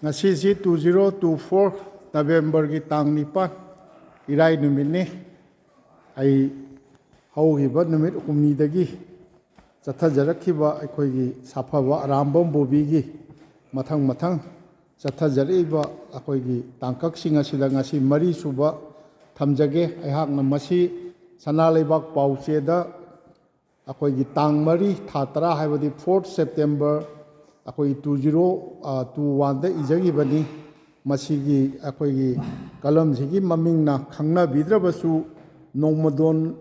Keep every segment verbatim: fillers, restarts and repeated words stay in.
ꯉꯁꯤꯁꯤ two zero two four Novemberꯒꯤ ꯇꯥꯡ ꯅꯤꯄꯥꯟ, ꯏꯔꯥꯏ ꯅꯨꯃꯤꯠꯅꯤ꯫ ꯑꯩ ꯍꯧꯈꯤꯕ ꯅꯨꯃꯤꯠ ꯍꯨꯝꯅꯤꯗꯒꯤ ꯆꯠꯊꯖꯔꯛꯈꯤꯕ ꯑꯩꯈꯣꯏꯒꯤ ꯁꯥꯐꯕ ꯑꯔꯥꯝꯕꯝ ꯕꯣꯕꯤꯒꯤ ꯃꯊꯪ ꯃꯊꯪ ꯆꯠꯊꯖꯔꯛꯏꯕ ꯑꯩꯈꯣꯏꯒꯤ ꯇꯥꯡꯀꯛꯁꯤꯡ ꯑꯁꯤꯗ ꯉꯁꯤ ꯃꯔꯤ ꯁꯨꯕ ꯊꯝꯖꯒꯦ꯫ ꯑꯩꯍꯥꯛꯅ ꯃꯁꯤ ꯁꯅꯥ ꯂꯩꯕꯥꯛ ꯄꯥꯎꯆꯦꯗ ꯑꯩꯈꯣꯏꯒꯤ ꯇꯥꯡ ꯃꯔꯤ ꯊꯥ ꯇꯔꯥ, ꯍꯥꯏꯕꯗꯤ fourth September, ꯑꯩꯈꯣꯏꯒꯤ two zero two oneꯗ ꯏꯖꯈꯤꯕꯅꯤ꯫ ꯃꯁꯤꯒꯤ ꯑꯩꯈꯣꯏꯒꯤ ꯀꯂꯝꯁꯤꯒꯤ ꯃꯃꯤꯡꯅ ꯈꯪꯅꯕꯤꯗ꯭ꯔꯕꯁꯨ ꯅꯣꯡꯃꯗꯣꯟ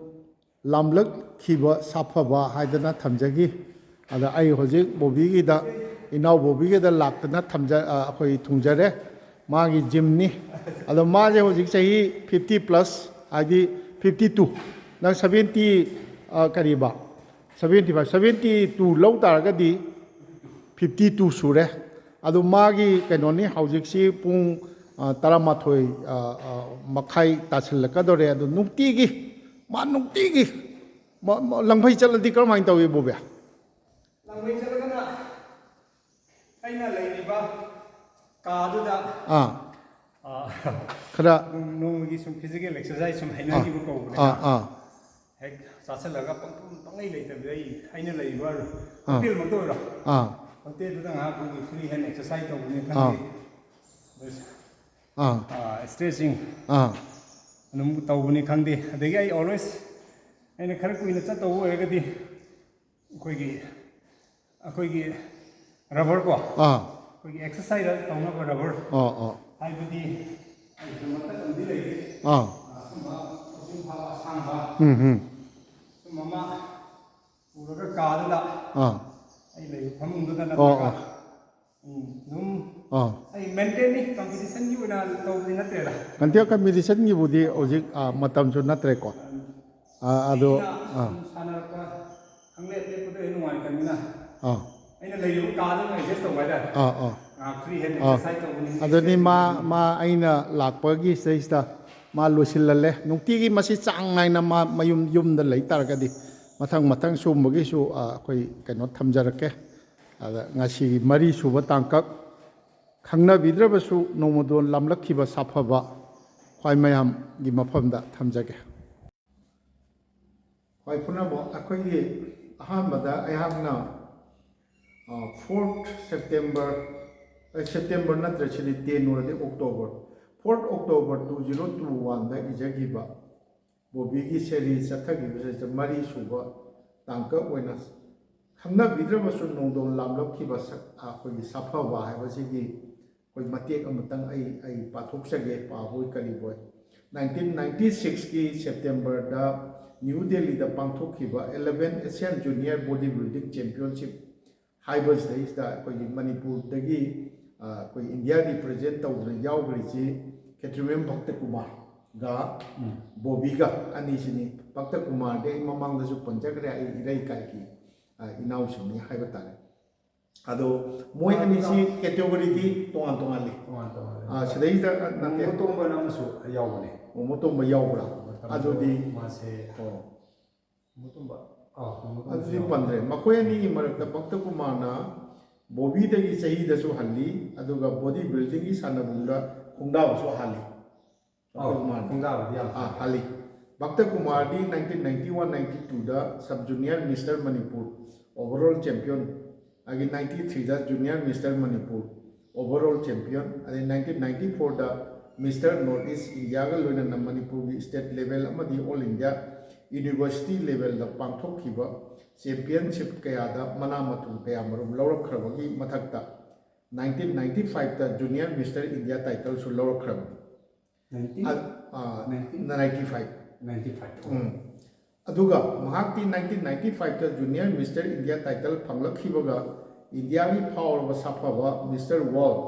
ꯂꯥꯝꯂꯛꯈꯤꯕ ꯁꯥꯐꯕ ꯍꯥꯏꯗꯅ ꯊꯝꯖꯈꯤ꯫ ꯑꯗ ꯑꯩ ꯍꯧꯖꯤꯛ ꯕꯣꯕꯤꯒꯤꯗ, ꯏꯅꯥꯎ ꯕꯣꯕꯤꯒꯤꯗ ꯂꯥꯛꯇꯅ ꯊꯝꯖ-, ꯑ, ꯑꯩꯈꯣꯏ ꯊꯨꯡꯖꯔꯦ꯫ ꯃꯥꯒꯤ ꯖꯤꯝꯅꯤ꯫ ꯑꯗꯣ ꯃꯥꯁꯦ ꯍꯧꯖꯤꯛ ꯆꯍꯤ fifty plus, ꯍꯥꯏꯗꯤ fifty two꯫ ꯅꯪ seventy, ꯑ, ꯀꯔꯤꯕ? Seventy five, seventy two ꯂꯧ ꯇꯥꯔꯒꯗꯤ fifty two ꯁꯨꯔꯦ꯫ ꯑꯗꯨ ꯃꯥꯒꯤ ꯀꯩꯅꯣꯅꯤ, ꯍꯧꯖꯤꯛꯁꯤ ꯄꯨꯡ, ꯑ, ꯇꯔꯥꯃꯥꯊꯣꯏ, ꯑ, ꯑ, ꯃꯈꯥꯏ ꯇꯥꯁꯤꯜꯂꯛꯀꯗꯧꯔꯦ꯫ ꯑꯗꯨ ꯅꯨꯡꯇꯤꯒꯤ, ꯃꯥ ꯅꯨꯡꯇꯤꯒꯤ ꯃ-, ꯃ-, ꯂꯪꯐꯩ ꯆꯠꯂꯗꯤ ꯀꯔꯝꯍꯥꯏꯅ ꯇꯧꯏ, ꯕꯣꯕꯤ? ꯂꯪꯐꯩ ꯆꯠꯂꯒꯅ ꯑꯩꯅ ꯂꯩꯔꯤꯕ ꯀꯥꯗꯨꯗ, ꯑꯥ꯫ ꯑꯥ, ꯈꯔ ꯅꯣꯡ-, ꯅꯣꯡꯃꯒꯤ ꯁꯨꯝ physical exercise ꯁꯨꯝ ꯑꯥ, ꯍꯩꯅꯈꯤꯕ ꯀꯧꯕꯅꯦ꯫ ꯑꯥ, ꯑꯥ꯫ ꯍꯦꯛ ꯆꯥꯁꯤꯜꯂꯒ ꯄꯪꯇꯨꯝ ꯄꯪꯂꯩ ꯂꯩꯇꯕꯤꯗ, ꯑꯩ, ꯑꯩꯅ ꯂꯩꯔꯤꯕ ꯑꯥ꯫ ꯍꯣꯇꯦꯜꯃꯛꯇ ꯑꯣꯏꯔꯣ, ꯑꯥ꯫ ꯍꯣꯇꯦꯜꯗꯨꯗ ꯉꯥꯏꯍꯥꯛ ꯑꯩꯈꯣꯏꯒꯤ free hand exercise ꯇꯧꯕꯅꯤ ꯈꯪꯗꯦ, ꯑꯥ꯫ ꯑꯥ꯫ ꯑꯥ, stretching ꯑꯥ꯫ ꯑꯗꯨꯝ ꯇꯧꯕꯅꯤ ꯈꯪꯗꯦ, ꯑꯗꯒꯤ ꯑꯩ always, ꯑꯩꯅ ꯈꯔ ꯀꯨꯏꯅ ꯆꯠꯇꯧꯕ ꯑꯣꯏꯔꯒꯗꯤ ꯑꯩꯈꯣꯏꯒꯤ, ꯑꯩꯈꯣꯏꯒꯤ rubber ꯀꯣ, ꯑꯥ꯫ ꯑꯩꯈꯣꯏꯒꯤ exercise ꯇꯧꯅꯕ rubber, ꯑꯥ, ꯑꯥ꯫ ꯍꯥꯏꯕꯗꯤ ꯑꯩꯒꯤꯗꯃꯛꯇ ꯑꯗꯨꯝꯗꯤ ꯂꯩꯔꯤ꯫ ꯑꯥ꯫ ꯑꯁꯨꯝꯕ ꯈꯨꯖꯤꯟ ꯐꯥꯕ ꯑꯁꯥꯡꯕ, ꯎꯝ, ꯎꯝ꯫ ꯁꯨꯝꯕ ꯑꯃ ꯄꯨꯔꯒ ꯀꯥꯗꯨꯗ, ꯑꯥ꯫ ꯑꯩ ꯂꯩꯕ ꯐꯃꯨꯡꯗꯨꯗ ꯑꯣ, ꯅꯠꯇ꯭ꯔꯒ, ꯑꯣ꯫ ꯎꯝ, ꯑꯗꯨꯝ ꯑꯥ꯫ ꯑꯩ maintainꯅꯤ, competitionꯒꯤ ꯑꯣꯏꯅ ꯇꯧꯕꯗꯤ ꯅꯠꯇ꯭ꯔꯦꯗ꯫ Competitionꯒꯤꯕꯨꯗꯤ ꯍꯧꯖꯤꯛ, ꯑꯥ, ꯃꯇꯝꯁꯨ ꯅꯠꯇ꯭ꯔꯦꯀꯣ꯫ ꯑꯥ, ꯑꯗꯣ, ꯑꯩꯅ ꯑꯥ꯫ ꯁꯨꯝ ꯁꯥꯟꯅꯔꯛꯄ ꯈꯪꯂꯦꯞ ꯂꯦꯞꯄꯗꯣ ꯑꯩ ꯅꯨꯡꯉꯥꯏꯇꯕꯅꯤꯅ, ꯑꯥ꯫ ꯑꯩꯅ ꯂꯩꯔꯤꯕ ꯀꯥꯗ ꯑꯗꯨꯝ adjust ꯇꯧꯕ ꯍꯥꯏꯇꯥꯔꯦ꯫ ꯑꯥ, ꯑꯥ꯫ ꯉꯥꯏꯍꯥꯛ free hand ꯑꯥ꯫ Exercise ꯇꯧꯕꯅꯤ꯫ ꯑꯗꯨꯗꯤ ꯃꯥ, ꯃꯥ ꯑꯩꯅ ꯂꯥꯛꯄꯒꯤ ꯁꯤꯗꯩꯁꯤꯗ ꯃꯥ ꯂꯣꯏꯁꯤꯜꯍꯜꯂꯦ꯫ ꯅꯨꯡꯇꯤꯒꯤ ꯃꯁꯤ ꯆꯥꯡ ꯅꯥꯏꯅ ꯃꯥ ꯃꯌꯨꯝ, ꯌꯨꯝꯗ ꯂꯩ ꯇꯥꯔꯒꯗꯤ ꯃꯊꯪ ꯃꯊꯪ ꯁꯤꯒꯨꯝꯕꯒꯤꯁꯨ, ꯑꯥ, ꯑꯩꯈꯣꯏ ꯀꯩꯅꯣ ꯊꯝꯖꯔꯛꯀꯦ꯫ ꯑꯗ ꯉꯁꯤꯒꯤ ꯃꯔꯤ ꯁꯨꯕ ꯇꯥꯡꯀꯛ ꯈꯪꯅꯕꯤꯗ꯭ꯔꯕꯁꯨ ꯅꯣꯡꯃꯗꯣꯟ ꯂꯥꯝꯂꯛꯈꯤꯕ ꯁꯥꯐꯕ ꯈ꯭ꯋꯥꯏ ꯃꯌꯥꯝꯒꯤ ꯃꯐꯝꯗ ꯊꯝꯖꯒꯦ꯫ ꯈ꯭ꯋꯥꯏ ꯄꯨꯝꯅꯃꯛ ꯑꯩꯈꯣꯏꯒꯤ ꯑꯍꯥꯟꯕꯗ ꯑꯩꯍꯥꯛꯅ, ꯑ, fourth September, ꯑ, September ꯅꯠꯇ꯭ꯔꯦ, ꯁꯤꯗꯤ ten ꯑꯣꯏꯔꯗꯤ October, fourth October two zero two one ꯗ ꯏꯖꯈꯤꯕ ꯕꯣꯕꯤꯒꯤ ꯁꯦꯔꯤ ꯆꯠꯊꯈꯤꯕꯁꯤꯗ ꯃꯔꯤ ꯁꯨꯕ ꯇꯥꯡꯀꯛ ꯑꯣꯏꯅ ꯈꯪꯅꯕꯤꯗ꯭ꯔꯕꯁꯨ ꯅꯣꯡꯗꯣꯟ ꯂꯥꯝꯂꯛꯈꯤꯕ ꯁꯛ-, ꯑꯩꯈꯣꯏꯒꯤ ꯁꯥꯐꯕ ꯍꯥꯏꯕꯁꯤꯒꯤ ꯑꯩꯈꯣꯏ ꯃꯇꯦꯛ ꯑꯃꯇꯪ ꯑꯩ, ꯑꯩ ꯄꯥꯊꯣꯛꯆꯒꯦ, ꯄꯥꯕꯣꯏ ꯀꯔꯤꯕꯣꯏ꯫ Nineteen ninety sixꯀꯤ Septemberꯗ ꯅ꯭ꯌꯨ ꯗꯦꯜꯂꯤꯗ ꯄꯥꯡꯊꯣꯛꯈꯤꯕ eleven Asian Junior Body Building Championship ꯍꯥꯏꯕꯁꯤꯗꯩꯁꯤꯗ ꯑꯩꯈꯣꯏꯒꯤ ꯃꯅꯤꯄꯨꯔꯗꯒꯤ, ꯑ, ꯑꯩꯈꯣꯏ ꯏꯟꯗꯤꯌꯥ represent ꯇꯧꯗꯨꯅ ꯌꯥꯎꯈ꯭ꯔꯤꯁꯤ ꯈꯦꯇ꯭ꯔꯤꯃꯌꯨꯝ ꯚꯛꯇ ꯀꯨꯃꯥꯔꯒ ꯎꯝ꯫ ꯕꯣꯕꯤꯒ ꯑꯅꯤꯁꯤꯅꯤ꯫ ꯚꯛꯇ ꯀꯨꯃꯥꯔꯗꯤ ꯑꯩ ꯃꯃꯥꯡꯗꯁꯨ ꯄꯟꯖꯈ꯭ꯔꯦ, ꯑꯩ ꯏꯔꯩꯀꯥꯏꯒꯤ, ꯑ, ꯏꯅꯥꯎꯁꯤꯡꯅꯤ ꯍꯥꯏꯕ ꯇꯥꯔꯦ꯫ ꯑꯗꯣ ꯃꯣꯏ ꯑꯅꯤꯁꯤ categoryꯗꯤ ꯇꯣꯉꯥꯟ ꯇꯣꯉꯥꯟꯂꯤ꯫ ꯇꯣꯉꯥꯟ ꯇꯣꯉꯥꯟꯂꯦ꯫ ꯑ, ꯁꯤꯗꯩꯁꯤꯗ, ꯑ, ꯅꯠꯇꯦ꯫ ꯃꯣꯃꯣꯇꯣꯝꯕꯅ ꯑꯃꯁꯨ ꯌꯥꯎꯕꯅꯦ꯫ ꯃꯣꯃꯣꯇꯣꯝꯕ ꯌꯥꯎꯕ꯭ꯔꯥ? ꯃꯇꯝꯗꯣ ꯑꯗꯨꯗꯤ ꯃꯥꯁꯦ ꯑꯣ꯫ ꯃꯣꯃꯣꯇꯣꯝꯕ꯫ ꯑꯥ, ꯃꯣꯃꯣꯇꯣꯝꯕ ꯑꯗꯨꯗꯤ ꯌꯥꯎꯕꯅꯦ꯫ ꯄꯟꯗ꯭ꯔꯦ꯫ ꯃꯈꯣꯏ ꯑꯅꯤꯒꯤ ꯃꯔꯛꯇ ꯚꯛꯇ ꯀꯨꯃꯥꯔꯅ ꯕꯣꯕꯤꯗꯒꯤ ꯆꯍꯤꯗꯁꯨ ꯍꯜꯂꯤ, ꯑꯗꯨꯒ body buildingꯒꯤ ꯁꯥꯟꯅꯕꯨꯡꯗ ꯈꯣꯡꯗꯥꯕꯁꯨ ꯍꯥꯜꯂꯤ꯫ ꯑꯧ, ꯚꯛꯇ ꯀꯨꯃꯥꯔꯅ꯫ ꯈꯣꯡꯗꯥꯕꯗꯤ ꯌꯥꯝ ꯑꯥ, ꯍꯥꯜꯂꯤ꯫ ꯚꯛꯇ ꯀꯨꯃꯥꯔꯗꯤ nineteen ninety one ninety twoꯗ sub junior Mister Manipur overall champion, ꯑꯗꯒꯤ ninety threeꯗ junior Mister Manipur overall champion, ꯑꯗꯩ nineteen ninety fourꯗ Mister North East Indiaꯒ ꯂꯣꯏꯅꯅ ꯃꯅꯤꯄꯨꯔꯒꯤ state level ꯑꯃꯗꯤ all India university levelꯗ ꯄꯥꯡꯊꯣꯛꯈꯤꯕ championship ꯀꯌꯥꯗ ꯃꯅꯥ ꯃꯊꯨꯝ ꯀꯌꯥ ꯃꯔꯨꯝ ꯂꯧꯔꯛꯈ꯭ꯔꯕꯒꯤ ꯃꯊꯛꯇ nineteen ninety fiveꯇ junior Mister India titleꯁꯨ ꯂꯧꯔꯛꯈ꯭ꯔꯕꯅꯤ꯫ Nineteen? ꯑ-, ꯑ, nineteen? Ninety five꯫ Ninety five꯫ ꯎꯝ꯫ ꯑꯗꯨꯒ ꯃꯍꯥꯛꯇꯤ nineteen ninety fiveꯇ junior Mister India title ꯐꯪꯂꯛꯈꯤꯕꯒ ꯏꯟꯗꯤꯌꯥꯒꯤ ꯐꯥꯎꯔꯕ ꯁꯥꯐꯕ Mister World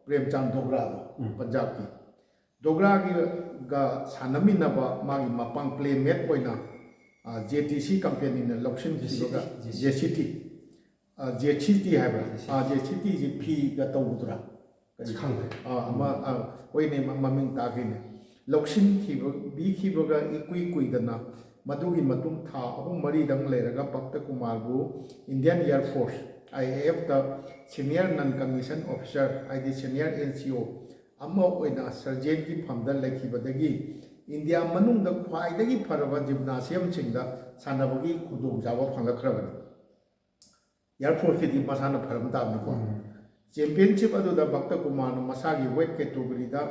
ꯄ꯭ꯔꯦꯝꯆꯥꯟ ꯗꯣꯒ꯭ꯔꯥꯗꯣ, ꯎꯝ꯫ ꯄꯟꯖꯥꯕꯀꯤ ꯗꯣꯒ꯭ꯔꯥꯒꯤꯒ ꯁꯥꯟꯅꯃꯤꯟꯅꯕ ꯃꯥꯒꯤ ꯃꯄꯥꯡ playmate ꯑꯣꯏꯅ, ꯑ, JTC companyꯅ ꯂꯧꯁꯤꯟꯈꯤꯕꯒ, JCT꯫ JCT꯫ ꯑ, JCT ꯍꯥꯏꯕ꯭ꯔꯥ? JCT꯫ ꯑ, JCTꯁꯤ ꯐꯤꯒ ꯇꯧꯕꯗꯨꯔꯥ? ꯀꯔꯤ? ꯑꯁ, ꯈꯪꯗ꯭ꯔꯦ꯫ ꯑ, ꯑꯃ, ꯑ, ꯍꯣꯏꯅꯦ, ꯃ-, ꯃꯃꯤꯡ ꯇꯥꯈꯤꯅꯦ꯫ ꯂꯧꯁꯤꯟꯈꯤꯕ, ꯄꯤꯈꯤꯕꯒ ꯏꯀꯨꯏ ꯀꯨꯏꯗꯅ ꯃꯗꯨꯒꯤ ꯃꯇꯨꯡ ꯊꯥ ꯑꯍꯨꯝ ꯃꯔꯤꯗꯪ ꯂꯩꯔꯒ ꯚꯛꯇ ꯀꯨꯃꯥꯔꯕꯨ Indian Air Force, I A ꯑꯦꯐꯇ senior non commission officer, ꯍꯥꯏꯗꯤ senior N C O ꯑꯃ ꯑꯣꯏꯅ ꯁꯔꯖꯦꯟꯒꯤ ꯐꯝꯗ ꯂꯩꯈꯤꯕꯗꯒꯤ ꯏꯟꯗꯤꯌꯥ ꯃꯅꯨꯡꯗ ꯈ꯭ꯋꯥꯏꯗꯒꯤ ꯐꯔꯕ ꯖꯤꯝꯅꯥꯁꯤꯌꯝꯁꯤꯡꯗ ꯁꯥꯟꯅꯕꯒꯤ ꯈꯨꯗꯣꯡꯆꯥꯕ ꯐꯪꯂꯛꯈ꯭ꯔꯕꯅꯤ꯫ ꯑꯦꯌꯔ ꯐꯣꯔꯁꯀꯤꯗꯤ ꯃꯁꯥꯅ ꯐꯔꯝ ꯇꯥꯕꯅꯤꯀꯣ꯫ ꯎꯝ꯫ ꯆꯦꯝꯄꯤꯌꯟꯁꯤꯞ ꯑꯗꯨꯗ ꯚꯛꯇ ꯀꯨꯃꯥꯔꯅ ꯃꯁꯥꯒꯤ ꯋꯦꯠ ꯀꯦꯇꯣꯒꯣꯔꯤꯗ,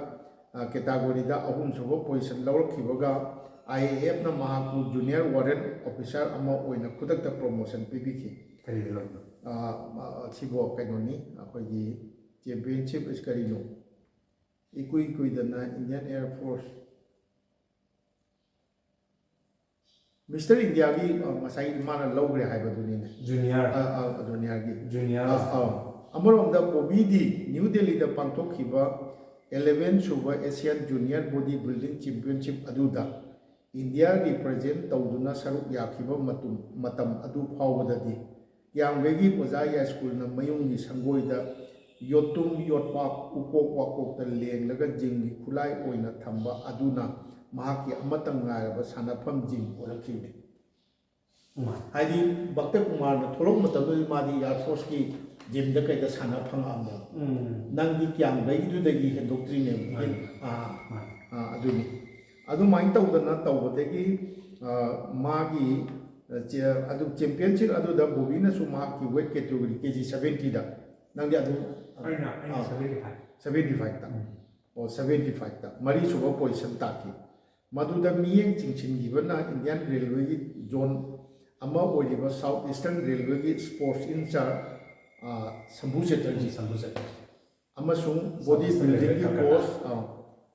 ꯑ, ꯀꯦꯇꯥꯒꯣꯔꯤꯗ ꯑꯍꯨꯝꯁꯨꯕ ꯄꯣꯖꯤꯁꯟ ꯂꯧꯔꯛꯈꯤꯕꯒ ꯑꯥꯏ ꯑꯦ ꯑꯦꯐꯅ ꯃꯍꯥꯛꯄꯨ ꯖꯨꯅꯤꯌꯔ ꯋꯥꯔꯦꯟ ꯑꯣꯐꯤꯁꯥꯔ ꯑꯃ ꯑꯣꯏꯅ ꯈꯨꯗꯛꯇ ꯄ꯭ꯔꯣꯃꯣꯁꯟ ꯄꯤꯕꯤꯈꯤ꯫ ꯀꯔꯤꯗ ꯂꯧꯔꯤꯅꯣ? ꯑ, ꯑ, ꯁꯤꯕꯨ ꯀꯩꯅꯣꯅꯤ, ꯑꯩꯈꯣꯏꯒꯤ ꯆꯦꯝꯄꯤꯌꯟꯁꯤꯞ ꯏꯁ ꯀꯔꯤꯅꯣ? ꯏꯀꯨꯏ ꯀꯨꯏꯗꯅ ꯏꯟꯗꯤꯌꯟ ꯑꯦꯌꯔ ꯐꯣꯔꯁ ꯃꯤꯁꯇꯔ ꯏꯟꯗꯤꯌꯥꯒꯤ, ꯑ, ꯉꯁꯥꯏ ꯃꯥꯅ ꯂꯧꯈ꯭ꯔꯦ ꯍꯥꯏꯕꯗꯨꯅꯤꯅꯦ꯫ ꯖꯨꯅꯤꯌꯔ꯫ ꯑ, ꯑ, ꯖꯨꯅꯤꯌꯔꯒꯤ꯫ ꯖꯨꯅꯤꯌꯔ꯫ ꯑ, ꯑ꯫ ꯑꯃꯔꯣꯝꯗ ꯕꯣꯕꯤꯗꯤ ꯅ꯭ꯌꯨ ꯗꯦꯜꯂꯤꯗ ꯄꯥꯡꯊꯣꯛꯈꯤꯕ eleven ꯁꯨꯕ Asian Junior Body Building Championship ꯑꯗꯨꯗ ꯏꯟꯗꯤꯌꯥ represent ꯇꯧꯗꯨꯅ ꯁꯔꯨꯛ ꯌꯥꯈꯤꯕ ꯃꯇꯝ, ꯃꯇꯝ ꯑꯗꯨ ꯐꯥꯎꯕꯗꯗꯤ ꯀꯤꯌꯥꯝꯒꯩꯒꯤ ꯑꯣꯖꯥ ꯌꯥꯏꯁ꯭ꯀꯨꯜꯅ ꯃꯌꯨꯝꯒꯤ ꯁꯪꯒꯣꯏꯗ ꯌꯣꯠꯇꯨꯝ, ꯌꯣꯠꯄꯥꯛ, ꯎꯀꯣꯛ ꯋꯥꯀꯣꯛꯇ ꯂꯦꯡꯂꯒ ꯖꯤꯝꯒꯤ ꯈꯨꯠꯂꯥꯏ ꯑꯣꯏꯅ ꯊꯝꯕ ꯑꯗꯨꯅ ꯃꯍꯥꯛꯀꯤ ꯑꯃꯠꯇ ꯉꯥꯏꯔꯕ ꯁꯥꯟꯅꯐꯝ ꯖꯤꯝ ꯑꯣꯏꯔꯛꯈꯤꯕꯅꯤ꯫ ꯎꯝ꯫ ꯍꯥꯏꯗꯤ ꯚꯛꯇ ꯀꯨꯃꯥꯔꯅ ꯊꯣꯛꯂꯛꯄ ꯃꯇꯝꯗꯨꯗꯤ ꯃꯥꯗꯤ ꯑꯦꯌꯔ ꯐꯣꯔꯁꯀꯤ ꯖꯤꯝꯗ ꯀꯩꯗ ꯁꯥꯟꯅ ꯐꯪꯉꯛꯑꯕꯅꯦꯕ꯫ ꯎꯝ꯫ ꯅꯪꯗꯤ ꯀꯤꯌꯥꯝꯒꯩꯗꯨꯗꯒꯤ ꯍꯦꯟꯗꯣꯛꯇ꯭ꯔꯤꯅꯦꯕ꯫ ꯃꯥꯅꯤ꯫ ꯑꯥ, ꯃꯥꯅꯤ꯫ ꯑꯥ, ꯑꯗꯨꯅꯤ꯫ ꯑꯗꯨꯃꯥꯏꯅ ꯇꯧꯗꯅ ꯇꯧꯕꯗꯒꯤ, ꯑꯥ, ꯃꯥꯒꯤ, ꯑꯥ, ꯆꯦ-, ꯑꯗꯨ ꯆꯦꯝꯄꯤꯌꯟꯁꯤꯞ ꯑꯗꯨꯗ ꯕꯣꯕꯤꯅꯁꯨ ꯃꯍꯥꯛꯀꯤ ꯋꯦꯠ ꯀꯦꯇꯦꯒꯣꯔꯤ ꯀꯦ ꯖꯤ ꯁꯚꯦꯟꯇꯤꯗ, ꯅꯪꯗꯤ ꯑꯗꯨꯝ, ꯑꯩꯅ, ꯑꯩꯅ ꯑꯥ, ꯁꯚꯦꯟꯇꯤ ꯐꯥꯏꯚ꯫ ꯁꯚꯦꯟꯇꯤ ꯐꯥꯏꯚꯇ꯫ ꯎꯝ꯫ ꯑꯣ, ꯁꯚꯦꯟꯇꯤ ꯐꯥꯏꯚꯇ ꯃꯔꯤꯁꯨꯕ ꯄꯣꯖꯤꯁꯟ ꯇꯥꯈꯤ꯫ ꯃꯗꯨꯗ ꯃꯤꯠꯌꯦꯡ ꯆꯤꯡꯁꯤꯟꯈꯤꯕꯅ ꯏꯟꯗꯤꯌꯟ ꯔꯦꯜꯋꯦꯒꯤ ꯖꯣꯟ ꯑꯃ ꯑꯣꯏꯔꯤꯕ ꯁꯥꯎꯠ ꯏꯁꯇꯔꯟ ꯔꯦꯜꯋꯦꯒꯤ ꯁ꯭ꯄꯣꯔꯠꯁ ꯏꯟꯆꯥꯔꯖ, ꯑꯥ, ꯁꯝꯕꯨ ꯆꯦꯇꯔꯖꯤ ꯁꯝꯕꯨ ꯆꯦꯇꯔꯖꯤ꯫ ꯑꯃꯁꯨꯡ ꯕꯣꯗꯤ ꯁꯝꯕꯨ ꯆꯦꯇꯔꯖꯤ ꯕꯤꯜꯗꯤꯡꯒꯤ ꯈꯪꯒꯗ꯭ꯔꯥ? ꯀꯣꯆ, ꯑꯥ,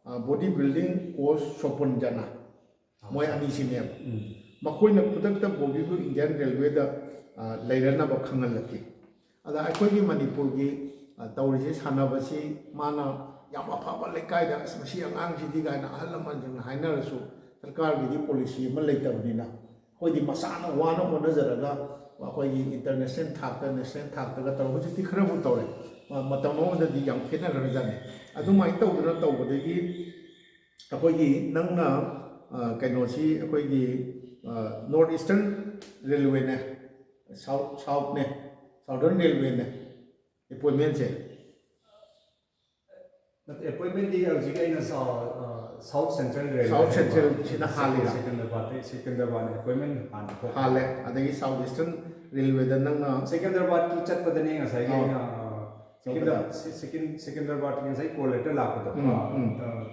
ꯑꯥ, ꯕꯣꯗꯤ ꯕꯤꯜꯗꯤꯡ ꯀꯣꯆ ꯁꯣꯄꯟ ꯖꯅꯥ, ꯃꯣꯏ ꯑꯅꯤꯁꯤꯅꯦꯕ꯫ ꯎꯝ꯫ ꯃꯈꯣꯏꯅ ꯈꯨꯗꯛꯇ ꯕꯣꯕꯤꯕꯨ ꯏꯟꯗꯤꯌꯟ ꯔꯦꯜꯋꯦꯗ, ꯑꯥ, ꯂꯩꯔꯅꯕ ꯈꯪꯍꯜꯂꯛꯈꯤ꯫ ꯑꯗ ꯑꯩꯈꯣꯏꯒꯤ ꯃꯅꯤꯄꯨꯔꯒꯤ, ꯑꯥ, ꯇꯧꯔꯤꯁꯦ, ꯁꯥꯟꯅꯕꯁꯤ ꯃꯥꯅ ꯌꯥꯝ ꯑꯐꯕ ꯂꯩꯀꯥꯏꯗ, "ꯑꯁ, ꯃꯁꯤ ꯑꯉꯥꯡꯁꯤꯗꯤ" ꯀꯥꯏꯅ ꯑꯍꯜ ꯂꯃꯟꯁꯤꯡꯅ ꯍꯥꯏꯅꯔꯁꯨ, ꯁꯔꯀꯥꯔꯒꯤꯗꯤ ꯄꯣꯂꯤꯁꯤ ꯑꯃ ꯂꯩꯇꯕꯅꯤꯅ, ꯑꯩꯈꯣꯏꯗꯤ ꯃꯁꯥꯅ ꯋꯥꯅ ꯍꯣꯠꯅꯖꯔꯒ ꯑꯩꯈꯣꯏꯒꯤ ꯏꯟꯇꯔꯅꯦꯁꯅꯦꯜ ꯊꯥꯛꯇ, ꯅꯦꯁꯅꯦꯜ ꯊꯥꯛꯇꯒ ꯇꯧꯔ, ꯍꯧꯖꯤꯛꯇꯤ ꯈꯔꯕꯨ ꯇꯧꯔꯦ꯫ ꯃ-, ꯃꯇꯝ ꯑꯃꯗꯗꯤ ꯌꯥꯝ ꯈꯦꯠꯅꯈ꯭ꯔꯖꯥꯠꯅꯤ꯫ ꯑꯗꯨꯃꯥꯏꯅ ꯇꯧꯗꯅ ꯇꯧꯕꯗꯒꯤ ꯑꯩꯈꯣꯏꯒꯤ ꯅꯪꯅ, ꯑ, ꯀꯩꯅꯣꯁꯤ ꯑꯩꯈꯣꯏꯒꯤ, ꯑ, ꯅꯣꯔꯠ ꯏꯁꯇꯔꯟ ꯔꯦꯜꯋꯦꯅꯦ, ꯁꯥꯎꯠ, ꯁꯥꯎꯠꯅꯦ, Southern Railwayꯅꯦ ꯑꯦꯄꯣꯏꯟꯃꯦꯟꯁꯦ? ꯑꯦꯄꯣꯏꯟꯃꯦꯟꯗꯤ ꯍꯧꯖꯤꯛ ꯑꯩꯅ ꯁꯥꯎꯠ ꯁꯦꯟꯇ꯭ꯔꯦꯜ South Central ꯁꯤꯅ ꯍꯥꯜꯂꯤꯔꯥ? ꯁꯦꯀꯟꯗꯔꯕꯥꯗꯇ ꯁꯦꯀꯟꯗꯔꯕꯥꯗꯅ ꯑꯦꯄꯣꯏꯟꯃꯦꯟ ꯍꯥꯟꯅ ꯊꯣꯛꯄ꯫ ꯍꯥꯜꯂꯦ꯫ ꯑꯗꯒꯤ ꯁꯥꯎꯠ ꯏꯁꯇꯔꯟ ꯔꯦꯜꯋꯦꯗ ꯅꯪꯅ ꯁꯦꯀꯟꯗꯔꯕꯥꯗꯀꯤ ꯆꯠꯄꯗꯅꯦ ꯉꯁꯥꯏꯒꯤ ꯑꯥ꯫ ꯑꯩꯅ ꯆꯠꯄꯗ꯫ ꯁꯦꯀꯟꯗꯔꯕꯥꯗꯀꯤ ꯉꯁꯥꯏ ꯀꯣꯜ ꯂꯦꯇꯔ ꯂꯥꯛꯄꯗꯣ, ꯎꯝ, ꯎꯝ꯫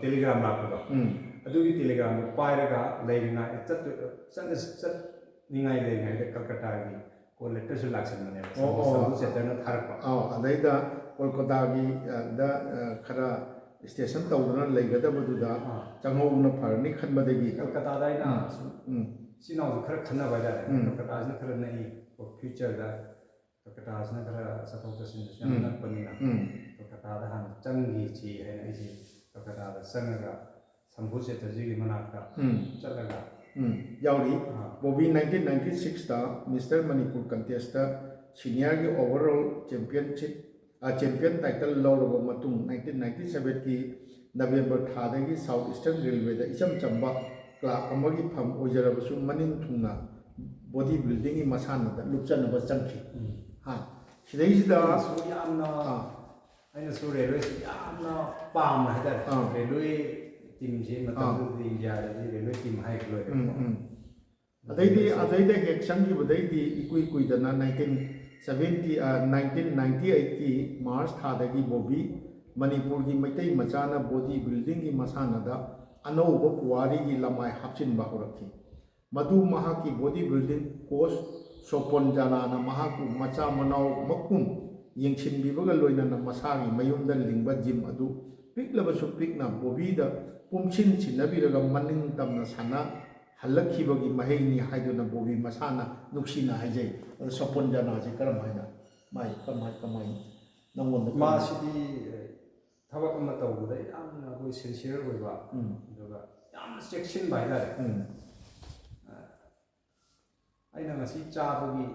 ꯇꯦꯂꯤꯒ꯭ꯔꯥꯝ ꯂꯥꯛꯄꯗꯣ, ꯎꯝ꯫ ꯑꯗꯨꯒꯤ ꯇꯦꯂꯤꯒ꯭ꯔꯥꯝꯗꯣ ꯄꯥꯏꯔꯒ ꯂꯩꯔꯤꯉꯥꯏ ꯆꯠꯇꯣꯏ- ꯆꯠꯅ- ꯆꯠꯅꯤꯡꯉꯥꯏ ꯂꯩꯔꯤꯉꯩꯗ ꯀꯜꯀꯇꯥꯒꯤ ꯀꯣꯜ ꯂꯦꯇꯔꯁꯨ ꯂꯥꯛꯁꯟꯕꯅꯦꯕ꯫ ꯑꯣ, ꯑꯣ, ꯁꯪꯒꯨ ꯑꯣ꯫ ꯆꯦꯇꯔꯅ ꯊꯥꯔꯛꯄ꯫ ꯑꯧ, ꯑꯗꯩꯗ ꯀꯣꯜꯀꯇꯥꯒꯤ ꯑ, ꯗ ꯑ, ꯈꯔ ꯁ꯭ꯇꯦꯁꯟ ꯇꯧꯗꯨꯅ ꯂꯩꯒꯗꯕꯗꯨꯗ ꯑꯥ꯫ ꯆꯪꯍꯧꯕꯅ ꯐꯔꯅꯤ ꯈꯟꯕꯗꯒꯤ꯫ ꯀꯜꯀꯇꯥꯗ ꯑꯩꯅ ꯎꯝ, ꯁꯨꯝ ꯎꯝ꯫ ꯏꯆꯤꯟ ꯏꯅꯥꯎꯁꯨ ꯈꯔ ꯈꯟꯅꯕ ꯍꯥꯏꯇꯥꯔꯦ꯫ ꯎꯝ꯫ ꯀꯜꯀꯇꯥꯁꯤꯅ ꯈꯔ ꯅꯛꯏ, ꯐ꯭ꯌꯨꯆꯔꯗ ꯀꯜꯀꯇꯥꯁꯤꯅ ꯈꯔ ꯆꯠꯊꯣꯛ ꯆꯠꯁꯤꯟꯗꯁꯨ ꯌꯥꯝ ꯎꯝ꯫ ꯅꯛꯄꯅꯤꯅ ꯎꯝ꯫ ꯀꯜꯀꯇꯥꯗ ꯍꯥꯟꯅ ꯆꯪꯈꯤꯁꯤ ꯍꯥꯏꯅ ꯑꯩꯁꯦ ꯀꯜꯀꯇꯥꯗ ꯆꯪꯉꯒ ꯁꯪꯒꯨ ꯆꯦꯇꯔꯖꯤꯒꯤ ꯃꯅꯥꯛꯇ ꯎꯝ꯫ ꯆꯠꯂꯒ ꯎꯝ, ꯌꯥꯎꯔꯤ꯫ ꯑꯥ꯫ ꯕꯣꯕꯤ ꯅꯥꯏꯟꯇꯤꯟ ꯅꯥꯏꯟꯇꯤ ꯁꯤꯛꯁꯇ ꯃꯤꯁꯇꯔ ꯃꯅꯤꯄꯨꯔ ꯀꯟꯇꯦꯁꯇ ꯁꯤꯅꯤꯌꯔꯒꯤ ꯑꯣꯚꯔꯑꯣꯜ ꯆꯦꯝꯄꯤꯌꯟꯁꯤꯞ, ꯑ, ꯆꯦꯝꯄꯤꯌꯟ ꯇꯥꯏꯇꯜ ꯂꯧꯔꯕ ꯃꯇꯨꯡ ꯅꯥꯏꯟꯇꯤꯟ ꯅꯥꯏꯟꯇꯤ ꯁꯕꯦꯟꯒꯤ ꯅꯕꯦꯝꯕꯔ ꯊꯥꯗꯒꯤ ꯁꯥꯎꯠ ꯏꯁꯇꯔꯟ ꯔꯦꯜꯋꯦꯗ ꯏꯆꯝ ꯆꯝꯕ ꯀ꯭ꯂꯥꯔꯛ ꯑꯃꯒꯤ ꯐꯝ ꯑꯣꯏꯖꯔꯕꯁꯨ ꯃꯅꯤꯡ ꯊꯨꯡꯅ ꯕꯣꯗꯤ ꯕꯤꯜꯗꯤꯡꯒꯤ ꯃꯁꯥꯟꯅꯗ ꯂꯨꯞꯆꯅꯕ ꯆꯪꯈꯤ꯫ ꯎꯝ꯫ ꯍꯥ, ꯁꯤꯗꯩꯁꯤꯗ ꯑꯩꯅꯁꯨ ꯌꯥꯝꯅ ꯑꯥ꯫ ꯑꯩꯅꯁꯨ ꯔꯦꯜꯋꯦꯁꯤ ꯌꯥꯝꯅ ꯄꯥꯝꯕ ꯍꯥꯏꯇꯥꯔꯦ꯫ ꯑꯥ꯫ ꯔꯦꯜꯋꯦ ꯇꯤꯝꯁꯦ ꯃꯇꯝꯗꯨꯗꯗꯤ ꯏꯟꯗꯤꯌꯥꯗꯗꯤ ꯔꯦꯜꯋꯦ ꯇꯤꯝ ꯍꯥꯏꯔꯒ ꯂꯣꯏꯔꯦ꯫ ꯎꯝ, ꯎꯝ꯫ ꯑꯗꯩꯗꯤ ꯑꯗꯩꯗ ꯍꯦꯛ ꯆꯪꯈꯤꯕꯗꯩꯗꯤ ꯏꯀꯨꯏ ꯀꯨꯏꯗꯅ ꯅꯥꯏꯟꯇꯤꯟ ꯁꯕꯦꯟꯇꯤ, ꯑ, ꯅꯥꯏꯟꯇꯤꯟ ꯅꯥꯏꯟꯇꯤ ꯑꯩꯠꯀꯤ ꯃꯥꯔꯆ ꯊꯥꯗꯒꯤ ꯕꯣꯕꯤ ꯃꯅꯤꯄꯨꯔꯒꯤ ꯃꯩꯇꯩ ꯃꯆꯥꯅ ꯕꯣꯗꯤ ꯕꯤꯜꯗꯤꯡꯒꯤ ꯃꯁꯥꯟꯅꯗ ꯑꯅꯧꯕ ꯄꯨꯋꯥꯔꯤꯒꯤ ꯂꯃꯥꯏ ꯍꯥꯞꯆꯤꯟꯕ ꯍꯧꯔꯛꯈꯤ꯫ ꯃꯗꯨ ꯃꯍꯥꯛꯀꯤ ꯕꯣꯗꯤ ꯕꯤꯜꯗꯤꯡ ꯀꯣꯆ ꯁꯣꯄꯣꯟ ꯖꯥꯅꯥꯅ ꯃꯍꯥꯛꯄꯨ ꯃꯆꯥ ꯃꯅꯥꯎꯃꯛꯀꯨꯝ ꯌꯦꯡꯁꯤꯟꯕꯤꯕꯒ ꯂꯣꯏꯅꯅ ꯃꯁꯥꯒꯤ ꯃꯌꯨꯝꯗ ꯂꯤꯡꯕ ꯖꯤꯝ ꯑꯗꯨ ꯄꯤꯛꯂꯕꯁꯨ ꯄꯤꯛꯅ ꯕꯣꯕꯤꯗ ꯄꯨꯝꯁꯤꯟ ꯁꯤꯟꯅꯕꯤꯔꯒ ꯃꯅꯤꯡ ꯇꯝꯅ ꯁꯥꯟꯅ ꯍꯜꯂꯛꯈꯤꯕꯒꯤ ꯃꯍꯩꯅꯤ ꯍꯥꯏꯗꯨꯅ ꯕꯣꯕꯤ ꯃꯁꯥꯅ ꯅꯨꯡꯁꯤꯅ ꯍꯥꯏꯖꯩ꯫ ꯑꯗꯣ ꯁꯣꯄꯣꯟ ꯖꯥꯅꯥꯁꯤ ꯀꯔꯝ ꯍꯥꯏꯅ ꯃꯥꯏ ꯀꯃꯥꯏ ꯀꯃꯥꯏ ꯅꯪꯉꯣꯟꯗ ꯀꯃꯥꯏ- ꯃꯥꯁꯤꯗꯤ ꯊꯕꯛ ꯑꯃ ꯇꯧꯕꯗ ꯌꯥꯝꯅ ꯑꯩꯈꯣꯏ ꯁꯤꯟꯁꯤꯌꯔ ꯑꯣꯏꯕ, ꯎꯝ꯫ ꯑꯗꯨꯒ ꯌꯥꯝꯅ ꯆꯦꯛꯁꯤꯟꯕ ꯍꯥꯏꯇꯥꯔꯦ꯫ ꯎꯝ꯫ ꯑꯩꯅ ꯉꯁꯤ ꯆꯥꯕꯒꯤ,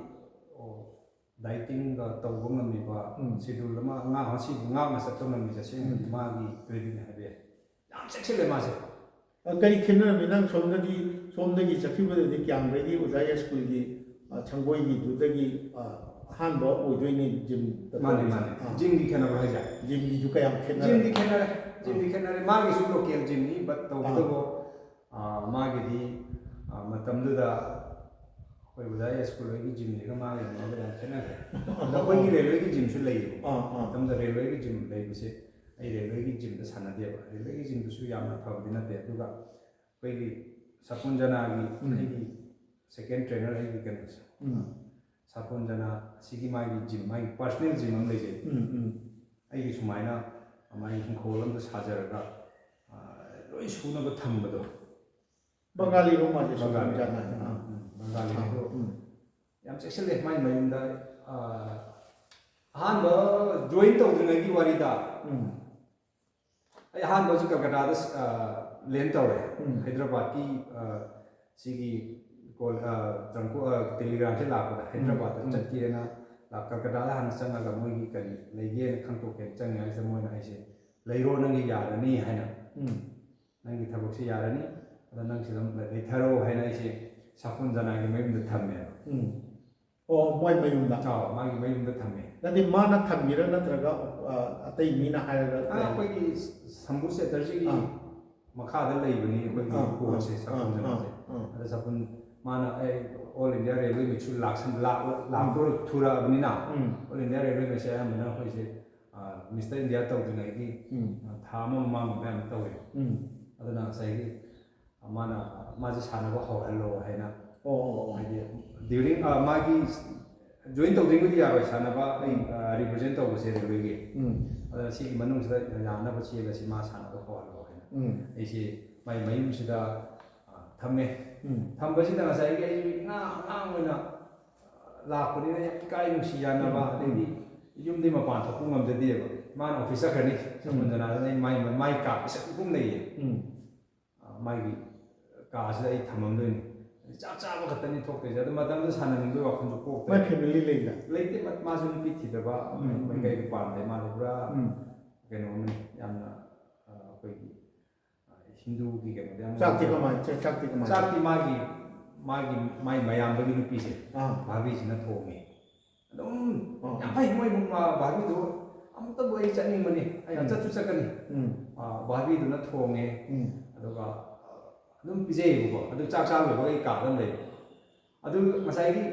ꯑꯣ, ꯗꯥꯏꯇꯤꯡꯒ ꯇꯧꯕ ꯉꯝꯃꯤꯕ, ꯎꯝ꯫ ꯁꯦꯗꯨꯜ ꯑꯃ ꯉꯥꯛ-, ꯉꯁꯤ ꯉꯥꯛꯅ ꯆꯠꯄ ꯉꯝꯃꯤꯁꯦ ꯑꯁꯦꯡꯕꯗꯤ ꯎꯝ꯫ ꯃꯥꯒꯤ ꯀ꯭ꯔꯦꯗꯤꯠꯅꯦ ꯍꯥꯏꯕ ꯌꯥꯏ꯫ ꯌꯥꯝ ꯆꯦꯛꯁꯤꯜꯂꯦ ꯃꯥꯁꯦ꯫ ꯑ, ꯀꯔꯤ ꯈꯦꯠꯅꯔꯝꯃꯤ? ꯅꯪ ꯁꯣꯝꯗꯒꯤ, ꯁꯣꯝꯗꯒꯤ ꯆꯠꯈꯤꯕꯗꯗꯤ ꯀ꯭ꯌꯥꯝꯒꯩꯗꯤ ꯑꯣꯖꯥ ꯌꯥꯏꯁ꯭ꯀꯨꯜꯒꯤ, ꯑ, ꯁꯪꯒꯣꯏꯒꯤꯗꯨꯗꯒꯤ, ꯑ, ꯑꯍꯥꯟꯕ ꯑꯣꯏꯗꯣꯏꯅꯦ ꯖꯤꯝ꯫ ꯃꯥꯅꯦ ꯃꯥꯅꯦ꯫ ꯖꯤꯝꯒꯤ ꯈꯦꯠꯅꯕ ꯍꯥꯏꯁꯦ꯫ ꯖꯤꯝꯒꯤꯁꯨ ꯀꯌꯥꯝ ꯈꯦꯠꯅꯔꯦ? ꯖꯤꯝꯗꯤ ꯈꯦꯠꯅꯔꯦ꯫ ꯖꯤꯝꯗꯤ ꯈꯦꯠꯅꯔꯦ꯫ ꯃꯥꯒꯤꯁꯨ ꯂꯣꯀꯦꯜ ꯖꯤꯝꯅꯤ, ꯕꯠ ꯇꯧꯕꯇꯕꯨ ꯑꯥ, ꯃꯥꯒꯤꯗꯤ ꯑꯥ, ꯃꯇꯝꯗꯨꯗ ꯑꯩꯈꯣꯏ ꯑꯣꯖꯥ ꯌꯥꯏꯁꯀꯨꯜ ꯍꯣꯏꯒꯤ ꯖꯤꯝꯁꯤꯒ ꯃꯥꯒ ꯌꯦꯡꯅꯕꯗ ꯌꯥꯝ ꯈꯦꯠꯅꯈ꯭ꯔꯦ꯫ ꯑꯗꯣ ꯑꯩꯈꯣꯏꯒꯤ ꯔꯦꯜꯋꯦꯒꯤ ꯖꯤꯝꯁꯨ ꯂꯩꯌꯦꯕ꯫ ꯑꯥ ꯑꯥ ꯃꯇꯝꯗ ꯔꯦꯜꯋꯦꯒꯤ ꯖꯤꯝ ꯂꯩꯕꯁꯦ, ꯑꯩ ꯔꯦꯜꯋꯦꯒꯤ ꯖꯤꯝꯗ ꯁꯥꯟꯅꯗꯦꯕ꯫ ꯔꯦꯜꯋꯦꯒꯤ ꯖꯤꯝꯗꯨꯁꯨ ꯌꯥꯝꯅ ꯐꯕꯗꯤ ꯅꯠꯇꯦ꯫ ꯑꯗꯨꯒ ꯑꯩꯈꯣꯏꯒꯤ ꯁꯥꯄꯨꯟ ꯖꯅꯥꯒꯤ ꯎꯝ꯫ ꯑꯩꯒꯤ ꯁꯦꯀꯦꯟ ꯇ꯭ꯔꯦꯅꯔ, ꯑꯩꯒꯤ ꯀꯩꯅꯣꯁꯦ, ꯎꯝ ꯁꯥꯄꯨꯟ ꯖꯅꯥ, ꯑꯁꯤꯒꯤ ꯃꯥꯒꯤ ꯖꯤꯝ, ꯃꯥꯒꯤ ꯄꯥꯔꯁꯣꯅꯦꯜ ꯖꯤꯝ ꯑꯃ ꯂꯩꯖꯩ꯫ ꯎꯝ ꯎꯝ ꯑꯩꯒꯤ ꯁꯨꯃꯥꯏꯅ ꯃꯥꯒꯤ ꯏꯪꯈꯣꯜ ꯑꯃꯗ ꯁꯥꯖꯔꯒ ꯑꯥ, ꯂꯣꯏ ꯁꯨꯅꯕ ꯊꯝꯕꯗꯣ꯫ ꯕꯪꯒꯥꯂꯤꯔꯣ ꯃꯥꯁꯦ? ꯁꯥꯄꯨꯟ ꯕꯪꯒꯥꯂꯤ꯫ ꯖꯅꯥ꯫ ꯎꯝ, ꯎꯝ, ꯕꯪꯒꯥꯂꯤꯅꯦ꯫ ꯑꯗꯣ ꯎꯝ ꯌꯥꯝ ꯆꯦꯛꯁꯤꯜꯂꯦ ꯃꯥꯏ ꯃꯌꯨꯝꯗ꯫ ꯑꯥ, ꯑꯍꯥꯟꯕ ꯖꯣꯏꯟ ꯇꯧꯗ꯭ꯔꯤꯉꯩꯒꯤ ꯋꯥꯔꯤꯗ ꯎꯝ ꯑꯩ ꯑꯍꯥꯟꯕꯁꯨ ꯀꯜꯀꯇꯥꯗ ꯑꯥ, ꯂꯦꯟ ꯇꯧꯔꯦ꯫ ꯎꯝ꯫ ꯍꯥꯏꯗ꯭ꯔꯕꯥꯗꯀꯤ ꯑꯥ, ꯁꯤꯒꯤ ꯀꯣꯜ ꯑꯥ, ꯇ꯭ꯔꯪꯀꯣ ꯑꯥ, ꯇꯦꯂꯤꯒ꯭ꯔꯥꯝꯁꯦ ꯂꯥꯛꯄꯗ ꯍꯥꯏꯗ꯭ꯔꯕꯥꯗꯇ ꯎꯝ꯫ ꯆꯠꯀꯦꯅ ꯂꯥꯛ-, ꯀꯜꯀꯇꯥꯗ ꯍꯥꯟꯅ ꯆꯪꯉꯒ ꯃꯣꯏꯒꯤ ꯀꯔꯤ ꯂꯩꯒꯦꯅ ꯈꯪꯗꯣꯛꯀꯦꯅ ꯆꯪꯉꯦ ꯍꯥꯏꯁꯤꯗ ꯃꯣꯏꯅ ꯑꯩꯁꯦ, "ꯂꯩꯔꯣ, ꯅꯪꯒꯤ ꯌꯥꯔꯅꯤ" ꯍꯥꯏꯅ, ꯎꯝ "ꯅꯪꯒꯤ ꯊꯕꯛꯁꯤ ꯌꯥꯔꯅꯤ, ꯑꯗꯣ ꯅꯪ ꯁꯤꯗ ꯂꯩꯊꯔꯣ" ꯍꯥꯏꯅ ꯑꯩꯁꯦ ꯁꯥꯄꯨꯟ ꯖꯅꯥꯒꯤ ꯃꯌꯨꯝꯗ ꯊꯝꯃꯦꯕ꯫ ꯎꯝ꯫ ꯑꯣ, ꯃꯣꯏ ꯃꯌꯨꯝꯗ? ꯑꯥꯎ, ꯃꯥꯒꯤ ꯃꯌꯨꯝꯗ ꯊꯝꯃꯦ꯫ ꯅꯠꯇꯦ, ꯃꯥꯅ ꯊꯝꯃꯤꯔ ꯅꯠꯇ꯭ꯔꯒ ꯑ, ꯑꯇꯩ ꯃꯤꯅ ꯍꯥꯏꯔꯒ? ꯑꯥ, ꯑꯩꯈꯣꯏꯒꯤ ꯁꯝꯕꯨ ꯆꯦꯇꯔꯖꯤꯒꯤ ꯑꯥ꯫ ꯃꯈꯥꯗ ꯂꯩꯕꯅꯤ ꯑꯩꯈꯣꯏꯒꯤ ꯑꯥ, ꯀꯣꯔꯠꯁꯦ, ꯑꯥ, ꯁꯥꯄꯨꯟ ꯑꯥ, ꯖꯅꯥꯁꯦ꯫ ꯑꯥ꯫ ꯑꯗ ꯁꯥꯄꯨꯟ ꯃꯥꯅ ꯑꯩ ꯑꯣꯜ ꯏꯟꯗꯤꯌꯥ ꯔꯦꯜꯋꯦꯒꯤꯁꯨ ꯂꯥꯛꯁꯟ-, ꯂꯥꯛ-, ꯂꯥꯛꯇꯣꯔ ꯊꯨꯔꯛꯑꯕꯅꯤꯅ, ꯎꯝ ꯑꯣꯜ ꯏꯟꯗꯤꯌꯥ ꯔꯦꯜꯋꯦꯒꯁꯦ ꯑꯌꯥꯝꯕꯅ ꯑꯩꯈꯣꯏꯁꯦ, ꯑꯥ, ꯃꯤꯁꯇꯔ ꯏꯟꯗꯤꯌꯥ ꯇꯧꯗ꯭ꯔꯤꯉꯩꯒꯤ, ꯎꯝ ꯑꯥ, ꯊꯥ ꯑꯃ ꯃꯃꯥꯡ ꯃꯌꯥꯝ ꯇꯧꯋꯦ꯫ ꯎꯝ ꯑꯗꯨꯅ ꯉꯁꯥꯏꯒꯤ ꯃꯥꯅ, ꯃꯥꯁꯦ ꯁꯥꯟꯅꯕ ꯍꯧꯍꯜꯂꯣ ꯍꯥꯏꯅ, ꯑꯣ ꯑꯣ ꯑꯣ꯫ ꯍꯥꯏꯗꯤ ꯗ꯭ꯌꯨꯔꯤꯡ, ꯑꯥ, ꯃꯥꯒꯤ ꯖꯣꯏꯟ ꯇꯧꯗ꯭ꯔꯤꯉꯩꯗꯤ ꯌꯥꯔꯣꯏ ꯁꯥꯟꯅꯕ, ꯑꯩ, ꯎꯝ꯫ ꯑꯥ, ꯔꯤꯄ꯭ꯔꯖꯦꯟ ꯇꯧꯕꯁꯦ ꯔꯦꯜꯋꯦꯒꯤ꯫ ꯎꯝ ꯑꯗ ꯁꯤꯒꯤ ꯃꯅꯨꯡꯁꯤꯗ ꯌꯥꯅꯕ ꯆꯦꯜꯂꯁꯤ, ꯃꯥ ꯁꯥꯟꯅꯕ ꯍꯧꯍꯜꯂꯣ ꯍꯥꯏꯅ ꯎꯝ ꯑꯩꯁꯦ ꯃꯥꯏ ꯃꯌꯨꯝꯁꯤꯗ, ꯑꯥ, ꯊꯝꯃꯦ꯫ ꯎꯝ ꯊꯝꯕꯁꯤꯗ ꯉꯁꯥꯏꯒꯤ ꯑꯩꯁꯨ ꯑꯉꯥꯡ, ꯑꯉꯥꯡ ꯑꯣꯏꯅ ꯂꯥꯛꯄꯅꯤꯅ ꯌꯥꯝ ꯏꯀꯥꯏ ꯅꯨꯡꯁꯤ ꯌꯥꯅꯕ, ꯎꯝ꯫ ꯑꯗꯩꯗꯤ ꯌꯨꯝꯗꯤ ꯃꯄꯥꯟ ꯊꯣꯛꯄ ꯉꯝꯖꯗꯦꯕ꯫ ꯃꯥꯅ ꯑꯣꯐꯤꯁ ꯆꯠꯈ꯭ꯔꯅꯤ, ꯁꯥꯄꯨꯟ ꯖꯅꯥꯗꯨꯅ ꯑꯩ ꯃꯥꯏ, ꯃꯥꯏ ꯀꯥ ꯄꯤꯁꯛ ꯄꯤꯛꯄ ꯑꯃ ꯂꯩꯌꯦ꯫ ꯎꯝ ꯑ, ꯃꯥꯒꯤ ꯀꯥꯁꯤꯗ ꯑꯩ ꯊꯝꯃꯝꯗꯣꯏꯅꯤ꯫ ꯆꯥꯛ ꯆꯥꯕ ꯈꯛꯇꯅꯤ ꯊꯣꯛꯇꯣꯏꯁꯦ꯫ ꯑꯗꯨ ꯃꯇꯝꯗꯨꯗ ꯁꯥꯟꯅꯅꯤꯡꯕꯒꯤ ꯋꯥꯈꯜꯁꯨ ꯄꯣꯛꯇ꯭ꯔꯦ꯫ ꯃꯥꯏ ꯐꯦꯃꯤꯂꯤ ꯂꯩꯕ꯭ꯔꯥ? ꯂꯩꯇꯦ, ꯃꯥ-, ꯃꯥꯁꯨ ꯅꯨꯄꯤ ꯊꯤꯗꯕ, ꯎꯝ, ꯎꯝ꯫ ꯃꯥꯏꯀꯩꯗ ꯄꯥꯟꯗꯦ꯫ ꯃꯥꯗꯤ ꯄꯨꯔꯥ ꯎꯝ ꯀꯩꯅꯣ ꯑꯃꯅꯤ, ꯌꯥꯝꯅ, ꯑ, ꯑꯩꯈꯣꯏꯒꯤ, ꯑ, ꯍꯤꯟꯗꯨꯒꯤ ꯀꯩꯅꯣꯗ ꯌꯥꯝ ꯆꯥꯛꯇꯤ ꯉꯥꯎꯖꯕ꯫ ꯀꯃꯥꯏꯅ? ꯆꯥꯛ-, ꯆꯥꯛꯇꯤ ꯀꯃꯥꯏꯅ? ꯆꯥꯛꯇꯤ ꯃꯥꯒꯤ, ꯃꯥꯒꯤ, ꯃꯥꯏ ꯃꯌꯥꯝꯕꯒꯤ ꯅꯨꯄꯤꯁꯦ, ꯑꯥ꯫ ꯚꯥꯕꯤꯁꯤꯅ ꯊꯣꯡꯉꯦ꯫ ꯑꯗꯨꯝ ꯑꯣ꯫ "ꯌꯥꯝ ꯐꯩ, ꯃꯣꯏ ꯃꯥ ꯚꯥꯕꯤꯗꯨ ꯑꯃꯨꯛꯇꯕꯨ ꯑꯩ ꯆꯠꯅꯤꯡꯕꯅꯤ, ꯑꯩ ꯎꯝ꯫ ꯆꯠꯁꯨ ꯆꯠꯀꯅꯤ"꯫ ꯎꯝ꯫ ꯑ, ꯚꯥꯕꯤꯗꯨꯅ ꯊꯣꯡꯉꯦ꯫ ꯎꯝ꯫ ꯑꯗꯨꯒ, ꯑ, ꯑꯗꯨꯝ ꯄꯤꯖꯩꯌꯦꯕꯀꯣ꯫ ꯑꯗꯨ ꯆꯥꯛ ꯆꯥ ꯂꯣꯏꯕꯒ ꯑꯩ ꯀꯥꯗ ꯑꯗꯨꯝ ꯂꯩꯕ꯫ ꯑꯗꯨ ꯉꯁꯥꯏꯒꯤ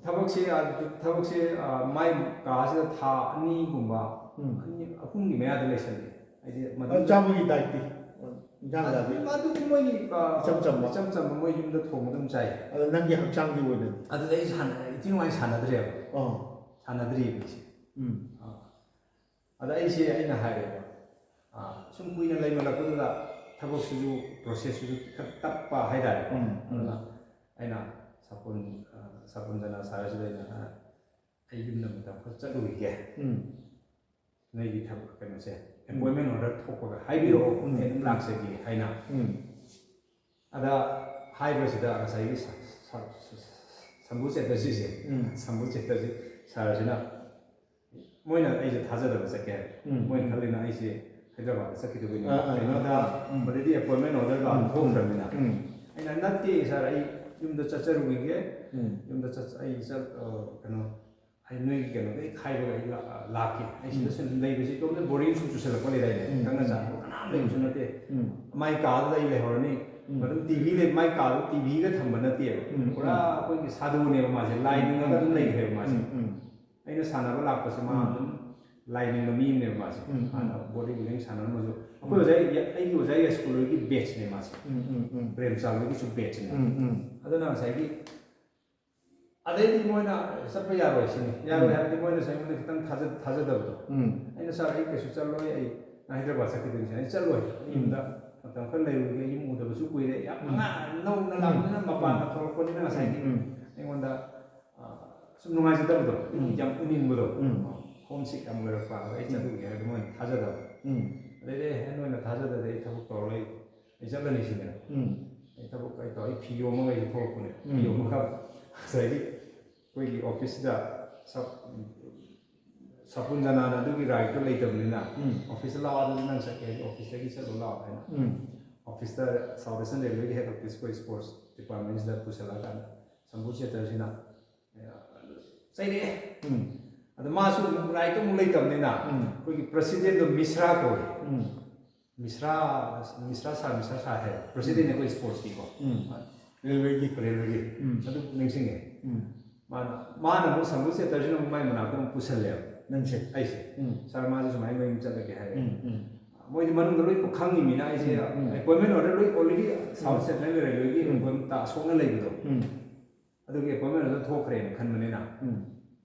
ꯊꯕꯛꯁꯦ, ꯑ, ꯊꯕꯛꯁꯦ, ꯑ, ꯃꯥꯏ ꯀꯥꯁꯤꯗ ꯊꯥ ꯑꯅꯤꯒꯨꯝꯕ, ꯎꯝ꯫ ꯑꯅꯤ, ꯑꯍꯨꯝꯒꯤ ꯃꯌꯥꯗ ꯂꯩꯁꯜꯂꯦ꯫ ꯍꯥꯏꯗꯤ ꯑꯗꯨ ꯃꯗꯨ ꯆꯥꯕꯒꯤ dietꯇꯤ? ꯏꯟꯖꯥꯡ ꯑꯗꯨ, ꯆꯥꯕꯒꯤ? ꯑꯗꯨꯗꯤ ꯃꯣꯏꯒꯤ, ꯑ, ꯏꯆꯝ ꯆꯝꯕ? ꯏꯆꯝ ꯆꯝꯕ, ꯃꯣꯏ ꯌꯨꯝꯗ ꯊꯣꯡꯕ ꯑꯗꯨꯝ ꯆꯥꯏ꯫ ꯑꯗꯣ ꯅꯪꯒꯤ ꯍꯛꯆꯥꯡꯒꯤ ꯑꯣꯏꯅꯗꯤ? ꯑꯗꯨꯗ ꯑꯩ ꯁꯥꯟꯅ-, ꯏꯊꯤ ꯅꯨꯡꯉꯥꯏ ꯁꯥꯟꯅꯗ꯭ꯔꯦꯕ꯫ ꯑꯣ꯫ ꯁꯥꯟꯅꯗ꯭ꯔꯤꯕ ꯑꯩꯁꯦ꯫ ꯎꯝ꯫ ꯑ, ꯑꯗ ꯑꯩꯁꯦ ꯑꯩꯅ ꯍꯥꯏꯔꯦꯕ, ꯑ, ꯁꯨꯝ ꯀꯨꯏꯅ ꯂꯩꯃꯜꯂꯛꯄꯗꯨꯗ ꯊꯕꯛꯁꯤꯁꯨ, processꯁꯤꯁꯨ ꯈꯔ ꯇꯞꯄ ꯍꯥꯏꯇꯥꯔꯦꯀꯣ꯫ ꯎꯝ, ꯎꯝ꯫ ꯑꯗꯨꯅ ꯑꯩꯅ ꯁꯥꯄꯣꯟ, ꯑ, ꯁꯥꯄꯣꯟ ꯖꯅꯥ ꯁꯥꯔꯁꯤꯗ ꯑꯩꯅ, ꯑ, "ꯑꯩ ꯌꯨꯝꯗ ꯃꯇꯝ ꯈꯔ ꯆꯠꯂꯨꯈꯤꯒꯦ꯫ ꯎꯝ꯫ ꯅꯣꯏꯒꯤ ꯊꯕꯛ ꯀꯩꯅꯣꯁꯦ, ꯎꯝ꯫ Appointment order ꯊꯣꯛꯄꯒ ꯍꯥꯏꯕꯤꯔꯛꯑꯣ, ꯎꯝ, ꯎꯝ, ꯑꯩ ꯑꯗꯨꯝ ꯎꯝ꯫ ꯂꯥꯛꯆꯒꯦ" ꯍꯥꯏꯅ꯫ ꯎꯝ꯫ ꯑꯗ ꯍꯥꯏꯕꯁꯤꯗ ꯉꯁꯥꯏꯒꯤ ꯁ-, ꯁ-, ꯁ-, ꯁꯝꯕꯨ ꯆꯦꯇꯔꯖꯤꯁꯦ, ꯎꯝ꯫ ꯁꯝꯕꯨ ꯆꯦꯇꯔꯖꯤ ꯁꯥꯔꯁꯤꯅ, ꯃꯣꯏꯅ ꯑꯩꯁꯦ ꯊꯥꯖꯗꯕ ꯆꯠꯀꯦ ꯍꯥꯏꯕ꯫ ꯎꯝ꯫ ꯃꯣꯏꯅ ꯈꯜꯂꯤꯅ ꯑꯩꯁꯦ ꯍꯥꯏꯗ꯭ꯔꯕꯥꯗ ꯆꯠꯈꯤꯗꯧꯕꯅꯤ꯫ ꯑꯥ, ꯑꯥ, ꯀꯩꯅꯣꯗ ꯑꯥ, ꯎꯝ꯫ Already appointment orderꯒ ꯎꯝ, ꯎꯝ, ꯊꯣꯛꯈ꯭ꯔꯕꯅꯤꯅ꯫ ꯎꯝ꯫ ꯑꯩꯅ, "ꯅꯠꯇꯦ ꯁꯥꯔ, ꯑꯩ ꯌꯨꯝꯗ ꯆꯠꯆꯔꯨꯈꯤꯒꯦ꯫ ꯎꯝ꯫ ꯌꯨꯝꯗ ꯆꯠ-, ꯑꯩ ꯆꯠ-, ꯑ, ꯀꯩꯅꯣ, ꯑꯩ ꯅꯣꯏꯒꯤ ꯀꯩꯅꯣꯗ ꯍꯦꯛ ꯍꯥꯏꯕꯒ ꯑꯩ ꯂꯥ-, ꯂꯥꯛꯀꯦ꯫ ꯑꯩ ꯁꯤꯗ ꯎꯝ꯫ ꯁꯨꯝ ꯂꯩꯕꯁꯤ ꯏꯇꯣꯝꯇ boring ꯁꯨꯝ ꯆꯨꯁꯜꯂꯛꯄ ꯂꯩꯗꯥꯏꯅꯦ? ꯎꯝ, ꯈꯪꯅ ꯎꯝ꯫ ꯆꯥꯟꯅꯕ ꯀꯅꯥꯝ ꯂꯩꯕꯁꯨ ꯎꯝ꯫ ꯅꯠꯇꯦ꯫ ꯎꯝ꯫ ꯃꯥꯏ ꯀꯥꯗ ꯑꯩ ꯂꯩꯍꯧꯔꯅꯤ꯫ ꯎꯝ꯫ ꯑꯗꯨꯝ ꯇꯤ ꯚꯤ ꯂꯩ-, ꯃꯥꯏ ꯀꯥꯗ ꯇꯤ ꯚꯤꯒ ꯊꯝꯕ ꯅꯠꯇꯦꯕ꯫ ꯎꯝ, ꯄꯨꯔꯥ ꯎꯝ꯫ ꯑꯩꯈꯣꯏꯒꯤ ꯁꯥꯗꯨꯅꯦꯕ ꯃꯥꯁꯦ, ꯂꯥꯏ ꯎꯝ, ꯅꯤꯡꯉꯒ ꯎꯝ, ꯑꯗꯨꯝ ꯎꯝ꯫ ꯂꯩꯈ꯭ꯔꯦꯕ ꯃꯥꯁꯦ꯫ ꯎꯝ, ꯎꯝ꯫ ꯑꯩꯅ ꯁꯥꯟꯅꯕ ꯂꯥꯛꯄꯁꯦ ꯃꯥ ꯎꯝ꯫ ꯑꯗꯨꯝ ꯂꯥꯏ ꯅꯤꯡꯕ ꯃꯤ ꯑꯃꯅꯦꯕ ꯃꯥꯁꯦ꯫ ꯎꯝ, ꯎꯝ꯫ ꯍꯥꯟꯅ body building ꯁꯥꯟꯅꯔꯝꯃꯁꯨ꯫ ꯑꯩꯈꯣꯏ ꯎꯝ꯫ ꯑꯣꯖꯥ, ꯑꯩꯒꯤ ꯑꯣꯖꯥ ꯌꯥꯏꯁ꯭ꯀꯨꯜ ꯍꯣꯏꯒꯤ batchꯅꯦ ꯃꯥꯁꯦ꯫ ꯎꯝ, ꯎꯝ, ꯎꯝ꯫ ꯄ꯭ꯔꯦꯝꯆꯥꯟ ꯍꯣꯏꯒꯤꯁꯨ batchꯅꯦ꯫ ꯎꯝ, ꯎꯝ꯫ ꯑꯗꯨꯅ ꯉꯁꯥꯏꯒꯤ ꯑꯗꯩꯗꯤ ꯃꯣꯏꯅ ꯆꯠꯄ ꯌꯥꯔꯣꯏ ꯁꯤꯅꯤ꯫ ꯌꯥꯔꯣꯏ ꯎꯝ꯫ ꯍꯥꯏꯕꯗꯤ ꯃꯣꯏꯅꯁꯨ ꯑꯩꯉꯣꯟꯗ ꯈꯤꯇꯪ ꯊꯥꯖ-, ꯊꯥꯖꯗꯕꯗꯣ꯫ ꯎꯝ꯫ ꯑꯩꯅ, "ꯁꯥꯔ, ꯑꯩ ꯀꯩꯁꯨ ꯆꯠꯂꯣꯏ, ꯑꯩ ꯍꯥꯏꯗ꯭ꯔꯕꯥꯗ ꯆꯠꯈꯤꯗꯣꯏꯅꯤ" ꯁꯤꯅꯤ꯫ "ꯑꯩ ꯆꯠꯂꯣꯏ꯫ ꯑꯩ ꯎꯝ꯫ ꯌꯨꯝꯗ ꯃꯇꯝ ꯈꯔ ꯂꯩꯔꯨꯒꯦ, ꯌꯨꯝ ꯎꯗꯕꯁꯨ ꯀꯨꯏꯔꯦ"꯫ ꯌꯥꯝ ꯎꯝ꯫ ꯑꯉꯥꯡ ꯅꯧꯅ ꯎꯝ꯫ ꯂꯥꯛꯄꯅꯤꯅ ꯃꯄꯥꯟꯗ ꯎꯝ꯫ ꯊꯣꯛꯂꯛꯄꯅꯤꯅ ꯉꯁꯥꯏꯒꯤ ꯎꯝ꯫ ꯑꯩꯉꯣꯟꯗ, ꯑ, ꯁꯨꯝ ꯅꯨꯡꯉꯥꯏꯖꯗꯕꯗꯣ, ꯎꯝ꯫ ꯌꯥꯝ ꯎꯅꯤꯡꯕꯗꯣ, ꯎꯝ꯫ Home sick ꯌꯥꯝ ꯑꯣꯏꯔꯛꯄ, ꯑꯗ ꯑꯩ ꯎꯝ꯫ ꯆꯠꯂꯨꯒꯦ ꯍꯥꯏꯕꯗꯣ ꯃꯣꯏꯅ ꯊꯥꯖꯗꯕ꯫ ꯎꯝ꯫ ꯑꯗꯩꯗꯤ, "ꯑꯦ, ꯅꯣꯏꯅ ꯊꯥꯖꯗ꯭ꯔꯗꯤ ꯑꯩ ꯊꯕꯛ ꯇꯧꯔꯔꯣꯏ, ꯑꯩ ꯆꯠꯂꯅꯤ" ꯁꯤꯅꯦꯕ꯫ ꯎꯝ꯫ ꯑꯩ ꯊꯕꯛ ꯑꯩ ꯇꯧ-, ꯑꯩ ꯐꯤ ꯌꯣꯝꯃꯒ ꯑꯩꯁꯦ ꯊꯣꯛꯂꯛꯄꯅꯦ꯫ ꯎꯝ꯫ ꯌꯣꯝꯃꯒ ꯉꯁꯥꯏꯒꯤ ꯑꯩꯈꯣꯏꯒꯤ officeꯁꯤꯗ ꯁꯞ-, ꯁꯥꯄꯣꯟ ꯖꯅꯥꯅ ꯑꯗꯨꯒꯤ rightꯇꯣ ꯂꯩꯇꯕꯅꯤꯅ, ꯎꯝ꯫ Officeꯇ ꯂꯥꯛꯑꯣ, ꯑꯗꯨꯗꯤ ꯅꯪ ꯆꯠꯀꯦ ꯍꯥꯏꯗꯤ officeꯇꯒꯤ ꯆꯠꯂꯣ ꯂꯥꯛꯑꯣ ꯍꯥꯏꯅ꯫ ꯎꯝ꯫ Officeꯇ South Eastern Railwayꯒꯤ head office, ꯑꯩꯈꯣꯏ sports departmentꯁꯤꯗ ꯄꯨꯁꯜꯂꯛꯑꯀꯥꯟꯗ ꯁꯝꯕꯨ ꯆꯦꯇꯔꯖꯤꯅ ꯆꯩꯔꯛꯑꯦ꯫ ꯎꯝ꯫ ꯑꯗꯣ ꯃꯥꯁꯨ ꯔꯥꯏꯠꯇꯣ ꯑꯃꯨꯛ ꯂꯩꯇꯕꯅꯤꯅ ꯎꯝ. ꯑꯩꯈꯣꯏꯒꯤ ꯄ꯭ꯔꯁꯤꯗꯦꯟꯗꯣ ꯃꯤꯁ꯭ꯔꯥ ꯀꯧꯋꯦ꯫ ꯎꯝ. ꯃꯤꯁ꯭ꯔꯥ ꯃꯤꯁ꯭ꯔꯥ ꯁꯥꯔ ꯃꯤꯁ꯭ꯔꯥ ꯁꯥꯔ ꯍꯥꯏ ꯄ꯭ꯔꯁꯤꯗꯦꯟ ꯑꯩꯈꯣꯏ ꯁ꯭ꯄꯣꯔꯠꯁꯀꯤꯀꯣ꯫ ꯎꯝ. ꯔꯦꯜꯋꯦꯒꯤ ꯔꯦꯜꯋꯦꯒꯤ ꯎꯝ. ꯑꯗꯨ ꯅꯤꯡꯁꯤꯡꯉꯦ꯫ ꯎꯝ. ꯃꯥꯅ ꯃꯥꯅ ꯑꯃꯨꯛ ꯁꯝꯕꯨ ꯆꯦꯇꯔꯁꯤꯅ ꯑꯃꯨꯛ ꯃꯥꯏ ꯃꯅꯥꯛꯇ ꯑꯃꯨꯛ ꯄꯨꯁꯜꯂꯦꯕ꯫ ꯅꯪꯁꯦ. ꯑꯩꯁꯦ ꯎꯝ. ꯁꯥꯔ ꯃꯥꯁꯦ ꯁꯨꯃꯥꯏꯅ ꯃꯌꯨꯝ ꯆꯠꯂꯒꯦ ꯍꯥꯏꯔꯦ꯫ ꯎꯝ. ꯎꯝ. ꯃꯣꯏꯗꯤ ꯃꯅꯨꯡꯗ ꯂꯣꯏ ꯈꯪꯉꯤꯃꯤꯅ ꯑꯩꯁꯦ ꯎꯝ, ꯎꯝ. ꯑꯦꯄꯣꯏꯟꯃꯦꯟ ꯑꯣꯔꯗꯔ ꯂꯣꯏ ꯑꯣꯜꯔꯦꯗꯤ ꯁꯥꯎꯠ ꯁꯦꯟꯇ꯭ꯔꯦꯜ ꯔꯦꯜꯋꯦꯒꯤ ꯎꯝ. ꯑꯦꯄꯣꯏꯟꯃꯦꯟ ꯁꯣꯛꯅ ꯂꯩꯕꯗꯣ ꯎꯝ. ꯑꯗꯨꯒꯤ ꯑꯦꯄꯣꯏꯟꯃꯦꯟ ꯑꯣꯔꯗꯔ ꯊꯣꯛꯈ꯭ꯔꯦꯅ ꯈꯟꯕꯅꯤꯅ ꯎꯝ.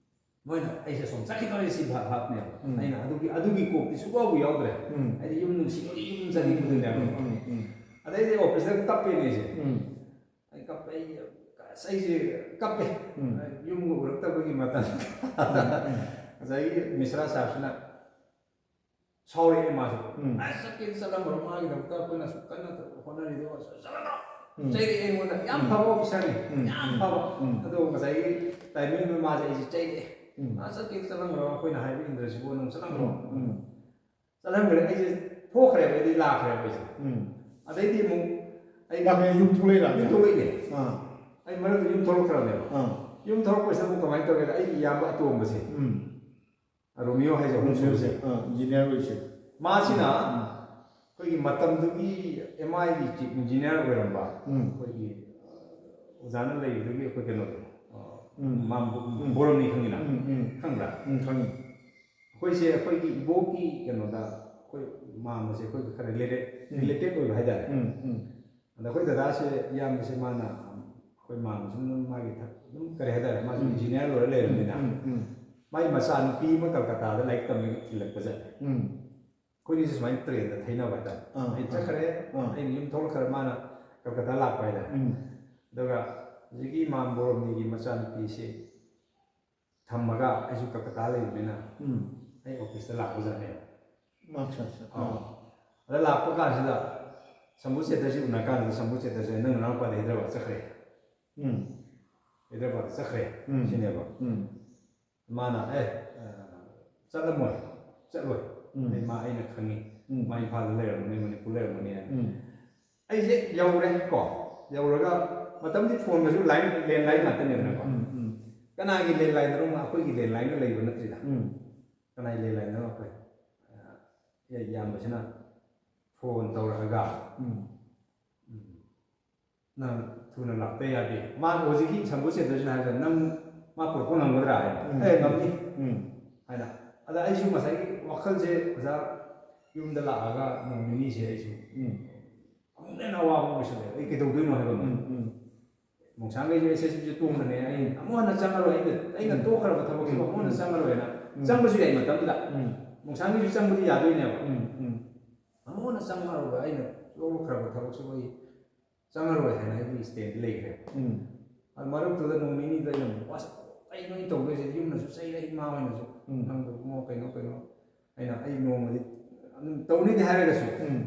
ꯃꯣꯏꯅ ꯑꯩꯁꯦ ꯁꯣꯝ ꯆꯠꯈꯤꯗꯧꯔꯦ ꯁꯤ ꯚꯥꯞ ꯚꯥꯞꯅꯦꯕ꯫ ꯎꯝ. ꯑꯩꯅ ꯑꯗꯨꯒꯤ ꯑꯗꯨꯒꯤ ꯀꯣꯛꯇꯤ ꯁꯨꯛꯌꯥꯎꯕꯨ ꯌꯥꯎꯗ꯭ꯔꯦ꯫ ꯎꯝ. ꯑꯩꯗꯤ ꯌꯨꯝ ꯅꯨꯡꯁꯤꯕꯒꯤ ꯌꯨꯝ ꯆꯠꯅꯤꯡꯕꯗꯨꯅꯦꯕ꯫ ꯎꯝ. ꯎꯝ. ꯎꯝ. ꯑꯗꯩꯗꯤ ꯑꯣꯐꯤꯁꯇ ꯀꯞꯄꯦꯅꯦ ꯑꯩꯁꯦ꯫ ꯎꯝ. ꯑꯩ ꯀꯞꯄꯦ ꯑꯩ ꯑꯁ ꯑꯩꯁꯦ ꯀꯞꯄꯦ꯫ ꯎꯝ. ꯌꯨꯝꯒ ꯎꯔꯛꯇꯕꯒꯤ ꯃꯇꯝ꯫ ꯎꯝ. ꯉꯁꯥꯏꯒꯤ ꯃꯤꯁ꯭ꯔꯥ ꯁꯥꯔꯁꯤꯅ ꯁꯥꯎꯔꯛꯑꯦ ꯃꯥꯁꯨ꯫ ꯎꯝ. "ꯑꯁ ꯆꯠꯀꯦꯗꯤ ꯆꯠꯂꯝꯈ꯭ꯔꯣ ꯃꯥꯒꯤꯗꯃꯛꯇ ꯑꯩꯈꯣꯏꯅ ꯑꯁꯨꯛ ꯀꯟꯅ ꯍꯣꯠꯅꯔꯤꯗꯣ ꯆꯠꯂꯝꯈ꯭ꯔꯣ꯫ ꯎꯝ. ꯆꯩꯔꯛꯑꯦ ꯑꯩꯉꯣꯟꯗ ꯌꯥꯝ ꯎꯝ. ꯐꯕ ꯑꯣꯐꯤꯁꯥꯔꯅꯤ꯫ ꯎꯝ. ꯌꯥꯝ ꯎꯝ. ꯐꯕ꯫ ꯎꯝ. ꯑꯗꯣ ꯉꯁꯥꯏꯒꯤ ꯇꯥꯏꯃꯤꯡꯗꯨ ꯃꯥꯁꯦ ꯑꯩꯁꯦ ꯆꯩꯔꯛꯑꯦ꯫ ꯎꯝ. "ꯑ ꯆꯠꯀꯦꯗꯤ ꯆꯠꯂꯝꯈ꯭ꯔꯣ ꯑꯩꯈꯣꯏꯅ ꯍꯥꯏꯕ ꯏꯟꯗ꯭ꯔꯁꯤꯕꯨ ꯅꯪ ꯆꯠꯂꯝꯈ꯭ꯔꯣ?" ꯎꯝ. ꯆꯠꯍꯟꯈ꯭ꯔꯦ ꯑꯩꯁꯦ ꯊꯣꯛꯈ꯭ꯔꯦꯕ ꯑꯩꯗꯤ ꯂꯥꯛꯈ꯭ꯔꯦꯕ ꯑꯩꯁꯦ꯫ ꯎꯝ. ꯑꯗꯩꯗꯤ ꯑꯃꯨꯛ ꯑꯩ ꯂꯥꯛꯈ꯭ꯔꯦ ꯌꯨꯝ ꯊꯣꯛꯂꯛꯏꯔꯥ? ꯌꯨꯝ ꯊꯣꯛꯂꯛꯏꯅꯦ꯫ ꯑꯥ. ꯑꯩ ꯃꯔꯛꯇ ꯌꯨꯝ ꯊꯣꯛꯂꯛꯈ꯭ꯔꯕꯅꯦꯕ꯫ ꯑꯥ. ꯌꯨꯝ ꯊꯣꯛꯂꯛꯄꯁꯤꯗ ꯑꯃꯨꯛ ꯀꯃꯥꯏꯅ ꯇꯧꯒꯦꯗ ꯑꯩꯒꯤ ꯏꯌꯥꯝꯕ ꯑꯇꯣꯝꯕꯁꯦ ꯎꯝ. ꯔꯣꯃꯤꯌꯣ ꯍꯥꯏꯁꯦ ꯑꯍꯨꯝ ꯔꯣꯃꯤꯌꯣꯁꯦ. ꯁꯨꯕꯁꯦ꯫ ꯑꯥ, ꯏꯟꯖꯤꯅꯤꯌꯥꯔ ꯑꯣꯏꯁꯦ. ꯃꯥꯁꯤꯅ ꯎꯝ. ꯑꯩꯈꯣꯏꯒꯤ ꯃꯇꯝꯗꯨꯒꯤ ꯑꯦꯝ ꯑꯥꯏꯒꯤ ꯆꯤꯐ ꯏꯟꯖꯤꯅꯤꯌꯥꯔ ꯑꯣꯏꯔꯝꯕ ꯎꯝ. ꯑꯩꯈꯣꯏꯒꯤ ꯑꯣꯖꯥꯅ ꯂꯩꯕꯗꯨꯒꯤ ꯑꯩꯈꯣꯏ ꯀꯩꯅꯣꯗꯣ ꯎꯝ. ꯃꯥ ꯎꯝ. ꯕꯣꯔꯣꯅꯤ ꯈꯪꯉꯤꯅ? ꯎꯝ, ꯎꯝ. ꯈꯪꯕ꯭ꯔꯥ? ꯎꯝ, ꯈꯪꯉꯤ. ꯑꯩꯈꯣꯏꯁꯦ ꯑꯩꯈꯣꯏꯒꯤ ꯏꯕꯣꯛꯀꯤ ꯀꯩꯅꯣꯗ ꯑꯩꯈꯣꯏ ꯃꯥꯝꯃꯁꯦ ꯑꯩꯈꯣꯏꯒ ꯈꯔ ꯔꯤꯂꯦꯇꯦꯠ ꯎꯝ. ꯔꯤꯂꯦꯇꯦꯠ ꯑꯣꯏꯕ ꯍꯥꯏꯇꯥꯔꯦ꯫ ꯎꯝ, ꯎꯝ. ꯑꯗ ꯑꯩꯈꯣꯏ ꯗꯗꯥꯁꯦ ꯏꯌꯥꯝꯕꯁꯦ ꯃꯥꯅ ꯑꯩꯈꯣꯏ ꯃꯥꯝꯃꯁꯤꯅ ꯑꯗꯨꯝ ꯃꯥꯒꯤ ꯊꯛ ꯑꯗꯨꯝ ꯀꯔꯤ ꯍꯥꯏꯇꯥꯔꯦ ꯃꯥꯁꯨ ꯎꯝ. ꯏꯟꯖꯤꯅꯤꯌꯥꯔ ꯂꯣꯏꯔ ꯂꯩꯔꯕꯅꯤꯅ ꯎꯝ, ꯎꯝ. ꯃꯥꯒꯤ ꯃꯆꯥꯅꯨꯄꯤ ꯑꯃ ꯀꯜꯀꯇꯥꯗ ꯂꯥꯏꯔꯤꯛ ꯇꯝꯕꯒꯤ ꯊꯤꯜꯂꯛꯄ ꯆꯠꯂꯦ꯫ ꯎꯝ. ꯑꯩꯈꯣꯏꯅꯤꯁꯦ ꯁꯨꯃꯥꯏꯅ ꯇ꯭ꯔꯦꯟꯗ ꯊꯩꯅꯕ ꯍꯥꯏꯇꯥꯔꯦ꯫ ꯑꯥ, ꯑꯩ ꯑꯥ. ꯆꯠꯈ꯭ꯔꯦ꯫ ꯑꯥ. ꯑꯩꯅ ꯌꯨꯝ ꯊꯣꯛꯂꯛꯈ꯭ꯔꯦ ꯃꯥꯅ ꯀꯜꯀꯇꯥ ꯂꯥꯛꯄ ꯍꯥꯏꯇꯥꯔꯦ꯫ ꯎꯝ. ꯑꯗꯨꯒ ꯍꯧꯖꯤꯛꯀꯤ ꯏꯃꯥꯝ ꯕꯣꯔꯣꯝꯅꯤꯒꯤ ꯃꯆꯥꯅꯨꯄꯤꯁꯤ ꯊꯝꯃꯒ ꯑꯩꯁꯨ ꯀꯜꯀꯇꯥ ꯂꯩꯕꯅꯤꯅ ꯎꯝ. ꯑꯩ ꯑꯣꯐꯤꯁꯇ ꯂꯥꯛꯄꯖꯥꯠꯅꯦꯕ꯫ ꯑꯠꯆꯥ, ꯑꯠꯆꯥ. ꯑꯥ꯫ ꯑꯗ ꯂꯥꯛꯄ ꯀꯥꯟꯁꯤꯗ ꯁꯝꯕꯨ ꯆꯦꯇꯔꯁꯤ ꯎꯅ ꯀꯥꯟꯗ ꯁꯝꯕꯨ ꯆꯦꯇꯔꯁꯦ ꯅꯪ ꯅꯅꯥꯎꯄꯥꯗꯤ ꯍꯥꯏꯗ꯭ꯔꯕꯥꯗ ꯆꯠꯈ꯭ꯔꯦ꯫ ꯎꯝ. ꯍꯥꯏꯗ꯭ꯔꯕꯥꯗ ꯆꯠꯈ꯭ꯔꯦ ꯎꯝ. ꯁꯤꯅꯦꯕ꯫ ꯎꯝ. ꯃꯥꯅ ꯑꯦ ꯑ, ꯆꯠꯂꯝꯃꯣꯏ ꯆꯠꯂꯣꯏ꯫ ꯎꯝ. ꯑꯩ ꯃꯥ ꯑꯩꯅ ꯈꯪꯉꯤ꯫ ꯎꯝ. ꯃꯥ ꯏꯝꯐꯥꯜꯗ ꯂꯩꯔꯝꯒꯅꯤ ꯃꯅꯤꯄꯨꯔ ꯂꯩꯔꯝꯒꯅꯤ ꯍꯥꯏꯅ꯫ ꯎꯝ. ꯑꯩꯁꯦ ꯌꯧꯔꯦ ꯀꯣ ꯌꯧꯔꯒ ꯃꯇꯝꯗꯤ ꯐꯣꯟꯒꯁꯨ ꯂꯥꯏꯟ ꯂꯦꯟꯂꯥꯏꯟ ꯉꯥꯛꯇꯅꯦꯗꯅꯀꯣ꯫ ꯎꯝ, ꯎꯝ. ꯀꯅꯥꯒꯤ ꯂꯦꯟꯂꯥꯏꯟꯗꯅꯣ? ꯑꯩꯈꯣꯏꯒꯤ ꯂꯦꯟꯂꯥꯏꯟꯗ ꯂꯩꯕ ꯅꯠꯇ꯭ꯔꯤꯗ꯫ ꯎꯝ ꯀꯅꯥꯒꯤ ꯂꯦꯟꯂꯥꯏꯟꯗꯅꯣ? ꯑꯩꯈꯣꯏ, ꯑ, ꯏꯌꯥꯝꯕꯁꯤꯅ ꯐꯣꯟ ꯇꯧꯔꯛꯑꯒ, ꯎꯝ "ꯎꯝ, ꯅꯪ ꯊꯨꯅ ꯂꯥꯛꯇ ꯌꯥꯗꯦ꯫ ꯃꯥ ꯍꯧꯖꯤꯛꯀꯤ ꯁꯝꯕꯨ ꯁꯦꯟꯇꯔꯁꯤꯅ ꯍꯥꯏꯕꯗ ꯅꯪ ꯃꯥ ꯄꯨꯔꯛꯄ ꯉꯝꯒꯗ꯭ꯔꯥ?" ꯍꯥꯏꯅ꯫ ꯎꯝ꯫ "ꯑꯦ, ꯉꯝꯅꯤ" ꯎꯝ ꯍꯥꯏꯅ꯫ ꯑꯗ ꯑꯩꯁꯨ ꯉꯁꯥꯏꯒꯤ ꯋꯥꯈꯜꯁꯦ, ꯑꯣꯖꯥ, ꯌꯨꯝꯗ ꯂꯥꯛꯑꯒ ꯅꯣꯡ ꯅꯤꯅꯤꯁꯦ ꯑꯩꯁꯨ ꯎꯝ ꯑꯃꯨꯛ ꯍꯦꯟꯅ ꯑꯋꯥꯕ ꯑꯣꯏꯁꯜꯂꯦ꯫ ꯑꯩ ꯀꯩꯗꯧꯗꯣꯏꯅꯣ ꯍꯥꯏꯕ ꯑꯃ꯫ ꯎꯝ ꯎꯝ ꯃꯣꯡꯁꯥꯡꯒꯩꯁꯦ ꯑꯦꯁ ꯑꯦꯁ ꯕꯤꯁꯦ ꯇꯣꯛꯈ꯭ꯔꯅꯦ, ꯑꯩ ꯑꯃꯨꯛ ꯍꯟꯅ ꯆꯪꯉꯔꯣꯏ꯫ ꯑꯩꯅ, ꯑꯩꯅ ꯎꯝ꯫ ꯇꯣꯛꯈ꯭ꯔꯕ ꯊꯕꯛꯁꯤꯕꯨ ꯎꯝ꯫ ꯑꯃꯨꯛ ꯍꯟꯅ ꯆꯪꯉꯔꯣꯏꯅ꯫ ꯎꯝ꯫ ꯆꯪꯕꯁꯨ ꯌꯥꯏ ꯃꯇꯝꯗꯨꯗ꯫ ꯎꯝ ꯃꯣꯡꯁꯥꯡꯒꯤꯁꯨ ꯆꯪꯕꯗꯤ ꯌꯥꯗꯣꯏꯅꯦꯕ꯫ ꯎꯝ ꯎꯝ ꯑꯃꯨꯛ ꯍꯟꯅ ꯆꯪꯉꯔꯣꯏ, ꯑꯩꯅ ꯇꯣꯛꯈ꯭ꯔꯕ ꯊꯕꯛꯁꯤꯕꯨ ꯑꯩ ꯆꯪꯉꯔꯣꯏ ꯍꯥꯏꯅ ꯑꯩꯒꯤ ꯁ꯭ꯇꯦꯟꯗꯤ ꯂꯩꯈ꯭ꯔꯦꯕ꯫ ꯎꯝ ꯑꯗꯨ ꯃꯔꯛꯇꯨꯗ ꯅꯣꯡ ꯅꯤꯅꯤꯗ ꯑꯩꯅ ꯑꯃꯨꯛ, "ꯑꯁ, ꯀꯩꯅꯣ ꯑꯩ ꯇꯧꯗꯣꯏꯁꯦ?" ꯌꯨꯝꯅꯁꯨ ꯆꯩꯔꯦ, ꯏꯃꯥ ꯍꯣꯏꯅꯁꯨ꯫ ꯎꯝ꯫ "ꯅꯪꯗꯣ ꯏꯕꯨꯡꯉꯣ ꯀꯩꯅꯣ ꯀꯩꯅꯣ?" ꯑꯩꯅ, ꯑꯩ ꯅꯣꯡꯃꯗꯤ ꯑꯗꯨꯝ ꯇꯧꯅꯤꯗꯤ ꯍꯥꯏꯔꯒꯁꯨ ꯎꯝ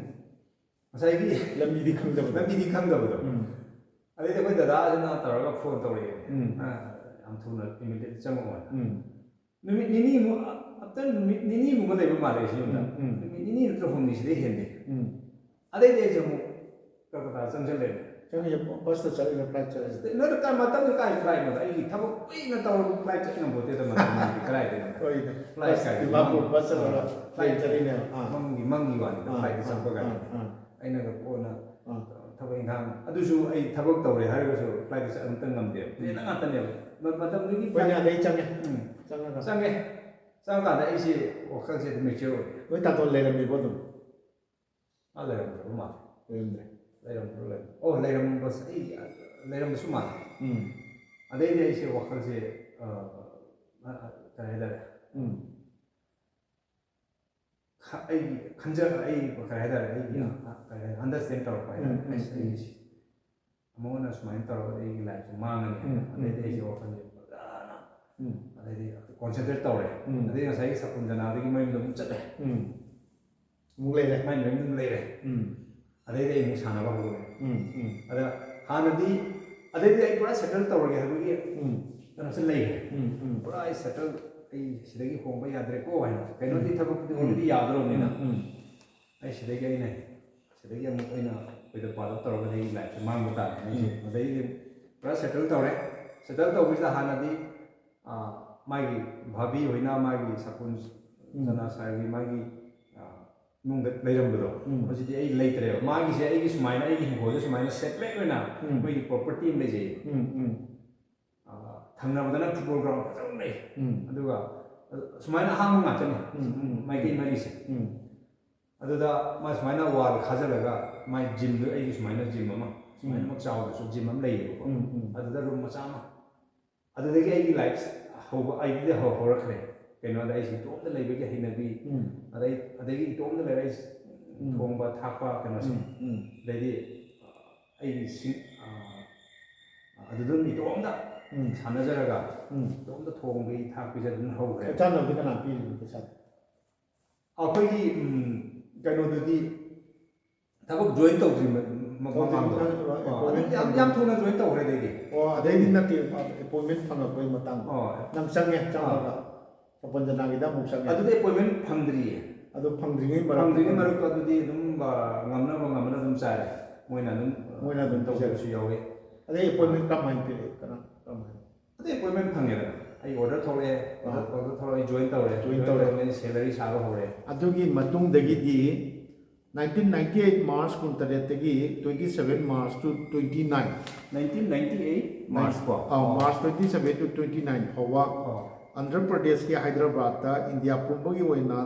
ꯉꯁꯥꯏꯒꯤ ꯂꯝꯕꯤꯗꯤ ꯈꯪꯗꯕꯗꯣ꯫ ꯂꯝꯕꯤꯗꯤ ꯈꯪꯗꯕꯗꯣ꯫ ꯎꯝ ꯑꯗꯩꯗꯤ ꯑꯩꯈꯣꯏ ꯗꯗꯥꯁꯤꯅ ꯇꯧꯔꯒ ꯐꯣꯟ ꯇꯧꯔꯛꯑꯦ꯫ ꯎꯝ꯫ "ꯑ, ꯌꯥꯝ ꯊꯨꯅ ꯏꯃꯤꯗꯦꯠꯂꯤ ꯆꯪꯉꯛꯑꯣꯅ"꯫ ꯎꯝ ꯅꯨꯃꯤꯠ ꯅꯤꯅꯤꯃꯨꯛ, ꯍꯞꯇꯥ ꯅꯨꯃꯤꯠ ꯅꯤꯅꯤꯃꯨꯛ ꯂꯩꯕ ꯃꯥꯜꯂꯦ ꯑꯩꯁꯦ ꯌꯨꯝꯗ꯫ ꯎꯝ, ꯎꯝ꯫ ꯅꯨꯃꯤꯠ ꯅꯤꯅꯤ ꯅꯠꯇ꯭ꯔ ꯍꯨꯝꯅꯤꯁꯤꯗꯩ ꯍꯦꯟꯗꯦ꯫ ꯎꯝ ꯑꯗꯩꯗꯤ ꯑꯩꯁꯦ ꯑꯃꯨꯛ ꯀꯜꯀꯇꯥ ꯆꯪꯁꯤꯜꯂꯦ꯫ ꯆꯪꯉꯦ, ꯕꯁꯇ ꯆꯠꯂꯤꯔ ꯐ꯭ꯂꯥꯏꯠ ꯆꯠꯂꯤꯔ? ꯅꯠꯇꯦ, ꯃꯇꯝꯗꯨ ꯀꯥꯏ ꯐ꯭ꯂꯥꯏꯠꯅꯣꯗ? ꯑꯩꯒꯤ ꯊꯕꯛ ꯀꯨꯏꯅ ꯇꯧꯔꯒ ꯐ꯭ꯂꯥꯏꯠ ꯆꯠ ꯉꯝꯄꯣꯠꯇꯦꯗ ꯃꯇꯝꯗꯨꯗꯤ꯫ ꯀꯗꯥꯏꯗꯩꯅꯣ? ꯍꯣꯏꯗ꯫ ꯐ꯭ꯂꯥꯏꯠ ꯕꯁ, ꯀꯥꯏꯗ? ꯗꯤꯃꯥꯄꯨꯔ ꯕꯁ ꯆꯠꯂꯒ ꯐ꯭ꯂꯥꯏꯠ ꯆꯠꯂꯤꯅꯦꯕ꯫ ꯑꯥ꯫ ꯃꯪꯒꯤ, ꯃꯪꯒꯤ ꯋꯥꯅꯤꯗ, ꯑꯥ, ꯐ꯭ꯂꯥꯏꯠꯇ ꯑꯥ, ꯆꯠꯄ ꯀꯥꯏꯅ꯫ ꯑꯥ, ꯑꯥ꯫ ꯑꯩꯅꯒ ꯀꯣꯟꯅ ꯑꯥ꯫ ꯊꯕꯛ ꯏꯪꯈꯥꯡ, ꯑꯗꯨꯁꯨ ꯑꯩ ꯊꯕꯛ ꯇꯧꯔꯦ ꯍꯥꯏꯔꯒꯁꯨ ꯐ꯭ꯂꯥꯏꯠꯇ ꯆꯠ ꯑꯝꯇ ꯉꯝꯗꯦꯕ꯫ ꯄ꯭ꯂꯦꯟꯗ ꯉꯥꯛꯇꯅꯦꯕ꯫ ꯃ-, ꯃꯇꯝꯗꯨꯒꯤ ꯍꯣꯏꯅꯦ, ꯑꯗꯩ ꯆꯪꯉꯦ꯫ ꯎꯝ꯫ ꯆꯪꯉꯒ꯫ ꯆꯪꯉꯦ꯫ ꯆꯪꯉꯀꯥꯟꯗ ꯑꯩꯁꯦ ꯋꯥꯈꯜꯁꯦ ꯑꯗꯨꯝ ꯃꯦꯆ꯭ꯌꯣꯔ ꯑꯣꯏꯔꯦ꯫ ꯅꯣꯏ ꯇꯥꯇꯣꯟ ꯂꯩꯔꯝꯃꯤꯕꯣ ꯑꯗꯨꯝ? ꯃꯥ ꯂꯩꯔꯝꯗ꯭ꯔꯕ ꯃꯥꯜꯂꯦ꯫ ꯂꯩꯔꯝꯗ꯭ꯔꯦ꯫ ꯂꯩꯔꯝꯗ꯭ꯔꯕ ꯂꯩꯔꯝ-, ꯑꯣ, ꯂꯩꯔꯝꯕꯁꯦ, ꯑꯩ, ꯂꯩꯔꯝꯕꯁꯨ ꯃꯥꯜꯂꯦ꯫ ꯎꯝ꯫ ꯑꯗꯩꯗꯤ ꯑꯩꯁꯦ ꯋꯥꯈꯜꯁꯦ, ꯑ, ꯑ, ꯑ, ꯀꯩ ꯍꯥꯏꯇꯥꯔꯦ? ꯎꯝ꯫ ꯈ-, ꯑꯩꯒꯤ ꯈꯟꯖ-, ꯑꯩ ꯀꯩ ꯍꯥꯏꯇꯥꯔꯦ? ꯑꯩꯒꯤ, ꯎꯝ꯫ ꯑ, ꯀꯩ ꯍꯥꯏ-, ꯑꯟꯗꯔꯁ꯭ꯇꯦꯟ ꯇꯧꯔꯛꯄ ꯎꯝ, ꯍꯥꯏꯇꯥꯔꯦ꯫ ꯎꯝ, ꯑꯩꯁ, ꯎꯝ꯫ ꯑꯩꯁꯦ ꯑꯃꯨꯛ ꯍꯟꯅ ꯁꯨꯃꯥꯏꯅ ꯇꯧꯔꯒꯗꯤ ꯑꯩꯒꯤ ꯂꯥꯏꯐꯁꯦ ꯃꯥꯡꯉꯅꯤ꯫ ꯎꯝ, ꯎꯝ, ꯑꯗꯩꯗꯤ ꯑꯩꯁꯦ ꯎꯝ꯫ ꯋꯥꯈꯜꯁꯦ ꯐꯖꯅ, ꯎꯝ꯫ ꯑꯗꯩꯗꯤ ꯀꯣꯟꯁꯦꯟꯇ꯭ꯔꯦꯠ ꯇꯧꯔꯦ꯫ ꯎꯝ꯫ ꯑꯗꯩ ꯉꯁꯥꯏꯒꯤ ꯁꯀꯨꯟꯗꯅꯥꯗꯒꯤ ꯃꯌꯨꯝꯗ ꯑꯃꯨꯛ ꯆꯠꯂꯦ꯫ ꯎꯝ꯫ ꯑꯃꯨꯛ ꯂꯩꯔꯦ꯫ ꯃꯥꯏ ꯃꯌꯨꯝꯗ ꯑꯗꯨꯝ ꯂꯩꯔꯦ꯫ ꯎꯝ꯫ ꯑꯗꯩꯗꯤ ꯑꯩ ꯑꯃꯨꯛ ꯁꯥꯟꯅꯕ ꯍꯧꯔꯦ꯫ ꯎꯝ, ꯎꯝ꯫ ꯑꯗ ꯍꯥꯟꯅꯗꯤ, ꯑꯗꯩꯗꯤ ꯑꯩ ꯄꯨꯔꯥ ꯁꯦꯇꯜ ꯇꯧꯔꯒꯦ ꯍꯥꯏꯕꯒꯤ ꯎꯝ꯫ ꯀꯩꯅꯣꯁꯦ ꯂꯩꯔꯦ꯫ ꯎꯝ, ꯎꯝ꯫ ꯄꯨꯔꯥ ꯑꯩ ꯁꯦꯇꯜ, ꯑꯩ ꯁꯤꯗꯒꯤ ꯍꯣꯡꯕ ꯌꯥꯗ꯭ꯔꯦꯀꯣ ꯍꯥꯏꯅ꯫ ꯀꯩꯅꯣꯗꯤ ꯎꯝ꯫ ꯊꯕꯛꯇꯨꯗꯤ ꯎꯝ꯫ ꯑꯣꯜꯔꯦꯗꯤ ꯌꯥꯗ꯭ꯔꯕꯅꯤꯅ꯫ ꯎꯝ, ꯎꯝ꯫ ꯑꯩ ꯁꯤꯗꯒꯤ ꯑꯩꯅ, ꯁꯤꯗꯒꯤ ꯑꯃꯨꯛ ꯑꯩꯅ ꯑꯩꯈꯣꯏꯗ ꯄꯥꯗ ꯇꯧꯔꯒꯗꯤ ꯑꯩꯒꯤ ꯂꯥꯏꯐꯁꯦ ꯃꯥꯡꯕ ꯇꯥꯔꯦ꯫ ꯑꯩꯁꯦ ꯎꯝ꯫ ꯑꯗꯩꯗꯤ ꯄꯨꯔꯥ ꯁꯦꯇꯜ ꯇꯧꯔꯦ꯫ ꯁꯦꯇꯜ ꯇꯧꯕꯁꯤꯗ ꯍꯥꯟꯅꯗꯤ ꯑꯥ, ꯃꯥꯒꯤ ꯚꯥꯕꯤ ꯍꯣꯏꯅ ꯃꯥꯒꯤ ꯁꯀꯨꯟ ꯎꯝ꯫ ꯆꯅꯥ ꯁꯥꯔꯒꯤ ꯃꯥꯒꯤ, ꯑꯥ, ꯏꯃꯨꯡꯗ ꯂꯩꯔꯝꯕꯗꯣ, ꯎꯝ꯫ ꯍꯧꯖꯤꯛꯇꯤ ꯑꯩ ꯂꯩꯇ꯭ꯔꯦꯕ꯫ ꯃꯥꯒꯤꯁꯦ ꯑꯩꯒꯤ ꯁꯨꯃꯥꯏꯅ, ꯑꯩꯒꯤ ꯍꯤꯡꯒꯣꯜꯗ ꯁꯨꯃꯥꯏꯅ separate ꯑꯣꯏꯅ ꯎꯝ꯫ ꯑꯩꯈꯣꯏꯒꯤ property ꯑꯃ ꯂꯩꯖꯩꯌꯦ꯫ ꯎꯝ, ꯎꯝ꯫ ꯑꯥ, ꯊꯪꯅꯕꯗꯅ football ground ꯐꯖꯅ ꯂꯩ꯫ ꯎꯝ꯫ ꯑꯗꯨꯒ, ꯑ, ꯁꯨꯃꯥꯏꯅ ꯑꯍꯥꯡꯕ ꯉꯥꯛꯇꯅꯤ, ꯎꯝ, ꯎꯝ, ꯃꯥꯏꯀꯩ ꯎꯝ꯫ ꯃꯔꯤꯁꯦ꯫ ꯎꯝ꯫ ꯑꯗꯨꯗ ꯃꯥ ꯁꯨꯃꯥꯏꯅ wall ꯈꯥꯖꯤꯜꯂꯒ ꯃꯥꯏ gymꯗꯨ, ꯑꯩꯒꯤ ꯁꯨꯃꯥꯏꯅ gym ꯑꯃ, ꯁꯨꯃꯥꯏꯅꯃꯛ ꯆꯥꯎꯗ꯭ꯔꯁꯨ gym ꯑꯃ ꯂꯩꯌꯦꯕꯀꯣ꯫ ꯎꯝ, ꯎꯝ꯫ ꯑꯗꯨꯗ room ꯃꯆꯥ ꯑꯃ꯫ ꯑꯗꯨꯗꯒꯤ ꯑꯩꯒꯤ life ꯍꯧꯕ, ꯑꯩꯗꯤ ꯍꯧ-, ꯍꯧꯔꯛꯈ꯭ꯔꯦ꯫ ꯀꯩꯅꯣꯗ ꯑꯩꯁꯦ ꯏꯇꯣꯝꯇ ꯂꯩꯕꯒꯤ ꯍꯩꯅꯕꯤ, ꯎꯝ꯫ ꯑꯗꯩ, ꯑꯗꯒꯤ ꯏꯇꯣꯝꯇ ꯂꯩꯔ ꯑꯩ ꯎꯝ꯫ ꯊꯣꯡꯕ ꯊꯥꯛꯄ ꯀꯩꯅꯣꯁꯦ꯫ ꯎꯝ, ꯎꯝ꯫ ꯑꯗꯩꯗꯤ ꯑꯩꯒꯤ ꯁꯤ-, ꯑ, ꯑꯗꯨꯗ ꯏꯇꯣꯝꯇ ꯎꯝ꯫ ꯁꯥꯟꯅꯖꯔꯒ ꯎꯝ꯫ ꯏꯇꯣꯝꯇ ꯊꯣꯡꯕꯒꯤ ꯊꯥꯛꯄꯤꯁꯦ ꯑꯗꯨꯝ ꯍꯧꯈ꯭ꯔꯦ꯫ ꯆꯥꯅꯕꯗꯤ ꯀꯅꯥ ꯄꯤꯔꯤꯅꯣ ꯄꯩꯁꯥ? ꯑꯩꯈꯣꯏꯒꯤ, ꯎꯝ, ꯀꯩꯅꯣꯗꯨꯗꯤ ꯊꯕꯛ join ꯇꯧꯗ꯭ꯔꯤ ꯃ-, ꯃ-, ꯇꯧꯗ꯭ꯔꯤ ꯃꯃꯥꯡꯗꯣ꯫ ꯃꯃꯥꯡꯗꯣ, ꯑꯣ, ꯑꯗꯨꯝ appointment ꯌꯥꯝ, ꯐꯪꯉꯦ꯫ ꯌꯥꯝ ꯊꯨꯅ join ꯇꯧꯈ꯭ꯔꯦ ꯑꯗꯩꯗꯤ꯫ ꯑꯣ, ꯑꯗꯩꯗꯤ ꯅꯠꯇꯦ, appointment ꯐꯪꯉꯛꯄꯩ ꯃꯇꯥꯡꯗꯣ꯫ ꯑꯣ꯫ ꯅꯪ ꯆꯪꯉꯦ, ꯑꯥ꯫ ꯆꯪꯉꯒ ꯁꯄꯟꯖꯅꯥꯒꯤꯗ ꯑꯃꯨꯛ ꯆꯪꯉꯦ꯫ ꯑꯗꯨꯗꯤ appointment ꯐꯪꯗ꯭ꯔꯤꯌꯦ꯫ ꯑꯗꯨ ꯐꯪꯗ꯭ꯔꯤꯉꯩ ꯃꯔꯛꯇ ꯐꯪꯗ꯭ꯔꯤꯉꯩ ꯃꯔꯛꯇ ꯑꯗꯨꯗꯤ ꯑꯗꯨꯝ, ꯑ, ꯉꯝꯅꯕ ꯉꯝꯅꯕ ꯑꯗꯨꯝ ꯆꯥꯔꯦ꯫ ꯃꯣꯏꯅ ꯑꯗꯨꯝ, ꯃꯣꯏꯅ ꯑꯗꯨꯝ ꯑꯗꯨꯝ ꯇꯧꯖꯔꯦ꯫ ꯇꯧꯕꯁꯨ ꯌꯥꯎꯋꯤ꯫ ꯑꯗꯩ appointment ꯀꯔꯝꯍꯥꯏꯅ ꯄꯤꯔꯛꯑꯦ? ꯀꯔꯝ-, ꯀꯔꯝꯍꯥꯏꯅ? ꯑꯗꯩ appointment ꯐꯪꯉꯦꯗꯅ꯫ ꯑꯩ order ꯊꯣꯛꯂꯛꯑꯦ, order, ꯑꯥ꯫ Order ꯊꯣꯛꯂꯛꯑꯦ, join ꯇꯧꯔꯦ꯫ Join join ꯇꯧꯔꯦ꯫ ꯇꯧꯔꯕꯅꯤꯅ salary ꯁꯥꯕ ꯍꯧꯔꯦ꯫ ꯑꯗꯨꯒꯤ ꯃꯇꯨꯡꯗꯒꯤꯗꯤ nineteen ninety eight March ꯀꯨꯟꯇꯔꯦꯠꯇꯒꯤ twenty seven March to twenty nine꯫ Nineteen ninety eight March ꯀꯣ? ꯑꯥ, ꯑꯣ꯫ March twenty seven to twenty nine ꯐꯥꯎꯕ ꯑꯣ꯫ ꯑꯟꯙ꯭ꯔ ꯄ꯭ꯔꯗꯦꯁꯀꯤ ꯍꯥꯏꯗ꯭ꯔꯕꯥꯗꯇ ꯏꯟꯗꯤꯌꯥ ꯄꯨꯝꯕꯒꯤ ꯑꯣꯏꯅ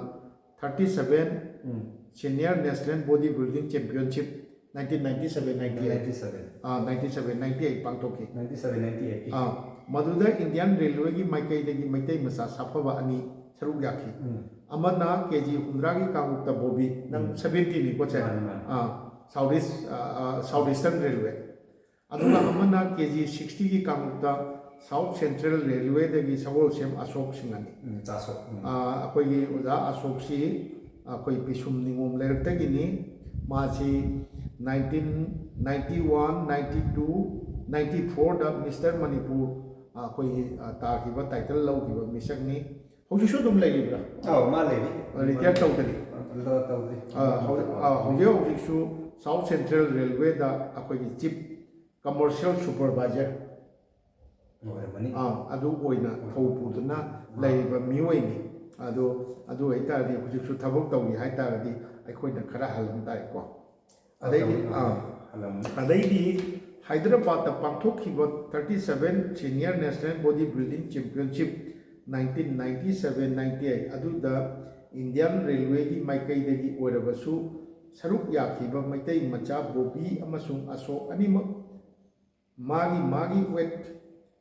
thirty seven ꯎꯝ꯫ Senior National Body Building Championship nineteen ninety seven ninety eight꯫ Ninety seven꯫ ꯑꯥ, ninety seven ninety eight ꯄꯥꯡꯊꯣꯛꯈꯤ꯫ Ninety seven ninety eight ꯀꯤ꯫ ꯑꯥ, ꯃꯗꯨꯗ Indian Railway ꯒꯤ ꯃꯥꯏꯀꯩꯗꯒꯤ ꯃꯩꯇꯩ ꯃꯆꯥ ꯁꯥꯐꯕ ꯑꯅꯤ ꯁꯔꯨꯛ ꯌꯥꯈꯤ꯫ ꯎꯝ꯫ ꯑꯃꯅ ꯀꯦ ꯖꯤ ꯍꯨꯝꯗ꯭ꯔꯥꯒꯤ ꯀꯥꯡꯂꯨꯞꯇ ꯕꯣꯕꯤ, ꯅꯪ ꯎꯝ꯫ Seventy ꯅꯤꯀꯣ, ꯁꯦ? ꯃꯥꯅꯤ, ꯃꯥꯅꯤ꯫ ꯑꯥ, South East, ꯑꯥ, ꯑꯥ, South Eastern Railway꯫ ꯑꯗꯨꯒ ꯑꯃꯅ ꯀꯦ ꯖꯤ sixty ꯒꯤ ꯀꯥꯡꯂꯨꯞꯇ South Central Railway ꯗꯒꯤ ꯁꯒꯣꯜꯁꯦꯝ ꯑꯁꯣꯛ ꯁꯤꯡꯉꯅꯤ꯫ ꯎꯝ, ꯆꯥꯁꯣꯛ꯫ ꯎꯝ꯫ ꯑꯥ, ꯑꯩꯈꯣꯏꯒꯤ ꯑꯣꯖꯥ ꯑꯁꯣꯛꯁꯤ ꯑꯩꯈꯣꯏ ꯄꯤꯁꯨꯝ ꯅꯤꯉꯣꯝ ꯂꯩꯔꯛꯇꯒꯤꯅꯤ꯫ ꯃꯥꯁꯤ nineteen ninety one, ninety two, ninety four ꯗ Mister Manipur, ꯑꯥ, ꯑꯩꯈꯣꯏꯒꯤ, ꯑꯥ, ꯇꯥꯈꯤꯕ, title ꯂꯧꯈꯤꯕ ꯃꯤꯁꯛꯅꯤ꯫ ꯍꯧꯖꯤꯛꯁꯨ ꯑꯗꯨꯝ ꯂꯩꯔꯤꯕ꯭ꯔꯥ? ꯑꯧ, ꯃꯥ ꯂꯩꯔꯤ꯫ ꯑꯥ, retire ꯇꯧꯗꯔꯤ? ꯑꯥ, ꯇꯧꯗ꯭ꯔꯤ꯫ ꯑꯥ, ꯍꯧꯖꯤꯛ, ꯑꯥ, ꯍꯧꯖꯤꯛ ꯍꯧꯖꯤꯛꯁꯨ South Central Railway ꯗ ꯑꯩꯈꯣꯏꯒꯤ chief commercial supervisor ꯑꯣꯏꯔꯝꯃꯅꯤ꯫ ꯑꯥ, ꯑꯗꯨ ꯑꯣꯏꯅ ꯊꯧ ꯄꯨꯗꯨꯅ ꯂꯩꯔꯤꯕ ꯃꯤꯑꯣꯏꯅꯤ꯫ ꯑꯗꯣ ꯑꯗꯨ ꯑꯣꯏꯇꯥꯔꯗꯤ ꯍꯧꯖꯤꯛꯁꯨ ꯊꯕꯛ ꯇꯧꯔꯤ ꯍꯥꯏꯇꯥꯔꯒꯗꯤ ꯑꯩꯈꯣꯏꯅ ꯈꯔ ꯍꯜꯂꯝ ꯇꯥꯏꯀꯣ꯫ ꯑꯗꯩꯗꯤ ꯇꯧꯔꯤ, ꯑꯥ, ꯍꯜꯂꯝꯃꯅꯤ꯫ ꯑꯗꯩꯗꯤ ꯍꯥꯏꯗ꯭ꯔꯕꯥꯗꯇ ꯄꯥꯡꯊꯣꯛꯈꯤꯕ thirty seven Senior National Body Building Championship nineteen ninety seven ninety eight ꯑꯗꯨꯗ Indian Railwayꯒꯤ ꯃꯥꯏꯀꯩꯗꯒꯤ ꯑꯣꯏꯔꯕꯁꯨ ꯁꯔꯨꯛ ꯌꯥꯈꯤꯕ ꯃꯩꯇꯩ ꯃꯆꯥ ꯕꯣꯕꯤ ꯑꯃꯁꯨꯡ ꯑꯁꯣꯛ ꯑꯅꯤꯃꯛ ꯃꯥꯒꯤ ꯃꯥꯒꯤ weight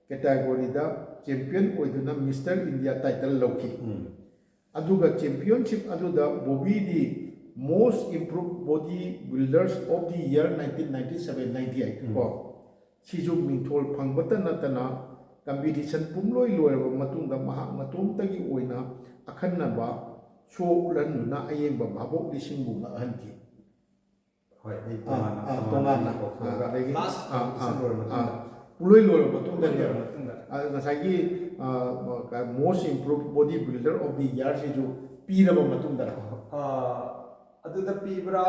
categoryꯗ champion ꯑꯣꯏꯗꯨꯅ Mister India title ꯂꯧꯈꯤ꯫ ꯎꯝ꯫ ꯑꯗꯨꯒ championship ꯑꯗꯨꯗ ꯕꯣꯕꯤꯗꯤ Most Improved Body Builders of the Year nineteen ninety seven ninety eight ꯀꯣ, ꯁꯤꯁꯨ ꯃꯤꯡꯊꯣꯜ ꯐꯪꯕꯇ ꯅꯠꯇꯅ competition ꯄꯨꯝꯂꯣꯏ ꯂꯣꯏꯔꯕ ꯃꯇꯨꯡꯗ ꯃꯍꯥꯛ ꯃꯇꯣꯝꯇꯒꯤ ꯑꯣꯏꯅ ꯑꯈꯟꯅꯕ show ꯎꯠꯍꯟꯗꯨꯅ ꯑꯌꯦꯡꯕ ꯚꯥꯕꯣꯛ ꯂꯤꯁꯤꯡꯕꯨ ꯉꯛꯍꯟꯈꯤ꯫ ꯍꯣꯏ, ꯑꯩ ꯑꯥ, ꯇꯣꯉꯥꯟꯅ ꯑꯥ, ꯑꯃ ꯇꯣꯉꯥꯟꯅ꯫ ꯀꯧꯊꯣꯛꯑꯒ ꯑꯥ, ꯑꯗꯒꯤ, last ꯑꯥ, competition ꯑꯥ, ꯂꯣꯏꯔ ꯃꯇꯨꯡꯗ꯫ ꯑꯥ, ꯄꯨꯡꯂꯣꯏ ꯂꯣꯏꯔꯕ ꯃꯇꯨꯡꯗꯅꯦꯕ꯫ ꯂꯣꯏꯔ ꯃꯇꯨꯡꯗ꯫ ꯑꯗꯨ ꯉꯁꯥꯏꯒꯤ, ꯑꯥ, Most Improved Body Builder of the Year ꯁꯤꯁꯨ ꯄꯤꯔꯕ ꯃꯇꯨꯡꯗ꯫ ꯑꯥ, ꯑꯗꯨꯗ ꯄꯤꯕ꯭ꯔꯥ?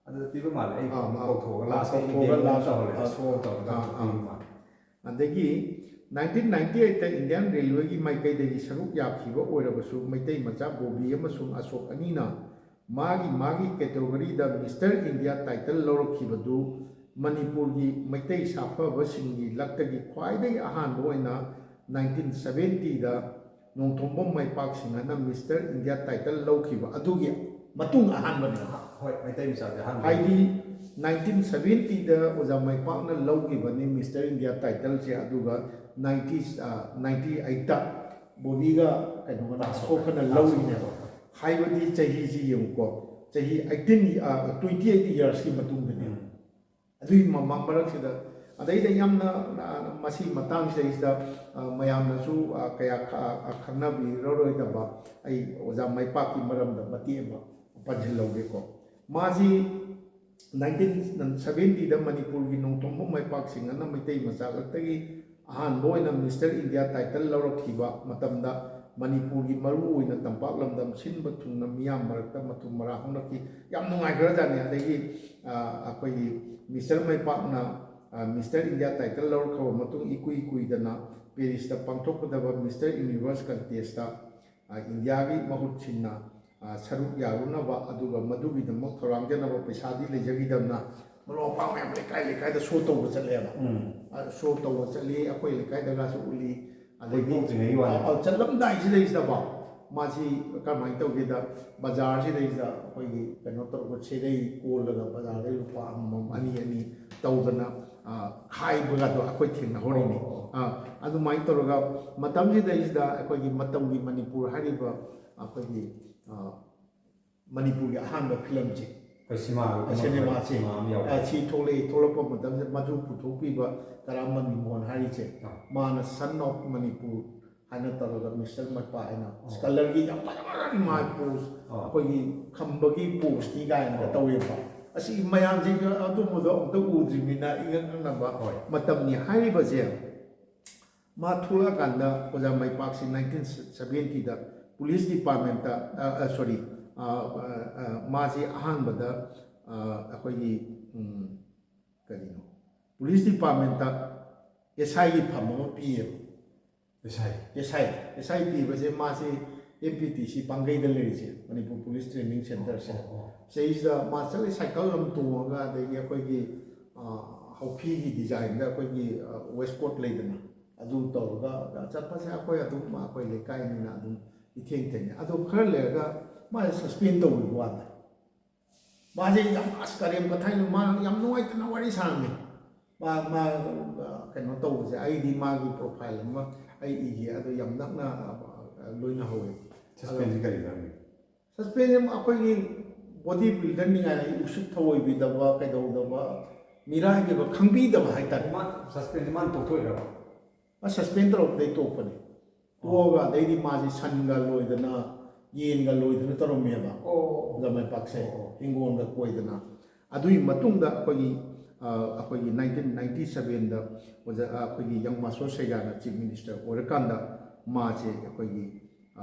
ꯑꯗꯨꯗ ꯄꯤꯕ ꯃꯥꯜꯂꯦ꯫ ꯑꯩ ꯑꯥ, ꯑꯥ, ꯀꯧꯊꯣꯛꯑꯒ ꯑꯥ, last ꯑꯩ ꯀꯧꯊꯣꯛꯑꯒ ꯏꯟꯗꯤꯌꯟ last, ꯇꯧꯍꯜꯂꯦ꯫ ꯑꯥ, Show ꯇꯧꯔꯒ ꯑꯥ, ꯄꯤꯕ ꯑꯥ꯫ ꯃꯥꯜꯂꯦ꯫ ꯑꯗꯒꯤ nineteen ninety eight Indian Railwayꯒꯤ ꯃꯥꯏꯀꯩꯗꯒꯤ ꯁꯔꯨꯛ ꯌꯥꯈꯤꯕ ꯑꯣꯏꯔꯕꯁꯨ ꯃꯩꯇꯩ ꯃꯆꯥ ꯕꯣꯕꯤ ꯑꯃꯁꯨꯡ ꯑꯁꯣꯛ ꯑꯅꯤꯅ ꯃꯥꯒꯤ ꯃꯥꯒꯤ categoryꯗ Mister India title ꯂꯧꯔꯛꯈꯤꯕꯗꯨ ꯃꯅꯤꯄꯨꯔꯒꯤ ꯃꯩꯇꯩ ꯁꯥꯐꯕꯁꯤꯡꯒꯤ ꯂꯛꯇꯒꯤ ꯈ꯭ꯋꯥꯏꯗꯒꯤ ꯑꯍꯥꯟꯕ ꯑꯣꯏꯅ nineteen seventyꯗ ꯅꯣꯡꯊꯣꯝꯕꯝ ꯃꯥꯏꯄꯥꯛ ꯁꯤꯡꯍꯅ Mister India title ꯂꯧꯈꯤꯕ ꯑꯗꯨꯒꯤ ꯃꯇꯨꯡ ꯑꯍꯥꯟꯕꯅꯤ꯫ ꯍꯣꯏ, ꯃꯩꯇꯩ ꯃꯆꯥꯁꯦ ꯑꯍꯥꯟꯕ꯫ ꯍꯥꯏꯗꯤ nineteen seventyꯗ ꯑꯣꯖꯥ ꯃꯥꯏꯄꯥꯛꯅ ꯂꯧꯈꯤꯕꯅꯤ Mister India titleꯁꯦ, ꯑꯗꯨꯒ ninety, ꯑ, ninety eightꯇ ꯕꯣꯕꯤꯒ ꯀꯩꯅꯣꯒꯅ, ꯑꯁꯣꯛꯀꯅ ꯂꯧꯔꯤꯅꯦꯕ꯫ ꯍꯥꯏꯕꯗꯤ ꯆꯍꯤꯁꯤ ꯌꯦꯡꯉꯨꯀꯣ, ꯆꯍꯤ eighteen, ꯑ, twenty eight yearsꯀꯤ ꯃꯇꯨꯡꯗꯅꯦ꯫ ꯎꯝ꯫ ꯑꯗꯨꯒꯤ ꯃꯃꯥꯡ ꯃꯔꯛꯁꯤꯗ, ꯑꯗꯩꯗ ꯌꯥꯝꯅ, ꯑ, ꯃꯁꯤ ꯃꯇꯥꯡꯁꯤꯗꯩꯁꯤꯗ, ꯑ, ꯃꯌꯥꯝꯅꯁꯨ, ꯑ, ꯀꯌꯥ ꯈ-, ꯑ, ꯈꯪꯅꯕꯤꯔꯔꯣꯏꯗꯕ ꯑꯩ ꯑꯣꯖꯥ ꯃꯥꯏꯄꯥꯛꯀꯤ ꯃꯔꯝꯗ ꯃꯇꯦꯛ ꯑꯃ ꯄꯟꯁꯤꯜꯍꯧꯒꯦꯀꯣ꯫ ꯃꯥꯁꯤ nineteen seventyꯗ ꯃꯅꯤꯄꯨꯔꯒꯤ ꯅꯣꯡꯊꯣꯝꯕꯝ ꯃꯥꯏꯄꯥꯛ ꯁꯤꯡꯍꯅ ꯃꯩꯇꯩ ꯃꯆꯥ ꯂꯛꯇꯒꯤ ꯑꯍꯥꯟꯕ ꯑꯣꯏꯅ Mister India title ꯂꯧꯔꯛꯈꯤꯕ ꯃꯇꯝꯗ ꯃꯅꯤꯄꯨꯔꯒꯤ ꯃꯔꯨꯑꯣꯏꯅ ꯇꯝꯄꯥꯛ ꯂꯝꯗꯝ ꯁꯤꯟꯕ ꯊꯨꯡꯅ ꯃꯤꯌꯥꯝ ꯃꯔꯛꯇ ꯃꯊꯨꯝ ꯃꯔꯥꯡ ꯍꯧꯅꯈꯤ꯫ ꯌꯥꯝ ꯅꯨꯡꯉꯥꯏꯈ꯭ꯔꯖꯥꯠꯅꯤ꯫ ꯑꯗꯒꯤ, ꯑ, ꯑꯩꯈꯣꯏꯒꯤ Mister ꯃꯥꯏꯄꯥꯛꯅ ꯃꯤꯁꯇꯔ ꯏꯟꯗꯤꯌꯥ ꯇꯥꯏꯇꯜ ꯂꯧꯔꯛꯈ꯭ꯔꯕ ꯃꯇꯨꯡ ꯏꯀꯨꯏ ꯀꯨꯏꯗꯅ ꯄꯦꯔꯤꯁꯇ ꯄꯥꯡꯊꯣꯛꯀꯗꯕ ꯃꯤꯁꯇꯔ ꯌꯨꯅꯤꯚꯔꯁ ꯀꯟꯇꯦꯁꯇ ꯏꯟꯗꯤꯌꯥꯒꯤ ꯃꯍꯨꯠ ꯁꯤꯟꯅ ꯁꯔꯨꯛ ꯌꯥꯔꯨꯅꯕ, ꯑꯗꯨꯒ ꯃꯗꯨꯒꯤꯗꯃꯛ ꯊꯧꯔꯥꯡꯖꯅꯕ ꯄꯩꯁꯥꯗꯤ ꯂꯩꯖꯈꯤꯗꯕꯅ ꯃꯔꯨꯞ ꯃꯄꯥꯡ ꯃꯌꯥꯝ ꯂꯩꯀꯥꯏ ꯂꯩꯀꯥꯏꯗ ꯁꯣ ꯇꯧꯕ ꯆꯠꯂꯦꯕ꯫ ꯎꯝ꯫ ꯁꯣ ꯇꯧꯕ ꯆꯠꯂꯤ, ꯑꯩꯈꯣꯏ ꯂꯩꯀꯥꯏꯗꯒꯁꯨ ꯎꯠꯂꯤ꯫ ꯑꯗꯒꯤ ꯀꯣꯏꯊꯣꯛꯇ꯭ꯔꯤꯉꯩꯒꯤ ꯋꯥꯅꯤ꯫ ꯑ, ꯆꯠꯂꯝꯗꯥꯏꯁꯤꯗꯩꯁꯤꯗꯀꯣ, ꯃꯥꯁꯤ ꯀꯔꯝꯍꯥꯏꯅ ꯇꯧꯒꯦꯗ, ꯕꯖꯥꯔꯁꯤꯗꯩꯁꯤꯗ ꯑꯩꯈꯣꯏꯒꯤ ꯀꯩꯅꯣ ꯇꯧꯔꯒ ꯁꯦꯗꯩ ꯀꯣꯜꯂꯒ ꯕꯖꯥꯔꯗꯩ ꯂꯨꯄꯥ ꯑꯃꯃꯝ ꯑꯅꯤ ꯑꯅꯤ ꯇꯧꯗꯅ, ꯑ, ꯈꯥꯏꯕꯒꯗꯣ ꯑꯩꯈꯣꯏ ꯊꯦꯡꯅꯍꯧꯔꯤꯅꯤ꯫ ꯑꯣ, ꯑꯣ꯫ ꯑ, ꯑꯗꯨꯃꯥꯏꯅ ꯇꯧꯔꯒ ꯃꯇꯝꯁꯤꯗꯩꯁꯤꯗ ꯑꯩꯈꯣꯏꯒꯤ ꯃꯇꯝꯒꯤ ꯃꯅꯤꯄꯨꯔ ꯍꯥꯏꯔꯤꯕ ꯑꯩꯈꯣꯏꯒꯤ, ꯑ, ꯃꯅꯤꯄꯨꯔꯒꯤ ꯑꯍꯥꯟꯕ ꯐꯤꯂꯝꯁꯦ, ꯑꯩꯈꯣꯏ ꯁꯤꯃꯥꯒꯤ ꯀꯨꯝꯃꯛꯄ ꯁꯤꯅꯦꯃꯥꯁꯦ, ꯁꯤꯃꯥ ꯑꯃ ꯌꯥꯎꯋꯦ꯫ ꯑ, ꯁꯤ ꯊꯣꯛꯂꯛꯏ, ꯊꯣꯛꯂꯛꯄ ꯃꯇꯝꯗ ꯃꯗꯨ ꯄꯨꯊꯣꯛꯄꯤꯕ ꯇꯔꯥꯃꯅꯤ ꯃꯣꯍꯟ ꯍꯥꯏꯔꯤꯁꯦ, ꯑꯥ꯫ ꯃꯥꯅ Son of Manipur ꯍꯥꯏꯅ ꯇꯧꯔꯒ ꯃꯤꯁꯇꯔ ꯃꯠꯄ ꯍꯥꯏꯅ ꯑꯣ꯫ ꯁ꯭ꯀꯂꯔꯒꯤ ꯌꯥꯝ ꯐꯖꯕ ꯃꯥꯒꯤ ꯄꯣꯁ, ꯑꯣ꯫ ꯑꯩꯈꯣꯏꯒꯤ ꯈꯝꯕꯒꯤ ꯄꯣꯁꯅꯤ ꯀꯥꯏꯅꯒ ꯑꯣ꯫ ꯇꯧꯋꯦꯕ꯫ ꯑꯁꯤ ꯃꯌꯥꯝꯁꯦ ꯑꯗꯨꯝꯕꯗꯣ ꯑꯃꯨꯛꯇ ꯎꯗ꯭ꯔꯤꯕꯅꯤꯅ ꯏꯉꯛ ꯉꯛꯅꯕ ꯍꯣꯏ꯫ ꯃꯇꯝꯅꯤ꯫ ꯍꯥꯏꯔꯤꯕꯁꯦ ꯃꯥ ꯊꯣꯛꯂꯛꯑꯀꯥꯟꯗ ꯑꯣꯖꯥ ꯃꯥꯏꯄꯥꯛꯁꯤ ꯅꯥꯏꯟꯇꯤꯟ ꯁꯚꯦꯟꯇꯤꯗ ꯄꯨꯂꯤꯁ ꯗꯤꯄꯥꯔꯠꯃꯦꯟꯇ, ꯁꯣꯔꯤ, ꯃꯥꯁꯤ ꯑꯍꯥꯟꯕꯗ, ꯑ, ꯑꯩꯈꯣꯏꯒꯤ, ꯎꯝ, ꯀꯔꯤꯅꯣ, ꯄꯨꯂꯤꯁ ꯗꯤꯄꯥꯔꯠꯃꯦꯟꯇ ꯑꯦꯁ ꯑꯥꯏꯒꯤ ꯐꯝ ꯑꯃ ꯄꯤꯌꯦꯕ꯫ ꯑꯦꯁ ꯑꯥꯏ꯫ ꯑꯦꯁ ꯑꯥꯏ, ꯑꯦꯁ ꯑꯥꯏ ꯄꯤꯕꯁꯦ ꯃꯥꯁꯤ ꯑꯦꯝ ꯄꯤ ꯇꯤ ꯁꯤ ꯄꯥꯡꯒꯩꯗ ꯂꯩꯔꯤꯁꯦ, ꯃꯅꯤꯄꯨꯔ ꯄꯨꯂꯤꯁ ꯇ꯭ꯔꯦꯅꯤꯡ ꯁꯦꯟꯇꯔꯁꯦ꯫ ꯑꯣ, ꯑꯣ꯫ ꯁꯤꯗꯩꯁꯤꯗ ꯃꯥ ꯆꯠꯂꯤ, ꯁꯥꯏꯀꯜ ꯑꯃ ꯇꯣꯡꯉꯒ, ꯑꯗꯒꯤ ꯑꯩꯈꯣꯏꯒꯤ, ꯑ, ꯍꯥꯎꯐꯤꯒꯤ ꯗꯤꯖꯥꯏꯟꯗ ꯑꯩꯈꯣꯏꯒꯤ, ꯑ, ꯋꯦꯁꯀꯣꯠ ꯂꯩꯗꯅ, ꯑꯗꯨ ꯇꯧꯔꯒ ꯆꯠꯄꯁꯦ ꯑꯩꯈꯣꯏ ꯑꯗꯨꯝ, ꯑꯩꯈꯣꯏ ꯂꯩꯀꯥꯏꯅꯤꯅ ꯑꯗꯨꯝ ꯏꯊꯦꯡ ꯊꯦꯡꯅꯩ꯫ ꯑꯗꯣ ꯈꯔ ꯂꯩꯔꯒ ꯃꯥꯁꯦ ꯁꯁꯄꯦꯟ ꯇꯧꯈꯤꯕ ꯋꯥꯅꯤ꯫ ꯃꯥꯁꯦ ꯌꯥꯝ, ꯑꯁ, ꯀꯔꯦꯝ ꯀꯊꯥꯏꯅ ꯃꯥ ꯌꯥꯝ ꯅꯨꯡꯉꯥꯏꯇꯅ ꯋꯥꯔꯤ ꯁꯥꯔꯝꯃꯤ꯫ ꯃꯥ, ꯃꯥ, ꯑ, ꯀꯩꯅꯣ ꯇꯧꯕꯁꯦ, ꯑꯩꯗꯤ ꯃꯥꯒꯤ ꯄ꯭ꯔꯣꯐꯥꯏꯜ ꯑꯃ ꯑꯩ ꯏꯒꯦ, ꯑꯗꯣ ꯌꯥꯝ ꯅꯛꯅ, ꯑ, ꯂꯣꯏꯅꯍꯧꯋꯦ꯫ ꯁꯁꯄꯦꯟꯁꯁꯤ ꯀꯔꯤ ꯃꯔꯝꯒꯤꯅꯣ? ꯁꯁꯄꯦꯟꯁꯁꯤ ꯑꯩꯈꯣꯏꯒꯤ ꯕꯣꯗꯤ ꯕꯤꯜꯗꯔꯅꯤ ꯀꯥꯏꯅ ꯎꯁꯤꯠ ꯊꯑꯣꯏꯕꯤꯗꯕ, ꯀꯩꯗꯧꯗꯕ, ꯃꯤꯔꯥꯏꯕꯤꯕ, ꯈꯪꯕꯤꯗꯕ ꯍꯥꯏꯇꯥꯔꯦ꯫ ꯃꯥ ꯁꯁꯄꯦꯟꯁꯁꯤ ꯃꯥꯅ ꯇꯣꯛꯊꯣꯛꯏꯔꯕ? ꯃꯥ ꯁꯁꯄꯦꯟ ꯇꯧꯔꯛꯄꯗꯒꯤ ꯇꯣꯛꯄꯅꯦ꯫ ꯇꯣꯛꯑꯒ ꯑꯗꯩꯗꯤ ꯃꯥꯁꯦ ꯁꯟꯒ ꯂꯣꯏꯗꯅ, ꯌꯦꯟꯒ ꯂꯣꯏꯗꯅ ꯇꯧꯔꯝꯃꯦꯕ꯫ ꯑꯣ꯫ ꯑꯣꯖꯥ ꯃꯥꯏꯄꯥꯛꯁꯦ ꯑꯣ, ꯑꯣ꯫ ꯍꯤꯡꯒꯣꯜꯒ ꯀꯣꯏꯗꯅ꯫ ꯑꯗꯨꯒꯤ ꯃꯇꯨꯡꯗ ꯑꯩꯈꯣꯏꯒꯤ, ꯑ, ꯑꯩꯈꯣꯏꯒꯤ ꯅꯥꯏꯟꯇꯤꯟ ꯅꯥꯏꯟꯇꯤ ꯁꯚꯦꯟꯗ ꯑꯣꯖꯥ, ꯑ, ꯑꯩꯈꯣꯏꯒꯤ ꯌꯪ ꯃꯥꯁꯇꯔ ꯁꯩꯒꯥꯅ ꯆꯤꯐ ꯃꯤꯅꯤꯁꯇꯔ ꯑꯣꯏꯔꯀꯥꯟꯗ ꯃꯥꯁꯦ ꯑꯩꯈꯣꯏꯒꯤ, ꯑ,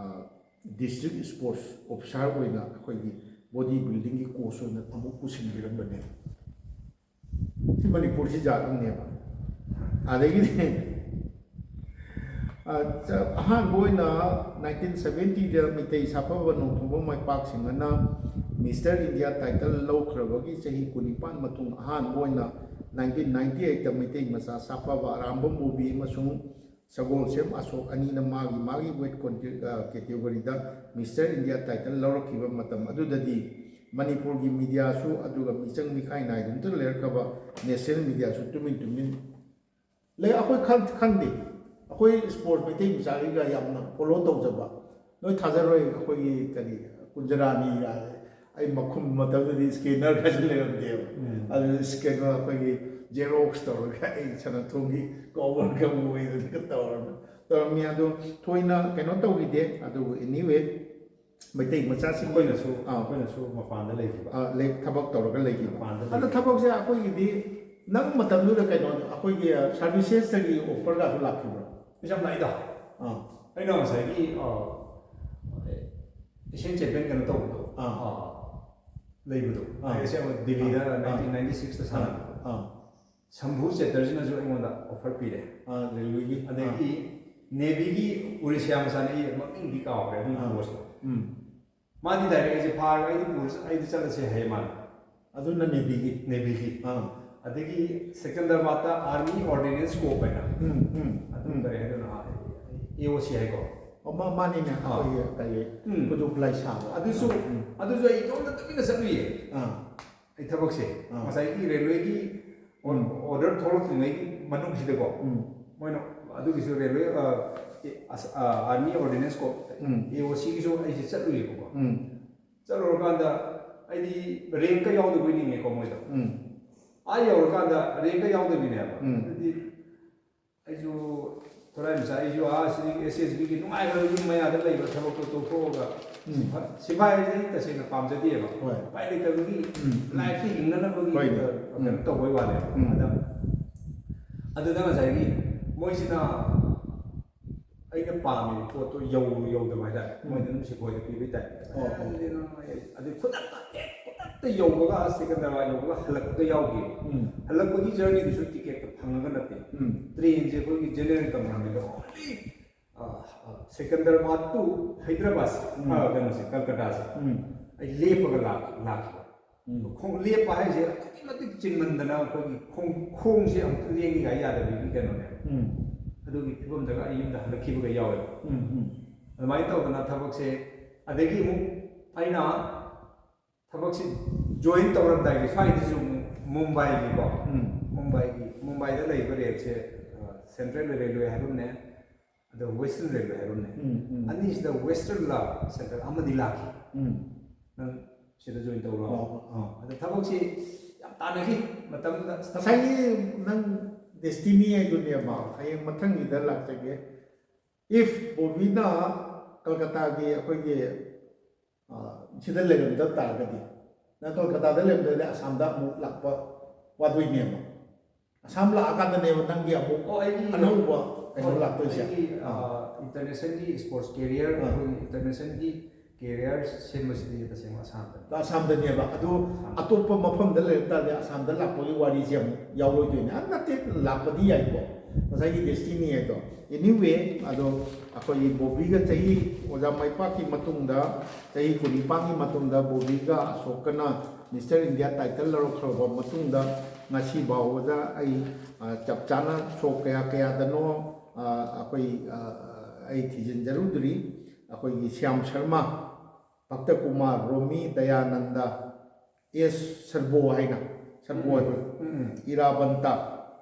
ꯗꯤꯁꯇ꯭ꯔꯤꯛ ꯏꯁꯄꯣꯔꯠꯁ ꯑꯣꯐꯤꯁꯥꯔ ꯑꯣꯏꯅ ꯑꯩꯈꯣꯏꯒꯤ ꯕꯣꯗꯤ ꯕꯤꯜꯗꯤꯡꯒꯤ ꯀꯣꯆ ꯑꯣꯏꯅ ꯑꯃꯨꯛ ꯄꯨꯁꯤꯟꯕꯤꯔꯝꯕꯅꯦ꯫ ꯃꯅꯤꯄꯨꯔꯁꯤ ꯖꯥꯠ ꯑꯃꯅꯦꯕ꯫ ꯑꯗꯒꯤꯗꯤ ꯑ, ꯆ-, ꯑꯍꯥꯟꯕ ꯑꯣꯏꯅ ꯅꯥꯏꯟꯇꯤꯟ ꯁꯕꯦꯟꯇꯤꯗ ꯃꯩꯇꯩ ꯁꯥꯐꯕ ꯅꯣꯡꯊꯣꯝꯕꯝ ꯃꯥꯏꯄꯥꯛꯁꯤꯡꯍꯅ ꯃꯤꯁꯇꯔ ꯏꯟꯗꯤꯌꯥ ꯇꯥꯏꯇꯜ ꯂꯧꯈ꯭ꯔꯕꯒꯤ ꯆꯍꯤ ꯀꯨꯟꯅꯤꯄꯥꯟ ꯃꯇꯨꯡ ꯑꯍꯥꯟꯕ ꯑꯣꯏꯅ ꯅꯥꯏꯟꯇꯤꯟ ꯅꯥꯏꯟꯇꯤ ꯑꯩꯠꯇ ꯃꯩꯇꯩ ꯃꯆꯥ ꯁꯥꯐꯕ ꯑꯔꯥꯝꯕꯝ ꯃꯨꯕꯤ ꯑꯃꯁꯨꯡ ꯁꯒꯣꯜꯁꯦꯝ ꯑꯁꯣꯛ ꯑꯅꯤꯅ ꯃꯥꯒꯤ ꯃꯥꯒꯤ ꯋꯦꯠ ꯀꯣꯟꯇꯦ-, ꯑ, ꯀꯦꯇꯦꯒꯣꯔꯤꯗ ꯃꯤꯁꯇꯔ ꯏꯟꯗꯤꯌꯥ ꯇꯥꯏꯇꯜ ꯂꯧꯔꯛꯈꯤꯕ ꯃꯇꯝ ꯑꯗꯨꯗꯗꯤ ꯃꯅꯤꯄꯨꯔꯒꯤ ꯃꯤꯗꯤꯌꯥꯁꯨ ꯑꯗꯨꯒ ꯃꯤꯆꯪ ꯃꯤꯈꯥꯏ ꯅꯥꯏꯗꯨꯅꯇ ꯂꯩꯔꯛꯈ꯭ꯔꯕ ꯅꯦꯁꯅꯦꯜ ꯃꯤꯗꯤꯌꯥꯁꯨ ꯇꯨꯃꯤꯟ ꯇꯨꯃꯤꯟ ꯂꯩ꯫ ꯑꯩꯈꯣꯏ ꯈꯟ-, ꯈꯟꯗꯦ꯫ ꯑꯩꯈꯣꯏ ꯁ꯭ꯄꯣꯔꯠꯁ ꯃꯩꯇꯩ ꯃꯆꯥꯒꯤꯒ ꯌꯥꯝꯅ ꯐꯣꯂꯣ ꯇꯧꯖꯕ꯫ ꯅꯣꯏ ꯊꯥꯖꯔꯣꯏ, ꯑꯩꯈꯣꯏꯒꯤ ꯀꯔꯤ, ꯀꯨꯟꯖꯔꯥꯅꯤꯒ ꯑꯩ ꯃꯈꯨꯝ ꯃꯇꯝꯗꯗꯤ ꯁ꯭ꯀꯦꯅꯔꯒꯁꯨ ꯂꯩꯔꯝꯗꯦꯕ꯫ ꯎꯝ꯫ ꯑꯗꯨ ꯁ꯭ꯀꯦꯅꯔ ꯑꯩꯈꯣꯏꯒꯤ ꯖꯦꯔꯣꯛꯁ ꯇꯧꯔꯒ ꯑꯩ ꯁꯅꯥꯊꯣꯡꯒꯤ ꯀꯣꯕꯔꯒ ꯑꯣꯏꯗꯅꯒ ꯇꯧꯔꯝꯃꯤ꯫ ꯇꯧꯔꯝꯃꯤ꯫ ꯑꯗꯣ ꯊꯣꯏꯅ ꯀꯩꯅꯣ ꯇꯧꯈꯤꯗꯦ꯫ ꯑꯗꯨꯕꯨ anyway, ꯃꯩꯇꯩ ꯃꯆꯥꯁꯤꯡ ꯑꯩꯈꯣꯏꯅꯁꯨ, ꯑꯥ꯫ ꯑꯩꯈꯣꯏꯅꯁꯨ ꯃꯄꯥꯟꯗ ꯂꯩꯈꯤꯕ꯫ ꯑꯥ, ꯂꯩ-, ꯊꯕꯛ ꯇꯧꯔꯒ ꯂꯩꯈꯤꯕ꯫ ꯃꯄꯥꯟꯗ ꯑꯗꯣ ꯂꯩꯈꯤꯕ꯫ ꯊꯕꯛꯁꯦ ꯑꯩꯈꯣꯏꯒꯤꯗꯤ ꯅꯪ ꯃꯇꯝꯗꯨꯗ ꯀꯩꯅꯣ, ꯑꯩꯈꯣꯏꯒꯤ, ꯑ, ꯁꯥꯔꯚꯤꯁꯦꯁꯇꯒꯤ ꯑꯣꯐꯔꯒꯁꯨ ꯂꯥꯛꯈꯤꯕ꯭ꯔꯣ? ꯑꯩꯁꯨ ꯌꯥꯝ ꯂꯥꯛꯏꯗ꯫ ꯑꯥ꯫ ꯑꯩꯅ ꯉꯁꯥꯏꯒꯤ, ꯑ, ꯑꯦꯁꯤꯌꯥꯟ ꯆꯦꯝꯄꯤꯌꯟ ꯀꯩꯅꯣ ꯇꯧꯕꯗꯣ, ꯑꯥ꯫ ꯑ, ꯂꯩꯕꯗꯣ꯫ ꯑꯥ꯫ ꯑꯩꯁꯦ ꯗꯤꯜꯂꯤꯗ ꯑꯥ꯫ ꯅꯥꯏꯟꯇꯤꯟ ꯅꯥꯏꯟꯇꯤ ꯁꯤꯛꯁꯇ ꯁꯥꯟꯅꯕꯗꯣ꯫ ꯑꯥ꯫ ꯁꯝꯚꯨ ꯆꯦꯇꯔꯖꯤꯅꯁꯨ ꯑꯩꯉꯣꯟꯗ ꯑꯣꯐꯔ ꯄꯤꯔꯦ꯫ ꯑꯥ, ꯔꯦꯜꯋꯦꯒꯤ? ꯑꯗꯒꯤ ꯑꯥ꯫ ꯅꯦꯚꯤꯒꯤ ꯎꯔꯤꯁꯤꯌꯥ ꯃꯆꯥꯅꯤ, ꯑꯩ ꯃꯃꯤꯡꯗꯤ ꯀꯥꯎꯈ꯭ꯔꯦ ꯑꯗꯨꯒꯤ ꯑꯥ꯫ ꯀꯣꯆꯇꯣ꯫ ꯎꯝ꯫ ꯃꯥꯗꯤ ꯗꯥꯏꯔꯦꯛ ꯑꯩꯁꯦ ꯐꯥꯔꯒ ꯑꯩꯗꯤ ꯄꯨꯔ-, ꯑꯩꯗꯤ ꯆꯠꯂꯁꯦ ꯍꯥꯏꯌꯦ ꯃꯥꯅ꯫ ꯑꯗꯨꯅ ꯅꯦꯚꯤꯒꯤ? ꯅꯦꯚꯤꯒꯤ꯫ ꯑꯥ꯫ ꯑꯗꯒꯤ ꯁꯦꯀꯟꯗꯔꯕꯥꯗꯇ ꯑꯥꯔꯃꯤ ꯑꯣꯔꯗꯤꯅꯦꯟꯁ ꯀꯣꯔꯞ ꯍꯥꯏꯅ꯫ ꯎꯝ, ꯎꯝ, ꯑꯗꯨ ꯎꯝ꯫ ꯀꯔꯤ ꯍꯥꯏꯗꯣꯏꯅꯣ? ꯑꯦ ꯑꯣ ꯁꯤ ꯍꯥꯏꯀꯣ? ꯑꯣ, ꯃꯥ-, ꯃꯥꯅꯤꯅꯦ꯫ ꯑꯥ꯫ ꯑꯩꯈꯣꯏꯒꯤ ꯀꯔꯤ, ꯎꯝ꯫ ꯈꯨꯠꯁꯨ ꯈꯨꯠꯂꯥꯏ ꯁꯥꯕ꯫ ꯑꯗꯨꯁꯨ, ꯎꯝ꯫ ꯑꯗꯨꯁꯨ ꯑꯩ ꯏꯇꯣꯝꯇ ꯇꯨꯃꯤꯟꯅ ꯆꯠꯂꯨꯏꯌꯦ꯫ ꯑꯥ꯫ ꯑꯩ ꯊꯕꯛꯁꯦ ꯑꯥ꯫ ꯉꯁꯥꯏꯒꯤ ꯔꯦꯜꯋꯦꯒꯤ ꯑꯣ-, ꯎꯝ꯫ ꯑꯣꯔꯗꯔ ꯊꯣꯛꯂꯛꯇ꯭ꯔꯤꯉꯩꯒꯤ ꯃꯅꯨꯡꯁꯤꯗꯀꯣ, ꯎꯝ꯫ ꯃꯣꯏꯅ ꯑꯗꯨꯒꯤꯁꯨ ꯔꯦꯜꯋꯦ, ꯑ, ꯑꯦ, ꯑꯁ-, ꯑ, ꯑꯥꯔꯃꯤ ꯑꯣꯔꯗꯤꯅꯦꯟꯁ ꯀꯣ, ꯎꯝ꯫ ꯑꯦ ꯑꯣ ꯁꯤꯒꯤꯁꯨ ꯑꯩꯁꯦ ꯆꯠꯂꯨꯏꯌꯦꯕꯀꯣ꯫ ꯎꯝ꯫ ꯆꯠꯂꯨꯔꯀꯥꯟꯗ ꯑꯩꯗꯤ ꯔꯦꯡꯀ ꯌꯥꯎꯗꯕꯣꯏ ꯅꯤꯡꯉꯦꯀꯣ ꯃꯣꯏꯗꯣ꯫ ꯎꯝ꯫ ꯑꯥ ꯌꯧꯔꯀꯥꯟꯗ ꯔꯦꯡꯀ ꯌꯥꯎꯗꯕꯤꯅꯦꯕ꯫ ꯎꯝ꯫ ꯑꯗꯨꯗꯤ ꯑꯩꯁꯨ ꯈꯨꯔꯥꯏ ꯃꯆꯥ, ꯑꯩꯁꯨ ꯑꯥ ꯁꯤꯗꯒꯤ ꯑꯦꯁ ꯑꯦꯁ ꯕꯤꯒꯤ ꯅꯨꯡꯉꯥꯏꯈ꯭ꯔꯕ ꯌꯨꯝ ꯃꯌꯥꯗ ꯂꯩꯕ ꯊꯕꯛꯇꯣ ꯇꯣꯛꯊꯣꯛꯑꯒ ꯎꯝ꯫ ꯁꯤꯐꯥꯏ, ꯁꯤꯐꯥꯏꯁꯦ ꯑꯩ ꯇꯁꯦꯡꯅ ꯄꯥꯝꯖꯗꯦꯕ꯫ ꯍꯣꯏ꯫ ꯎꯄꯥꯏ ꯂꯩꯇꯕꯒꯤ ꯎꯝ, ꯎꯝ꯫ ꯂꯥꯏꯐꯁꯦ ꯍꯤꯡꯅꯅꯕꯒꯤ, ꯍꯣꯏꯅꯦ꯫ ꯑ, ꯀꯩꯅꯣ ꯎꯝ꯫ ꯇꯧꯕꯩ ꯋꯥꯅꯦꯕ꯫ ꯎꯝ꯫ ꯑꯗ, ꯑꯗꯨꯗ ꯉꯁꯥꯏꯒꯤ ꯃꯣꯏꯁꯤꯅ ꯑꯩꯅ ꯄꯥꯝꯃꯤꯕ ꯄꯣꯠꯇꯣ ꯌꯧ-, ꯌꯧꯗꯕ ꯍꯥꯏꯇꯥꯔꯦ꯫ ꯎꯝ꯫ ꯃꯣꯏꯅ ꯑꯗꯨꯝ ꯁꯤꯐꯥꯏꯗ ꯄꯤꯕꯩ ꯇꯥꯏꯞꯇ꯫ ꯑꯣ, ꯑꯣ꯫ ꯑꯗꯨꯗꯤ ꯅꯪ ꯑꯩ, ꯑꯗꯨ ꯈꯨꯗꯛꯇ, ꯑꯦ, ꯈꯨꯗꯛꯇ ꯍꯦꯛꯇ ꯌꯧꯕꯒ, ꯁꯦꯀꯟꯗꯔꯥꯕꯥꯗ ꯌꯧꯕꯒ ꯍꯜꯂꯛꯄꯗ ꯌꯥꯎꯈꯤꯕ꯫ ꯎꯝ ꯍꯜꯂꯛꯄꯒꯤ ꯖꯔꯅꯤꯗꯨꯁꯨ ꯇꯤꯀꯦꯠꯇ ꯐꯪꯉꯒ ꯅꯠꯇꯦ꯫ ꯎꯝ ꯇ꯭ꯔꯦꯟꯁꯦ ꯑꯩꯈꯣꯏꯒꯤ ꯖꯦꯅꯔꯦꯜ ꯀꯝꯄꯥꯔꯠꯃꯦꯟꯗ ꯑꯣꯟꯂꯤ ꯁꯦꯀꯟꯗꯔꯥꯕꯥꯗ ꯇꯨ ꯍꯩꯗ꯭ꯔꯕꯥꯗꯁꯦ, ꯎꯝ꯫ ꯑ, ꯀꯩꯅꯣꯁꯦ, ꯀꯜꯀꯇꯥꯁꯦ ꯎꯝ ꯑꯩ ꯂꯦꯞꯄꯒ ꯂꯥꯛ- ꯂꯥꯛꯈꯤꯕ꯫ ꯎꯝ ꯈꯣꯡ ꯂꯦꯞꯄ ꯍꯥꯏꯁꯦ ꯑꯗꯨꯛꯀꯤ ꯃꯇꯤꯛ ꯆꯤꯟꯃꯟꯗꯅ ꯑꯩꯈꯣꯏꯒꯤ ꯈꯣꯡ ꯈꯣꯡꯁꯦ ꯑꯃꯨꯛꯇ ꯂꯦꯡꯉꯤꯉꯥꯏ ꯌꯥꯗꯕꯒꯤ ꯀꯩꯅꯣꯅꯦ꯫ ꯎꯝ ꯑꯗꯨꯒꯤ ꯐꯤꯕꯝꯗꯒ ꯑꯩ ꯌꯨꯝꯗ ꯍꯜꯂꯛꯈꯤꯕꯒ ꯌꯥꯎꯋꯦꯕ꯫ ꯎꯝ ꯎꯝ ꯑꯗꯨꯃꯥꯏꯅ ꯇꯧꯗꯅ ꯊꯕꯛꯁꯦ, ꯑꯗꯒꯤ ꯑꯃꯨꯛ ꯑꯩꯅ ꯊꯕꯛꯁꯤ ꯖꯣꯏꯟ ꯇꯧꯔꯝꯗꯥꯏꯒꯤ ꯁ꯭ꯋꯥꯏꯗꯁꯨ ꯑꯃꯨꯛ ꯃꯨꯝꯕꯥꯏꯒꯤꯀꯣ, ꯎꯝ ꯃꯨꯝꯕꯥꯏꯒꯤ, ꯃꯨꯝꯕꯥꯏꯗ ꯂꯩꯕ ꯔꯦꯜꯁꯦ, ꯑ, ꯁꯦꯟꯇ꯭ꯔꯦꯜ ꯔꯦꯜꯋꯦ ꯍꯥꯏꯕ ꯑꯃꯅꯦ, ꯑꯗꯣ ꯋꯦꯁꯇꯔꯟ ꯔꯦꯜꯋꯦ ꯍꯥꯏꯕ ꯑꯃꯅꯦ꯫ ꯎꯝ ꯎꯝ ꯑꯅꯤꯁꯤꯗ ꯋꯦꯁꯇꯔꯟꯂ ꯁꯦꯟꯇ꯭ꯔꯦꯜ ꯑꯃꯗꯤ ꯂꯥꯛꯈꯤ꯫ ꯎꯝ ꯅꯪ ꯁꯤꯗ ꯖꯣꯏꯟ ꯇꯧꯔꯣ꯫ ꯑꯣ ꯑꯣ ꯑꯗ ꯊꯕꯛꯁꯤ ꯌꯥꯝ ꯇꯥꯟꯅꯈꯤ ꯃꯇꯝꯗꯨꯗ꯫ ꯑꯁ, ꯊꯕꯛ ꯉꯁꯥꯏꯒꯤ ꯅꯪ ꯗꯦꯁꯇꯤꯅꯤ ꯍꯥꯏꯗꯨꯅꯦꯕ꯫ ꯍꯌꯦꯡ ꯃꯊꯪꯒꯤꯗ ꯂꯥꯛꯆꯒꯦ꯫ If ꯕꯣꯕꯤꯅ ꯀꯜꯀꯇꯥꯒꯤ ꯑꯩꯈꯣꯏꯒꯤ, ꯑ, ꯁꯤꯗ ꯂꯩꯔꯝꯗ ꯇꯥꯔꯒꯗꯤ, ꯅꯪ ꯀꯜꯀꯇꯥꯗ ꯂꯩꯔꯝꯗ꯭ꯔꯗꯤ ꯑꯁꯥꯝꯗ ꯑꯃꯨꯛ ꯂꯥꯛꯄ ꯋꯥꯗꯣꯏꯅꯦꯕ꯫ ꯑꯁꯥꯝ ꯂꯥꯛꯑꯀꯥꯟꯗꯅꯦꯕ ꯅꯪꯒꯤ ꯑꯃꯨꯛ ꯑꯣ, ꯑꯩꯒꯤ ꯑꯅꯧꯕ ꯀꯩꯅꯣ ꯂꯥꯛꯇꯣꯏꯁꯦ꯫ ꯑꯩꯒꯤ, ꯑꯥ꯫ ꯑ, ꯏꯟꯇꯔꯅꯦꯁꯅꯦꯜꯒꯤ ꯏꯁꯄꯣꯔꯠꯁ ꯀꯦꯔꯤꯌꯔ, ꯑꯥ꯫ ꯑꯩꯈꯣꯏꯒꯤ ꯏꯟꯇꯔꯅꯦꯁꯅꯦꯜꯒꯤ ꯀꯦꯔꯤꯌꯔ ꯁꯦꯝꯕꯁꯤꯗꯤ ꯇꯁꯦꯡꯅ ꯑꯁꯥꯝꯗꯅꯤ꯫ ꯑꯁꯥꯝꯗꯅꯦꯕ꯫ ꯑꯗꯨ ꯑꯇꯣꯞꯄ ꯃꯐꯝꯗ ꯂꯩꯔꯝ ꯇꯥꯔꯗꯤ ꯑꯁꯥꯝꯗ ꯂꯥꯛꯄꯒꯤ ꯋꯥꯔꯤꯁꯦ ꯑꯃꯨꯛ ꯌꯥꯎꯔꯣꯏꯗꯣꯏꯅꯦ꯫ ꯑ, ꯅꯠꯇꯦ, ꯂꯥꯛꯄꯗꯤ ꯌꯥꯏꯀꯣ, ꯉꯁꯥꯏꯒꯤ ꯗꯦꯁꯇꯤꯅꯤ ꯍꯥꯏꯗꯣ꯫ Anyway, ꯑꯗꯣ ꯑꯩꯈꯣꯏꯒꯤ ꯕꯣꯕꯤꯒ ꯆꯍꯤ, ꯑꯣꯖꯥ ꯃꯥꯏꯄꯥꯛꯀꯤ ꯃꯇꯨꯡꯗ, ꯆꯍꯤ ꯀꯨꯟꯅꯤꯄꯥꯟꯒꯤ ꯃꯇꯨꯡꯗ ꯕꯣꯕꯤꯒ ꯑꯁꯣꯛꯀꯅ ꯃꯤꯁꯇꯔ ꯏꯟꯗꯤꯌꯥ ꯇꯥꯏꯇꯜ ꯂꯧꯔꯛꯈ꯭ꯔꯕ ꯃꯇꯨꯡꯗ, ꯉꯁꯤ ꯐꯥꯎꯕꯗ ꯑꯩ, ꯑ, ꯆꯞ ꯆꯥꯅ ꯁꯣꯛ ꯀꯌꯥ ꯀꯌꯥꯗꯅꯣ, ꯑ, ꯑꯩꯈꯣꯏ, ꯑ, ꯑꯩ ꯊꯤꯖꯤꯟꯖꯔꯨꯗ꯭ꯔꯤ꯫ ꯑꯩꯈꯣꯏꯒꯤ ꯁ꯭ꯌꯥꯝ ꯁꯔꯃ, ꯚꯛꯇ ꯀꯨꯃꯥꯔ, ꯔꯣꯃꯤ ꯗꯌꯥꯅꯟꯗ, ꯑꯦꯁ ꯁꯔꯕꯣ ꯍꯥꯏꯅ, ꯁꯔꯕꯣ ꯍꯥꯏꯕ, ꯎꯝ, ꯎꯝ꯫ ꯏꯔꯥꯕꯟꯇ,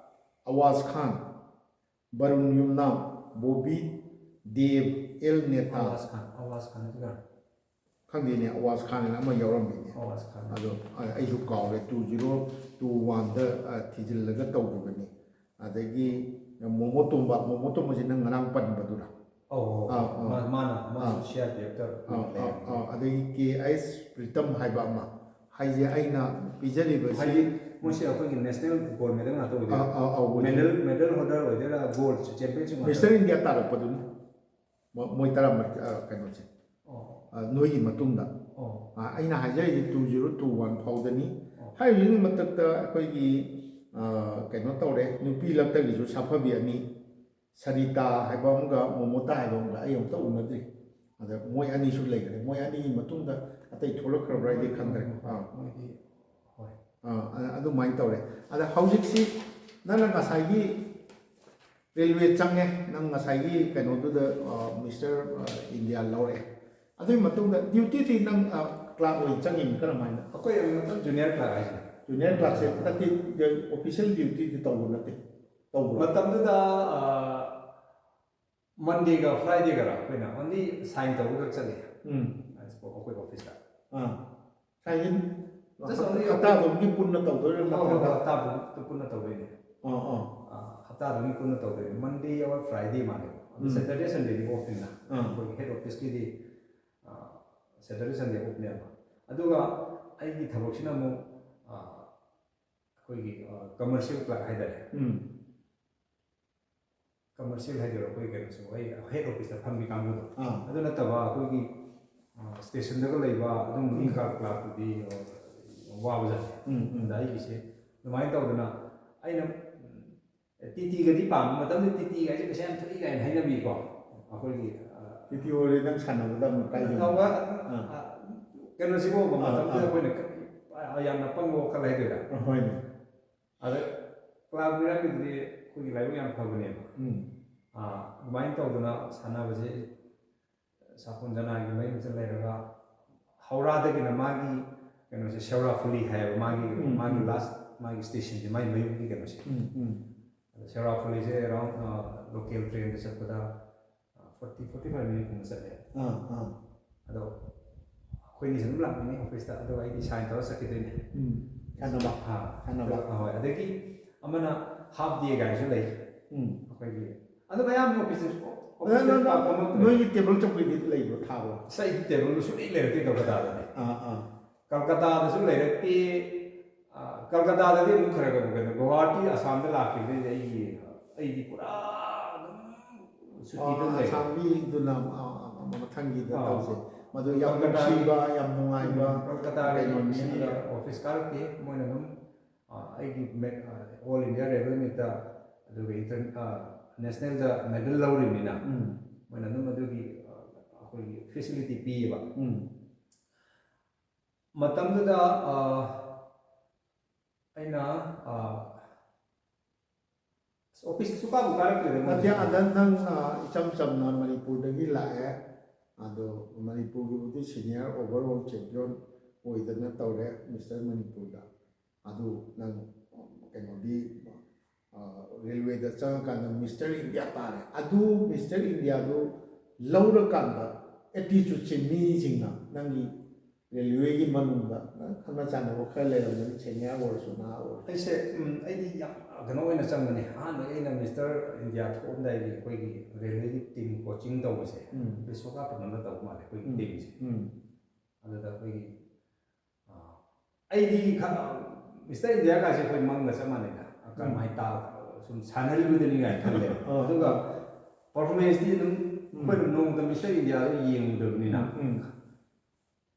ꯑꯋꯥꯖ ꯈꯥꯟ, ꯕꯔꯨꯟ ꯌꯨꯝꯅꯥꯝ, ꯕꯣꯕꯤ ꯗꯦꯕ, ꯑꯦꯜ ꯅꯦꯇꯥ, ꯑꯋꯥꯖ ꯈꯥꯟ, ꯑꯋꯥꯖ ꯈꯥꯟ ꯍꯥꯏꯕ ꯀꯅꯥ? ꯈꯪꯗꯦꯅꯦ, ꯑꯋꯥꯖ ꯈꯥꯟ ꯍꯥꯏꯅ ꯑꯃ ꯌꯥꯎꯔꯝꯃꯤꯅꯦ꯫ ꯑꯋꯥꯖ ꯈꯥꯟ꯫ ꯑꯗꯣ ꯑ, ꯑꯩꯁꯨ ꯀꯥꯎꯔꯦ, two zero two oneꯗ, ꯑ, ꯊꯤꯖꯤꯜꯂꯒ ꯇꯧꯈꯤꯕꯅꯤ꯫ ꯑꯗꯒꯤ ꯃꯣꯃꯣ ꯇꯣꯝꯕ, ꯃꯣꯃꯣ ꯇꯣꯝꯕꯁꯤ ꯅꯪ ꯉꯔꯥꯡ ꯄꯟꯕꯗꯨꯔꯥ? ꯑꯧ, ꯑꯧ, ꯑꯥ, ꯑꯧ꯫ ꯑꯥ꯫ ꯃꯥ-, ꯃꯥꯅ, ꯃꯥꯁꯨ ꯑꯥ꯫ ꯁꯤ ꯑꯥꯔ ꯄꯤ ꯑꯦꯐꯇ ꯑꯥ, ꯑꯥ, ꯂꯩꯔꯝꯃꯤ꯫ ꯑꯥ, ꯑꯗꯒꯤ ꯀꯦ ꯑꯩꯁ ꯄ꯭ꯔꯤꯇꯝ ꯍꯥꯏꯕ ꯑꯃ, ꯍꯥꯏꯁꯦ ꯑꯩꯅ ꯄꯤꯖꯔꯤꯕꯁꯤ ꯍꯥꯏꯗꯤ ꯃꯣꯏꯁꯦ ꯑꯩꯈꯣꯏꯒꯤ ꯅꯦꯁꯅꯦꯜ ꯒꯣꯜ ꯃꯦꯗꯜ ꯉꯥꯛꯇ ꯑꯣꯏꯗꯣꯏꯅꯦ꯫ ꯑꯥ, ꯑꯥ, ꯑꯥ, ꯑꯣꯏꯗꯣꯏꯅꯦ꯫ ꯃꯦꯗꯜ, ꯃꯦꯗꯜ ꯍꯣꯜꯗꯔ ꯑꯣꯏꯗꯣꯏꯔꯥ, ꯒꯣꯜ ꯆꯦꯝꯄꯤꯌꯟꯁꯤꯞ ꯉꯥꯛꯇ? ꯃꯤꯁꯇꯔ ꯏꯟꯗꯤꯌꯥ ꯇꯥꯔꯛꯄꯗꯨꯅꯤ꯫ ꯃꯣ-, ꯃꯣꯏ ꯇꯔꯥꯃꯔꯤ, ꯑ, ꯀꯩꯅꯣꯁꯦ꯫ ꯑꯣ꯫ ꯑ, ꯅꯣꯏꯒꯤ ꯃꯇꯨꯡꯗ꯫ ꯑꯣ ꯑ, ꯑꯩꯅ ꯍꯥꯏꯖꯔꯤꯁꯦ two zero two one ꯐꯥꯎꯗꯅꯤ꯫ ꯑꯣ. ꯍꯥꯏꯔꯤꯕꯁꯤꯒꯤ ꯃꯊꯛꯇ ꯑꯩꯈꯣꯏꯒꯤ ꯑ, ꯀꯩꯅꯣ ꯇꯧꯔꯦ, ꯅꯨꯄꯤ ꯂꯛꯇꯒꯤꯁꯨ ꯁꯥꯐꯕꯤ ꯑꯅꯤ, ꯁꯔꯤꯇꯥ ꯍꯥꯏꯕ ꯑꯃꯒ ꯃꯣꯃꯣꯇꯥ ꯍꯥꯏꯕ ꯑꯃꯒ, ꯑꯩ ꯑꯃꯨꯛꯇ ꯎꯅꯗ꯭ꯔꯤ꯫ ꯑꯗ ꯃꯣꯏ ꯑꯅꯤꯁꯨ ꯂꯩꯈ꯭ꯔꯦ꯫ ꯃꯣꯏ ꯑꯅꯤꯒꯤ ꯃꯇꯨꯡꯗ ꯑꯇꯩ ꯊꯣꯛꯂꯛꯈ꯭ꯔꯕ꯭ꯔꯥ ꯍꯥꯏꯗꯤ ꯈꯪꯗ꯭ꯔꯦ꯫ ꯑꯥ. ꯃꯣꯏꯗꯤ ꯍꯣꯏ ꯑꯥ, ꯑ- ꯑꯗꯨꯃꯥꯏꯅ ꯇꯧꯔꯦ꯫ ꯑꯗ ꯍꯧꯖꯤꯛꯁꯤ ꯅꯪꯅ ꯉꯁꯥꯏꯒꯤ ꯔꯦꯜꯋꯦ ꯆꯪꯉꯦ, ꯅꯪ ꯉꯁꯥꯏꯒꯤ ꯀꯩꯅꯣꯗꯨꯗ ꯃꯤꯁꯇꯔ ꯏꯟꯗꯤꯌꯥ ꯂꯧꯔꯛꯑꯦ꯫ ꯑꯗꯨꯒꯤ ꯃꯇꯨꯡꯗ ꯗ꯭ꯌꯨꯇꯤꯗꯤ ꯅꯪ ꯀ꯭ꯂꯥꯔꯛ ꯑꯣꯏꯅ ꯆꯪꯉꯤꯅꯤ ꯀꯔꯝꯍꯥꯏꯅ? ꯑꯩꯈꯣꯏ ꯃꯇꯝ ꯖꯨꯅꯤꯌꯔ ꯀ꯭ꯂꯥꯔꯛ ꯍꯥꯏꯁꯤꯅꯦ꯫ ꯖꯨꯅꯤꯌꯔ ꯀ꯭ꯂꯥꯔꯛꯁꯦ ꯅꯠꯇꯦ, ꯑꯣꯐꯤꯁꯤꯌꯦꯜ ꯗ꯭ꯌꯨꯇꯤꯗꯤ ꯇꯧꯕ ꯅꯠꯇꯦ, ꯇꯧꯕ꯭ꯔꯣ? ꯃꯇꯝꯗꯨꯗ ꯃꯟꯗꯦꯒ ꯐ꯭ꯔꯥꯏꯗꯦꯒꯔ ꯑꯩꯈꯣꯏꯅ ꯑꯣꯟꯂꯤ ꯁꯥꯏꯟ ꯇꯧꯕꯈꯛ ꯆꯠꯂꯤ ꯎꯝ. ꯑꯩꯈꯣꯏ ꯑꯣꯐꯤꯁꯇ꯫ ꯑꯥ. ꯁꯥꯏꯟ Just only ꯍꯞꯇꯥ ꯑꯗꯨꯝꯒꯤ ꯄꯨꯟꯅ ꯇꯧꯗꯣꯏꯔꯥ ꯍꯣꯏ, ꯍꯣꯏ, ꯅꯠꯇ꯭ꯔꯒ? ꯍꯞꯇꯥꯗꯨꯃ ꯄꯨꯟꯅ ꯇꯧꯗꯣꯏꯅꯦ꯫ ꯑꯥ, ꯑꯥ. ꯑꯥ, ꯍꯞꯇꯥꯗꯨꯃ ꯄꯨꯟꯅ ꯇꯧꯗꯣꯏꯅꯦ꯫ ꯃꯟꯗꯦ ꯑꯣꯔ ꯐ꯭ꯔꯥꯏꯗꯦ ꯃꯥꯜꯂꯦ꯫ ꯑꯗꯨ ꯎꯝ. ꯁꯦꯇꯔꯗꯦ ꯁꯟꯗꯦꯗꯤ ꯑꯣꯐꯅꯤꯅ ꯑꯥ. ꯑꯩꯈꯣꯏꯒꯤ ꯍꯦꯠ ꯑꯣꯐꯤꯁꯀꯤꯗꯤ ꯁꯦꯇꯔꯗꯦ ꯁꯟꯗꯦ ꯑꯣꯐꯅꯦꯕ꯫ ꯑꯗꯨꯒ ꯑꯩꯒꯤ ꯊꯕꯛꯁꯤꯅ ꯑꯃꯨꯛ ꯑꯥ, ꯑꯩꯈꯣꯏꯒꯤ ꯀꯃꯔꯁꯤꯌꯦꯜ ꯀ꯭ꯂꯥꯔꯛ ꯍꯥꯏꯇꯥꯔꯦ꯫ ꯎꯝ. ꯀꯃꯔꯁꯤꯌꯦꯜ ꯍꯥꯏꯗꯣꯏꯔꯣ, ꯑꯩꯈꯣꯏ ꯀꯩꯅꯣꯁꯦ, ꯑꯩ ꯍꯦꯠ ꯑꯣꯐꯤꯁꯇ ꯐꯝꯃꯤ ꯀꯥꯡꯕꯨꯗꯣ꯫ ꯑꯥ. ꯑꯗꯨ ꯅꯠꯇꯕ ꯑꯩꯈꯣꯏꯒꯤ ꯁ꯭ꯇꯦꯁꯟꯗꯒ ꯂꯩꯕ ꯑꯗꯨꯝꯕꯒꯤ ꯎꯝ. ꯀ꯭ꯂꯥꯔꯛ ꯀ꯭ꯂꯥꯔꯛꯇꯨꯗꯤ ꯋꯥꯕꯖꯥꯠꯅꯤ꯫ ꯎꯝ, ꯎꯝ. ꯑꯗ ꯑꯩꯒꯤꯁꯦ ꯑꯗꯨꯃꯥꯏꯅ ꯇꯧꯗꯅ ꯑꯩꯅ ꯇꯤ ꯇꯤꯒꯗꯤ ꯄꯥꯝꯕ ꯃꯇꯝꯗ ꯇꯤ ꯇꯤꯒꯥꯏꯁꯦ ꯄꯩꯁꯥ ꯌꯥꯝ ꯊꯣꯛꯏ ꯀꯥꯏꯅ ꯍꯥꯏꯅꯕꯤꯀꯣ꯫ ꯑꯩꯈꯣꯏꯒꯤ ꯇꯤ ꯇꯤ ꯑꯣꯏꯔꯦ ꯅꯪ ꯁꯥꯟꯅꯕꯗ ꯑꯃꯨꯛ ꯀꯥꯏꯗꯣꯏꯅꯣ? ꯇꯧꯕ ꯑꯥ. ꯀꯩꯅꯣꯁꯤꯐꯥꯎꯕ ꯑꯥ, ꯃꯇꯝꯗꯨꯗ ꯑꯥ. ꯑꯩꯈꯣꯏꯅ ꯌꯥꯝꯅ ꯄꯪꯕ ꯋꯥꯈꯜ ꯍꯥꯏꯗꯣꯏꯔꯥ? ꯑ, ꯍꯣꯏꯅꯦ. ꯑꯗ ꯀ꯭ꯂꯥꯔꯛ ꯃꯤꯔꯝꯒꯤꯗꯨꯗꯤ ꯑꯩꯈꯣꯏꯒꯤ ꯂꯥꯏꯕꯛ ꯌꯥꯝ ꯐꯕꯅꯦꯕ꯫ ꯎꯝ. ꯑꯥ, ꯑꯗꯨꯃꯥꯏꯅ ꯇꯧꯗꯅ ꯁꯥꯟꯅꯕꯁꯦ ꯁꯥꯄꯣꯟ ꯖꯅꯥꯒꯤ ꯃꯌꯨꯝꯁꯤꯗ ꯂꯩꯔꯒ ꯍꯧꯔꯥꯗꯒꯤꯅ ꯃꯥꯒꯤ ꯀꯩꯅꯣꯁꯦ ꯁꯦꯋꯔꯥꯐꯨꯂꯤ ꯍꯥꯏꯌꯦꯕ ꯃꯥꯒꯤ ꯎꯝ, ꯃꯥꯒꯤ ꯎꯝ. ꯂꯥꯁ ꯃꯥꯒꯤ ꯁ꯭ꯇꯦꯁꯟꯁꯦ ꯃꯥꯒꯤ ꯃꯌꯨꯝꯒꯤ ꯀꯩꯅꯣꯁꯦ꯫ ꯎꯝ, ꯎꯝ. ꯑꯗ ꯁꯦꯋꯔꯥꯐꯨꯂꯤꯁꯦ ꯑꯦꯔꯥꯎꯟ ꯂꯣꯀꯦꯜ ꯇ꯭ꯔꯦꯟꯗ ꯆꯠꯄꯗ ꯐꯣꯔꯇꯤ ꯐꯣꯔꯇꯤ ꯐꯥꯏꯚ ꯃꯤꯅꯤꯠꯀꯨꯝꯕ ꯆꯠꯂꯦ꯫ ꯑꯥ, ꯑꯥ. ꯑꯗꯣ ꯑꯩꯈꯣꯏꯅꯤꯁꯨ ꯑꯗꯨꯝ ꯂꯥꯛꯃꯤꯟꯅꯩ ꯑꯣꯐꯤꯁꯇ, ꯑꯗꯣ ꯑꯩꯗꯤ ꯁꯥꯏꯟ ꯇꯧꯔ ꯆꯠꯈꯤꯗꯣꯏꯅꯦ꯫ ꯎꯝ. ꯁꯥꯟꯅꯕ. ꯑꯥ, ꯁꯥꯟꯅꯕ. ꯑꯗꯣ, ꯍꯣꯏ, ꯑꯗꯒꯤ ꯑꯃꯅ ꯍꯥꯐ ꯗꯦ ꯀꯥꯏꯅꯁꯨ ꯂꯩ꯫ ꯎꯝ. ꯑꯩꯈꯣꯏꯒꯤ ꯑꯗꯨꯝ ꯑꯌꯥꯝꯕ ꯑꯣꯐꯤꯁꯇꯁꯨ ꯅ- ꯅ- ꯅ- ꯅꯣꯏꯒꯤ ꯇꯦꯕꯜ ꯆꯧꯀ꯭ꯔꯤꯗꯤ ꯂꯩꯕ꯭ꯔꯣ, ꯊꯥꯕ꯭ꯔꯣ? ꯑꯁ, ꯑꯩꯗꯤ ꯇꯦꯕꯜꯗꯨ ꯁꯨꯡꯂꯩ ꯂꯩꯔꯛꯇꯦ ꯀꯜꯀꯇꯥꯗꯗꯤ꯫ ꯑꯥ, ꯑꯥ. ꯀꯜꯀꯇꯥꯗꯁꯨ ꯂꯩꯔꯛꯇꯦ꯫ ꯑꯥ, ꯀꯜꯀꯇꯥꯗꯗꯤ ꯑꯃꯨꯛ ꯈꯔ ꯈꯔ ꯀꯩꯅꯣ, ꯒꯨꯋꯥꯍꯥꯇꯤ, ꯑꯁꯥꯝꯗ ꯂꯥꯛꯈꯤꯕꯗꯩꯗꯤ ꯑꯩꯒꯤ ꯑꯩꯗꯤ ꯄꯨꯔꯥ ꯑꯗꯨꯝ ꯁꯨꯇꯤꯗ ꯑꯥ, ꯂꯩ꯫ ꯑꯁꯥꯝꯒꯤꯗꯨꯅ, ꯑꯥ, ꯑꯥ. ꯃꯊꯪꯒꯤꯗ ꯑꯥ꯫ ꯇꯧꯁꯦ꯫ ꯃꯗꯨ ꯌꯥꯝ ꯀꯜꯀꯇꯥꯒꯤ ꯅꯨꯡꯁꯤꯕ, ꯌꯥꯝ ꯅꯨꯡꯉꯥꯏꯕ ꯎꯝ, ꯀꯜꯀꯇꯥꯒꯤ ꯀꯩꯅꯣꯅꯤ꯫ ꯁꯤ ꯑꯗ ꯑꯣꯐꯤꯁ ꯀꯥꯔꯛꯇꯦ꯫ ꯃꯣꯏꯅ ꯑꯗꯨꯝ, ꯑ, ꯑꯩꯒꯤ ꯃꯦ-, ꯑ, All India Railway Meet-ꯇ, ꯑꯗꯨꯒ ꯏꯟꯇꯔ-, ꯑ, ꯅꯦꯁꯅꯦꯜꯗ ꯃꯦꯗꯜ ꯂꯧꯔꯤꯕꯅꯤꯅ, ꯎꯝ꯫ ꯃꯣꯏꯅ ꯑꯗꯨꯝ ꯑꯗꯨꯒꯤ, ꯑ, ꯑꯩꯈꯣꯏꯒꯤ ꯐꯦꯁꯤꯂꯤꯇꯤ ꯄꯤꯌꯦꯕ꯫ ꯎꯝ꯫ ꯃꯇꯝꯗꯨꯗ, ꯑ, ꯑꯩꯅ, ꯑ, ꯑꯁ, ꯑꯣꯐꯤꯁꯇꯁꯨ ꯀꯥꯕꯨ ꯀꯥꯔꯛꯇ꯭ꯔꯦꯗ ꯃꯣꯏ꯫ ꯅꯠꯇꯦ, ꯑꯗ ꯅꯪ, ꯑ, ꯏꯆꯝ ꯆꯝꯅ ꯃꯅꯤꯄꯨꯔꯗꯒꯤ ꯂꯥꯛꯑꯦ, ꯑꯗꯣ ꯃꯅꯤꯄꯨꯔꯒꯤꯕꯨꯗꯤ senior overall champion ꯑꯣꯏꯗꯅ ꯇꯧꯔꯦ, ꯃꯤꯁꯇꯔ ꯃꯅꯤꯄꯨꯔꯗ꯫ ꯑꯗꯨ ꯅꯪ, ꯑ, ꯀꯩꯅꯣꯗꯤ, ꯑ, ꯔꯦꯜꯋꯦꯗ ꯆꯪꯉꯀꯥꯟꯗ ꯃꯤꯁꯇꯔ ꯏꯟꯗꯤꯌꯥ ꯇꯥꯔꯦ꯫ ꯑꯗꯨ ꯃꯤꯁꯇꯔ ꯏꯟꯗꯤꯌꯥꯗꯨ ꯂꯧꯔꯀꯥꯟꯗ attitudeꯁꯦ ꯃꯤꯁꯤꯡꯅ ꯅꯪꯒꯤ ꯔꯦꯜꯋꯦꯒꯤ ꯃꯅꯨꯡꯗ ꯅꯪ ꯈꯪꯅ ꯆꯥꯟꯅꯕ ꯈꯔ ꯂꯩꯔꯝꯒꯅꯤ, senior ꯑꯣꯏꯔꯁꯨ, ꯅꯍꯥ ꯑꯣꯏꯔꯁꯨ꯫ ꯑꯩꯁꯦ, ꯎꯝ, ꯑꯩꯗꯤ ꯌꯥꯝ ꯀꯩꯅꯣ ꯑꯣꯏꯅ ꯆꯪꯕꯅꯦ꯫ ꯑꯍꯥꯟꯕꯒꯤ ꯑꯩꯅ ꯃꯤꯁꯇꯔ ꯏꯟꯗꯤꯌꯥ ꯊꯣꯛꯑꯝꯗꯥꯏꯒꯤ ꯑꯩꯈꯣꯏꯒꯤ ꯔꯦꯜꯋꯦꯒꯤ ꯇꯤꯝ ꯀꯣꯆꯤꯡ ꯇꯧꯕꯁꯦ, ꯎꯝ꯫ ꯕꯤꯁ꯭ꯋꯀꯥꯄꯠꯅꯝꯗ ꯇꯧꯕ ꯃꯥꯜꯂꯦ ꯑꯩꯈꯣꯏꯒꯤ ꯎꯝ꯫ ꯇꯤꯝꯁꯦ꯫ ꯎꯝ꯫ ꯑꯗꯨꯗ ꯑꯩꯈꯣꯏꯒꯤ, ꯑ, ꯑꯩꯗꯤ ꯈ-, ꯃꯤꯁꯇꯔ ꯏꯟꯗꯤꯌꯥꯒꯁꯦ ꯑꯩꯈꯣꯏ ꯃꯪꯒ ꯆꯞ ꯃꯥꯟꯅꯩꯗ꯫ ꯎꯝ꯫ ꯀꯔꯝꯍꯥꯏꯅ ꯇꯥ-, ꯁꯨꯝ ꯁꯥꯟꯅꯔꯤꯕꯗꯨꯅꯤ ꯀꯥꯏꯅ ꯈꯜꯂꯦ꯫ ꯑꯣ꯫ ꯑꯗꯨꯒ performanceꯇꯤ ꯑꯗꯨꯝ ꯎꯝ꯫ ꯑꯩꯈꯣꯏꯅ ꯅꯣꯡꯃꯇ ꯃꯤꯁꯇꯔ ꯏꯟꯗꯤꯌꯥꯗ ꯌꯦꯡꯉꯨꯗꯕꯅꯤꯅ ꯎꯝ꯫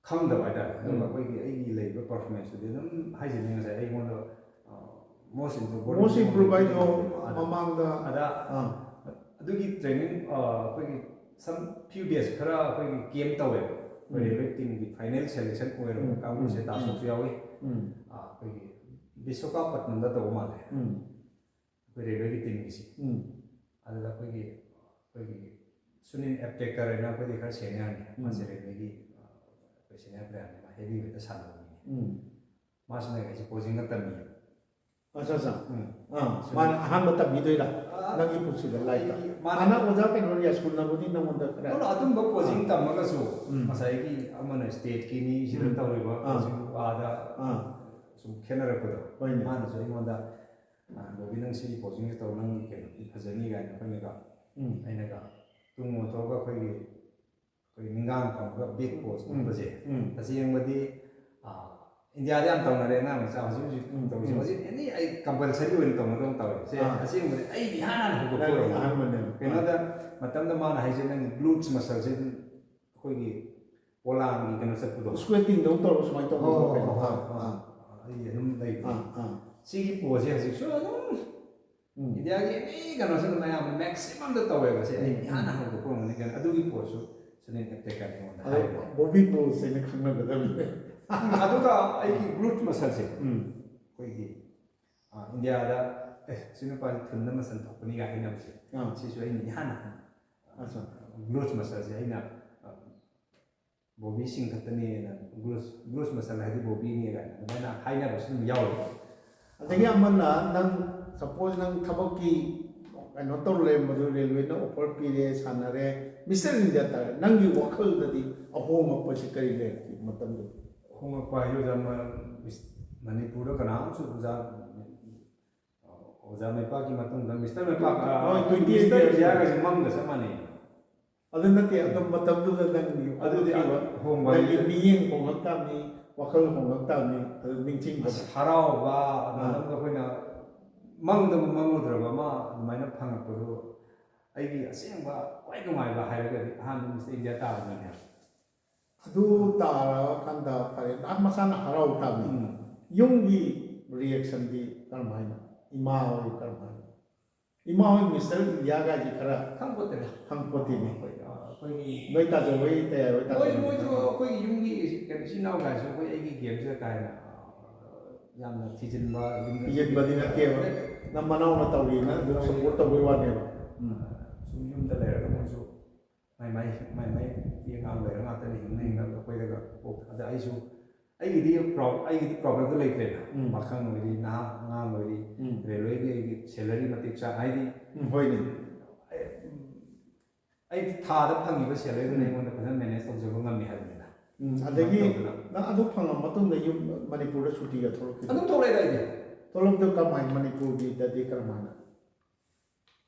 ꯈꯪꯗꯕ ꯍꯥꯏꯇꯥꯔꯦ꯫ ꯑꯗꯨꯒ ꯎꯝ꯫ ꯑꯩꯈꯣꯏꯒꯤ ꯑꯩꯒꯤ ꯂꯩꯔꯤꯕ performanceꯇꯨꯗꯤ ꯑꯗꯨꯝ ꯍꯥꯏꯖꯅꯤꯡꯉꯤ ꯉꯁꯥꯏ ꯑꯩꯉꯣꯟꯗ, ꯑ, most improved most improved ꯍꯥꯏꯗꯣ ꯑꯗ, ꯃꯃꯥꯡꯗ, ꯑꯗ ꯑꯥ꯫ ꯑꯗꯨꯒꯤ training, ꯑ, ꯑꯩꯈꯣꯏꯒꯤ some few days ꯈꯔ ꯑꯩꯈꯣꯏꯒꯤ camp ꯇꯧꯋꯦꯕ꯫ ꯑꯩꯈꯣꯏ ꯎꯝ꯫ ꯔꯦꯜꯋꯦ ꯇꯤꯝꯒꯤ final selection ꯑꯣꯏꯔꯕ ꯎꯝ, ꯀꯥꯡꯕꯨꯁꯦ ꯎꯝ, ꯇꯥꯁꯣꯛꯁꯨ ꯎꯝ꯫ ꯌꯥꯎꯏ꯫ ꯎꯝ꯫ ꯑ, ꯑꯩꯈꯣꯏꯒꯤ ꯕꯤꯁ꯭ꯋꯀꯥꯄꯠꯅꯝꯗ ꯇꯧꯕ ꯃꯥꯜꯂꯦ꯫ ꯎꯝ꯫ ꯑꯩꯈꯣꯏ ꯔꯦꯜꯋꯦꯒꯤ ꯇꯤꯝꯒꯤꯁꯤ꯫ ꯎꯝ꯫ ꯑꯗꯨꯗ ꯑꯩꯈꯣꯏꯒꯤ, ꯑꯩꯈꯣꯏꯒꯤ ꯁꯨꯅꯤꯜ ꯑꯦꯞꯇꯦꯀꯔ ꯍꯥꯏꯅ ꯑꯩꯈꯣꯏꯗꯤ ꯈꯔ seniorꯅꯤ꯫ ꯎꯝ꯫ ꯃꯥꯁꯦ ꯔꯦꯜꯋꯦꯒꯤ, ꯑ, ꯑꯩꯈꯣꯏ senior playerꯅꯤ꯫ ꯃꯥ heavyweight ꯁꯥꯟꯅꯕ ꯃꯤꯅꯤ꯫ ꯎꯝ꯫ ꯃꯥꯁꯤꯅ ꯑꯩꯁꯦ coachingꯒ ꯇꯝꯕꯤꯌꯦ꯫ ꯑꯠꯆꯥ, ꯑꯠꯆꯥ꯫ ꯎꯝ꯫ ꯑꯥ, ꯁꯨꯅꯤꯜ꯫ ꯃꯥꯅ ꯑꯍꯥꯟꯕ ꯇꯝꯕꯤꯗꯣꯏꯔꯥ? ꯑꯥ, ꯅꯪꯒꯤ ꯄꯨꯟꯁꯤꯗ ꯂꯥꯏꯔꯤꯛꯇ? ꯑꯩꯒꯤ ꯃꯥꯅ ꯍꯥꯟꯅ ꯑꯣꯖꯥ ꯀꯩꯅꯣ ꯔꯤꯌꯥꯁ ꯀꯨꯟꯅꯕꯨꯗꯤ ꯅꯪꯉꯣꯟꯗ ꯈꯔ ꯅꯪꯅ ꯑꯗꯨꯝꯕ coaching ꯑꯥ꯫ ꯇꯝꯃꯒꯁꯨ ꯎꯝ꯫ ꯉꯁꯥꯏꯒꯤ ꯑꯃꯅ stateꯀꯤꯅꯤ, ꯁꯤꯗ ꯎꯝ꯫ ꯇꯧꯔꯤꯕ ꯑꯥ꯫ coaching ꯑꯥꯗ ꯑꯥ꯫ ꯁꯨꯝ ꯈꯦꯠꯅꯔꯛꯄꯗꯣ꯫ ꯍꯣꯏꯅꯦ꯫ ꯃꯥꯅꯁꯨ ꯑꯩꯉꯣꯟꯗ, "ꯑ, ꯕꯣꯕꯤ, ꯅꯪ ꯁꯤ coachingꯁꯦ ꯇꯧ, ꯅꯪꯒꯤ ꯀꯩꯅꯣꯗꯤ ꯐꯖꯅꯤ" ꯀꯥꯏꯅ ꯑꯩꯈꯣꯏꯅꯒ, ꯎꯝ꯫ ꯑꯩꯅꯒ ꯇꯨꯡ ꯑꯣꯟꯊꯣꯛꯑꯒ ꯑꯩꯈꯣꯏꯒꯤ, ꯑꯩꯈꯣꯏꯒꯤ ꯅꯤꯡꯒꯥꯡ ꯐꯝꯃꯒ back pose ꯎꯝ꯫ ꯎꯞꯄꯁꯦ꯫ ꯎꯝ꯫ ꯇꯁꯦꯡꯕꯗꯤ, ꯑ, ꯏꯟꯗꯤꯌꯥꯗ ꯌꯥꯝ ꯇꯧꯅꯔꯦ ꯑꯉꯥꯡ ꯃꯆꯥ ꯍꯧꯖꯤꯛ ꯍꯧꯖꯤꯛ ꯇꯧꯔꯤꯁꯦ꯫ ꯍꯧꯖꯤꯛ ꯑꯦꯅꯤ ꯑꯩ ꯀꯝꯄꯜꯁꯔꯤ ꯑꯣꯏꯅ ꯇꯧꯅꯗꯧꯅ ꯇꯧꯔꯦ ꯁꯦ꯫ ꯑꯁꯦꯡꯕꯗꯤ ꯑꯩꯗꯤ ꯏꯍꯥꯟ ꯍꯥꯟꯅ ꯍꯧꯗꯣꯛꯄ ꯑꯣꯏꯔꯝꯒꯅꯤ꯫ ꯀꯩꯅꯣꯗ ꯃꯇꯝꯗ ꯃꯥꯅ ꯍꯥꯏꯁꯦ, ꯅꯪꯒꯤ glutes muscle ꯁꯦ ꯑꯗꯨꯝ ꯑꯩꯈꯣꯏꯒꯤ ꯄꯣꯂꯥꯡꯒꯤ ꯀꯩꯅꯣ ꯆꯠꯄꯗꯣ꯫ Squatting ꯗꯧ ꯇꯧꯔꯒ ꯁꯨꯃꯥꯏꯅ ꯇꯧꯕꯗꯣ꯫ ꯍꯣꯏ, ꯀꯩꯅꯣ꯫ ꯍꯣꯏ, ꯍꯣꯏ꯫ ꯑꯩ ꯑꯗꯨꯝ ꯂꯩꯕ꯫ ꯁꯤꯒꯤ ꯄꯣꯠꯁꯦ ꯍꯧꯖꯤꯛꯁꯨ ꯑꯗꯨꯝ ꯏꯟꯗꯤꯌꯥꯒꯤ ꯑꯦꯅꯤ ꯀꯩꯅꯣꯁꯦ ꯑꯗꯨꯝ ꯑꯌꯥꯝꯕ maximum ꯗ ꯇꯧꯋꯦꯕ ꯁꯦ꯫ ꯑꯩ ꯏꯍꯥꯟ ꯍꯥꯟꯅ ꯍꯧꯗꯣꯛꯄ ꯑꯣꯏꯔꯝꯒꯅꯤ ꯀꯩꯅꯣ꯫ ꯑꯗꯨꯒꯤ ꯄꯣꯠꯁꯨ ꯁꯅꯦꯟ ꯑꯦꯞꯇꯦꯀꯥꯏ ꯑꯩꯉꯣꯟꯗ ꯑꯗꯣ ꯍꯥꯏꯕ꯫ Bobby Bulls ꯍꯥꯏꯅ ꯈꯪꯅꯒꯗꯕꯅꯦ꯫ ꯎꯝ, ꯑꯗꯨꯒ ꯑꯩꯒꯤ glute muscle ꯁꯦ ꯎꯝ꯫ ꯑꯩꯈꯣꯏꯒꯤ, ꯑ, ꯏꯟꯗꯤꯌꯥꯗ, "ꯑꯦ, ꯁꯤ ꯅꯨꯄꯥꯁꯤ ꯊꯨꯟꯗ muscle ꯊꯣꯛꯄꯅꯤꯒ" ꯍꯥꯏꯅꯕꯁꯦ꯫ ꯑꯥ꯫ ꯁꯤꯁꯨ ꯑꯩꯅ ꯏꯍꯥꯟ ꯍꯥꯟꯅ ꯑꯠꯆꯥ꯫ Glute muscle ꯁꯦ ꯑꯩꯅ, ꯑ, ꯕꯣꯕꯤ ꯁꯤꯡ ꯈꯛꯇꯅꯦꯅ, glute, glute muscle ꯍꯥꯏꯗꯤ ꯕꯣꯕꯤꯅꯦ ꯀꯥꯏꯅ ꯑꯗꯨꯃꯥꯏꯅ ꯍꯥꯏꯅꯕꯁꯨ ꯑꯗꯨꯝ ꯌꯥꯎꯔꯤ꯫ ꯑꯗꯒꯤ ꯑꯃꯅ ꯅꯪ, suppose ꯅꯪ ꯊꯕꯛꯀꯤ ꯀꯩꯅꯣ ꯇꯧꯔ ꯂꯩꯔꯝꯕꯗꯨ, ꯔꯦꯜꯋꯦꯅ offer ꯄꯤꯔꯦ, ꯁꯥꯟꯅꯔꯦ, Mister India ꯇꯥꯔꯦ, ꯅꯪꯒꯤ ꯋꯥꯈꯜꯗꯗꯤ ꯑꯍꯣꯡꯉꯛꯄꯁꯤ ꯀꯔꯤ ꯂꯩꯔꯛꯀꯦ ꯃꯇꯝꯗꯨꯗ? ꯍꯣꯡꯉꯛꯄ ꯍꯥꯏꯁꯦ ꯑꯣꯖꯥ, ꯃ-, ꯃꯤꯁ-, ꯃꯅꯤꯄꯨꯔꯗ ꯀꯅꯥꯝꯁꯨ ꯑꯣꯖꯥ, ꯑꯣꯖꯥ ꯃꯩꯄꯥꯛꯀꯤ ꯃꯇꯨꯡꯗ Mister ꯃꯩꯄꯥꯛ, ꯍꯣꯏ, twenty eight Mister years India ꯒꯁꯦ ꯃꯪꯒ ꯆꯞ ꯃꯥꯟꯅꯩ꯫ ꯑꯗꯨ ꯅꯠꯇꯦ, ꯑꯗꯨꯝ ꯃꯇꯝꯗꯨꯗ ꯅꯪꯒꯤ ꯑꯗꯨꯗꯤ ꯍꯣꯡꯈꯤꯕ, ꯍꯣꯡꯕ ꯅꯪꯒꯤ ꯍꯥꯏꯁꯦ ꯃꯤꯠꯌꯦꯡ ꯍꯣꯡꯂꯛ ꯇꯥꯕꯅꯤ, ꯋꯥꯈꯜ ꯍꯣꯡꯂꯛ ꯇꯥꯕꯅꯤ, ꯑꯗꯨ ꯅꯤꯡꯁꯤꯡꯕ꯫ ꯑꯁ, ꯍꯔꯥꯎꯕ, ꯑꯥ꯫ ꯃꯇꯝꯗꯨꯗ ꯑꯩꯈꯣꯏꯅ ꯃꯪꯗꯕꯨ ꯃꯪꯉꯨꯗ꯭ꯔꯕ ꯑꯃ ꯑꯗꯨꯃꯥꯏꯅ ꯐꯪꯉꯛꯄꯗꯨ ꯑꯩꯒꯤ ꯑꯁꯦꯡꯕ ꯈ꯭ꯋꯥꯏ ꯅꯨꯡꯉꯥꯏꯕ ꯍꯥꯏꯔꯒꯗꯤ ꯑꯍꯥꯟꯕ Mister India ꯇꯥꯕꯅꯤꯅꯦ꯫ ꯑꯗꯨ ꯇꯥꯔꯀꯥꯟꯗ ꯐꯔꯦ, ꯅꯍꯥꯛ ꯃꯁꯥꯅ ꯍꯔꯥꯎ ꯇꯥꯕꯅꯤ꯫ ꯎꯝ꯫ ꯌꯨꯝꯒꯤ reaction ꯗꯤ ꯀꯔꯝ ꯍꯥꯏꯅ? ꯏꯃꯥ ꯍꯣꯏ ꯀꯔꯝ ꯍꯥꯏꯅ? ꯏꯃꯥ ꯍꯣꯏ Mister India ꯒꯥꯏꯁꯤ ꯈꯔ ꯈꯪꯄꯣꯠꯇꯦꯗ꯫ ꯈꯪꯄꯣꯠꯇꯦꯅꯦ꯫ ꯑꯩꯈꯣꯏ, ꯑ, ꯑꯩꯈꯣꯏꯒꯤ ꯅꯣꯏ ꯇꯥꯖꯧ ꯍꯣꯏ, ꯇꯌꯥꯏ ꯍꯣꯏ, ꯃꯣꯏ, ꯇꯥꯖꯧ ꯍꯣꯏ ꯃꯣꯏꯁꯨ ꯈꯪꯉꯦ꯫ ꯑꯩꯈꯣꯏꯒꯤ ꯌꯨꯝꯒꯤ ꯀꯩꯅꯣ ꯏꯆꯤꯟ ꯏꯅꯥꯎ ꯀꯥꯏꯁꯨ ꯑꯩꯈꯣꯏ ꯑꯩꯒꯤ game ꯁꯤꯗ ꯀꯥ ꯍꯦꯟꯅ, ꯑ, ꯌꯥꯝꯅ ꯊꯤꯖꯤꯟꯕ, ꯌꯨꯝꯗ ꯊꯤꯖꯤꯟꯕꯗꯤ ꯅꯠꯇꯦꯕ꯫ ꯅꯠꯇꯦ꯫ ꯅꯪ ꯃꯅꯥꯎꯅ ꯇꯧꯔꯤꯅ ꯑꯗꯨꯝ support ꯇꯧꯕꯩ ꯋꯥꯅꯦꯕ꯫ ꯎꯝ꯫ ꯁꯨꯝ ꯌꯨꯝꯗ ꯂꯩꯔꯒ ꯃꯣꯏꯁꯨ ꯃꯥꯏ ꯃꯥꯏ, ꯃꯥꯏ ꯃꯥꯏ ꯅꯨꯄꯤ ꯑꯉꯥꯡ ꯂꯩꯔ ꯉꯥꯛꯇꯅꯤ ꯍꯤꯡꯅ ꯍꯤꯡꯅꯕ ꯑꯩꯈꯣꯏꯗꯒ ꯄꯣꯛ-, ꯑꯗ ꯑꯩꯁꯨ ꯑꯩꯒꯤꯗꯤ ꯄ꯭ꯔꯣ-, ꯑꯩꯒꯤꯗꯤ problem ꯗꯣ ꯂꯩꯇ꯭ꯔꯦꯅ꯫ ꯎꯝ꯫ ꯄꯥꯈꯪ ꯑꯣꯏꯔꯤ, ꯅꯍꯥ ꯑꯉꯥꯡ ꯑꯣꯏꯔꯤ, ꯎꯝ꯫ ꯔꯦꯜꯋꯦꯒꯤ ꯑꯩꯒꯤ salary ꯃꯇꯤꯛ ꯆꯥ-, ꯍꯥꯏꯗꯤ ꯎꯝ, ꯍꯣꯏꯅꯦ꯫ ꯑꯩ, ꯑꯩ ꯊꯥꯗ ꯐꯪꯉꯤꯕ salary ꯗꯨꯅ ꯎꯝ꯫ ꯑꯩꯉꯣꯟꯗ ꯐꯖꯅ manage ꯇꯧꯖꯕ ꯉꯝꯃꯤ ꯍꯥꯏꯕꯅꯤꯗ꯫ ꯎꯝ, ꯑꯗꯒꯤ ꯑꯗꯨꯃꯥꯏꯅ ꯇꯧꯗꯅ ꯅꯪ ꯑꯗꯨ ꯐꯪꯉ ꯃꯇꯨꯡꯗ ꯌꯨꯝ, ꯃꯅꯤꯄꯨꯔꯗ ꯁꯨꯇꯤꯒ ꯊꯣꯛꯂꯛꯈꯤꯕ꯭ꯔꯥ? ꯑꯗꯨꯝ ꯊꯣꯛꯂꯛꯑꯦꯗ ꯑꯩꯗꯤ꯫ ꯊꯣꯛꯂꯛꯄꯗ ꯀꯃꯥꯏ, ꯃꯅꯤꯄꯨꯔꯒꯤꯗꯗꯤ ꯀꯔꯝꯍꯥꯏꯅ?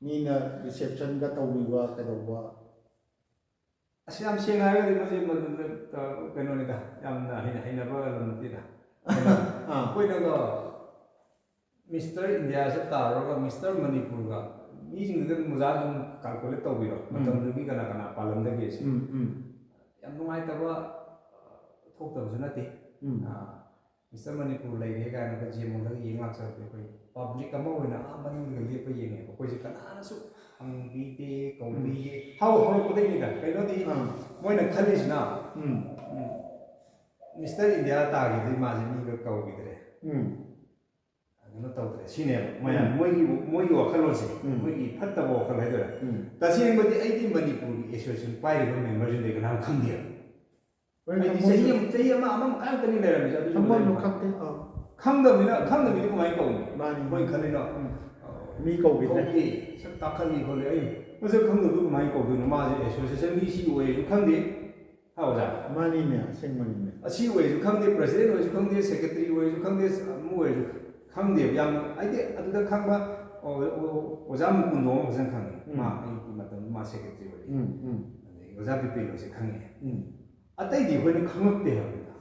ꯃꯤꯅ reception ꯒ ꯇꯧꯕꯤꯕ ꯀꯩꯗꯧꯕ? ꯑꯁ, ꯌꯥꯝ ꯁꯦꯡꯅ ꯍꯥꯏꯔꯒꯗꯤ ꯃꯁꯤ ꯃꯗꯨꯗ, ꯑ, ꯀꯩꯅꯣꯅꯤꯗ, ꯌꯥꯝꯅ ꯍꯩꯅ-, ꯍꯩꯅꯕ ꯂꯝ ꯅꯠꯇꯦꯗ꯫ ꯑꯥ꯫ ꯑꯩꯈꯣꯏꯅꯒ ꯃꯤꯁꯇꯔ ꯏꯟꯗꯤꯌꯥꯁꯦ ꯇꯥꯔꯨꯔꯒ ꯃꯤꯁꯇꯔ ꯃꯅꯤꯄꯨꯔꯒ ꯃꯤꯁꯤꯡꯗꯨꯗ ꯑꯗꯨꯝ ꯑꯣꯖꯥ ꯑꯗꯨꯝ ꯀꯥꯜꯀꯨꯂꯦꯠ ꯇꯧꯕꯤꯔꯣ, ꯎꯝ꯫ ꯃꯇꯝꯗꯨꯒꯤ ꯀꯅꯥ ꯀꯅꯥ ꯄꯥꯜꯂꯝꯗꯒꯦꯁꯦ꯫ ꯎꯝ, ꯎꯝ꯫ ꯌꯥꯝ ꯅꯨꯡꯉꯥꯏꯇꯕ ꯊꯣꯛꯇꯕꯁꯨ ꯅꯠꯇꯦ꯫ ꯎꯝ꯫ ꯑꯥ, ꯃꯤꯁꯇꯔ ꯃꯅꯤꯄꯨꯔ ꯂꯩꯔꯦ ꯀꯥꯏꯅꯒ ꯖꯦ ꯃꯣꯜꯗꯒ ꯌꯦꯡ ꯂꯥꯛꯆꯕꯗꯣ ꯑꯩꯈꯣꯏ ꯄꯕ꯭ꯂꯤꯛ ꯑꯃ ꯑꯣꯏꯅ ꯑꯥ ꯃꯅꯤꯡꯗꯒ ꯂꯦꯞꯄ ꯌꯦꯡꯉꯦꯕ꯫ ꯑꯩꯈꯣꯏꯁꯦ ꯀꯅꯥꯅꯁꯨ ꯍꯪꯕꯤꯗꯦ, ꯀꯧꯕꯤꯗꯦ꯫ ꯍꯧ-, ꯍꯧꯔꯛꯄꯗꯩꯅꯤꯗ꯫ ꯀꯩꯅꯣꯗꯤ ꯑꯥ꯫ ꯃꯣꯏꯅ ꯈꯜꯂꯤꯁꯤꯅ, ꯎꯝ꯫ ꯎꯝ, ꯃꯤꯁꯇꯔ ꯏꯟꯗꯤꯌꯥ ꯇꯥꯈꯤꯕꯗꯩ ꯃꯥꯁꯦ ꯃꯤꯒ ꯀꯧꯈꯤꯗ꯭ꯔꯦ꯫ ꯎꯝ꯫ ꯀꯩꯅꯣ ꯇꯧꯗ꯭ꯔꯦ ꯁꯤꯅꯦꯕ ꯃꯣꯏꯅ, ꯎꯝ꯫ ꯃꯣꯏꯒꯤ, ꯃꯣꯏꯒꯤ ꯋꯥꯈꯜꯂꯣꯟꯁꯦ, ꯎꯝ꯫ ꯃꯣꯏꯒꯤ ꯐꯠꯇꯕ ꯋꯥꯈꯜ ꯍꯥꯏꯗꯣꯏꯔꯥ? ꯎꯝ꯫ ꯇꯁꯦꯡꯕꯗꯤ ꯑꯩꯗꯤ ꯃꯅꯤꯄꯨꯔꯒꯤ ꯑꯦꯁꯣꯁꯤꯌꯦꯁꯟ ꯄꯥꯏꯔꯤꯕ ꯃꯦꯝꯕꯔꯁꯤꯡꯗꯤ ꯀꯅꯥꯝ ꯈꯪꯗꯦꯕ꯫ ꯍꯣꯏ, ꯑꯩꯗꯤ ꯃꯣꯏꯁꯨ ꯆꯍꯤ ꯑꯃ, ꯆꯍꯤ ꯑꯃ, ꯑꯃ ꯃꯈꯥꯏ ꯈꯛꯇꯅꯤ ꯂꯩꯔꯝꯃꯤꯁꯦ, ꯑꯗꯨꯁꯨ ꯊꯝꯐꯝꯁꯨ ꯂꯩꯔꯝꯃꯤ꯫ ꯈꯪꯗꯦ꯫ ꯑꯥ꯫ ꯈꯪꯗꯕꯅꯤꯅ, ꯈꯪꯗꯕꯤꯗꯤ ꯀꯃꯥꯏꯅ ꯀꯧꯅꯤ? ꯃꯥꯅꯤ, ꯃꯣꯏꯅ ꯃꯥꯅꯤ꯫ ꯈꯜꯂꯤꯅꯣ? ꯎꯝ꯫ ꯃꯤ ꯀꯧꯈꯤꯗ꯭ꯔꯦ꯫ ꯀꯧꯗꯦ, ꯁꯛ ꯇꯥꯛꯈꯠꯂꯤ ꯈꯣꯠꯂꯤ, ꯑꯩ ꯃꯁꯛ ꯈꯪꯗꯕꯗꯨ ꯀꯃꯥꯏꯅ ꯀꯧꯗꯣꯏꯅꯣ? ꯃꯥꯁꯦ ꯑꯦꯁꯣꯁꯤꯌꯦꯁꯟꯒꯤ ꯁꯤ ꯑꯣꯏꯁꯨ ꯈꯪꯗꯦ꯫ ꯍꯥ, ꯑꯣꯖꯥ? ꯃꯥꯅꯤꯅꯦ, ꯑꯁꯦꯡꯕꯅꯤꯅꯦ꯫ ꯑꯁꯤ ꯑꯣꯏꯁꯨ ꯈꯪꯗꯦ, ꯄ꯭ꯔꯁꯤꯗꯦꯟ ꯑꯣꯏꯁꯨ ꯈꯪꯗꯦ, ꯁꯦꯀ꯭ꯔꯦꯇꯔꯤ ꯑꯣꯏꯁꯨ ꯈꯪꯗꯦ, ꯑꯃ ꯑꯣꯏꯁꯨ ꯈꯪꯗꯦꯕ꯫ ꯌꯥꯝ, ꯍꯥꯏꯗꯤ ꯑꯗꯨꯗ ꯈꯪꯕ, ꯑꯣ, ꯑꯣ, ꯑꯣꯖꯥ ꯃꯨꯀꯨꯟꯗꯣ ꯑꯃ ꯐꯖꯅ ꯈꯪꯉꯤ꯫ ꯎꯝ꯫ ꯃꯥ ꯑꯩꯒꯤ ꯃꯇꯝꯗ ꯃꯥ ꯁꯦꯀ꯭ꯔꯦꯇꯔꯤ ꯑꯣꯏꯔꯤ꯫ ꯎꯝ, ꯎꯝ꯫ ꯑꯗꯒꯤ ꯑꯣꯖꯥ ꯕꯤꯄꯤꯟ ꯍꯣꯏꯁꯦ ꯈꯪꯉꯤ꯫ ꯎꯝ꯫ ꯑꯇꯩꯗꯤ ꯑꯩꯈꯣꯏꯅ ꯈꯪꯉꯛꯇꯦ ꯍꯥꯏꯕꯅꯤꯗ꯫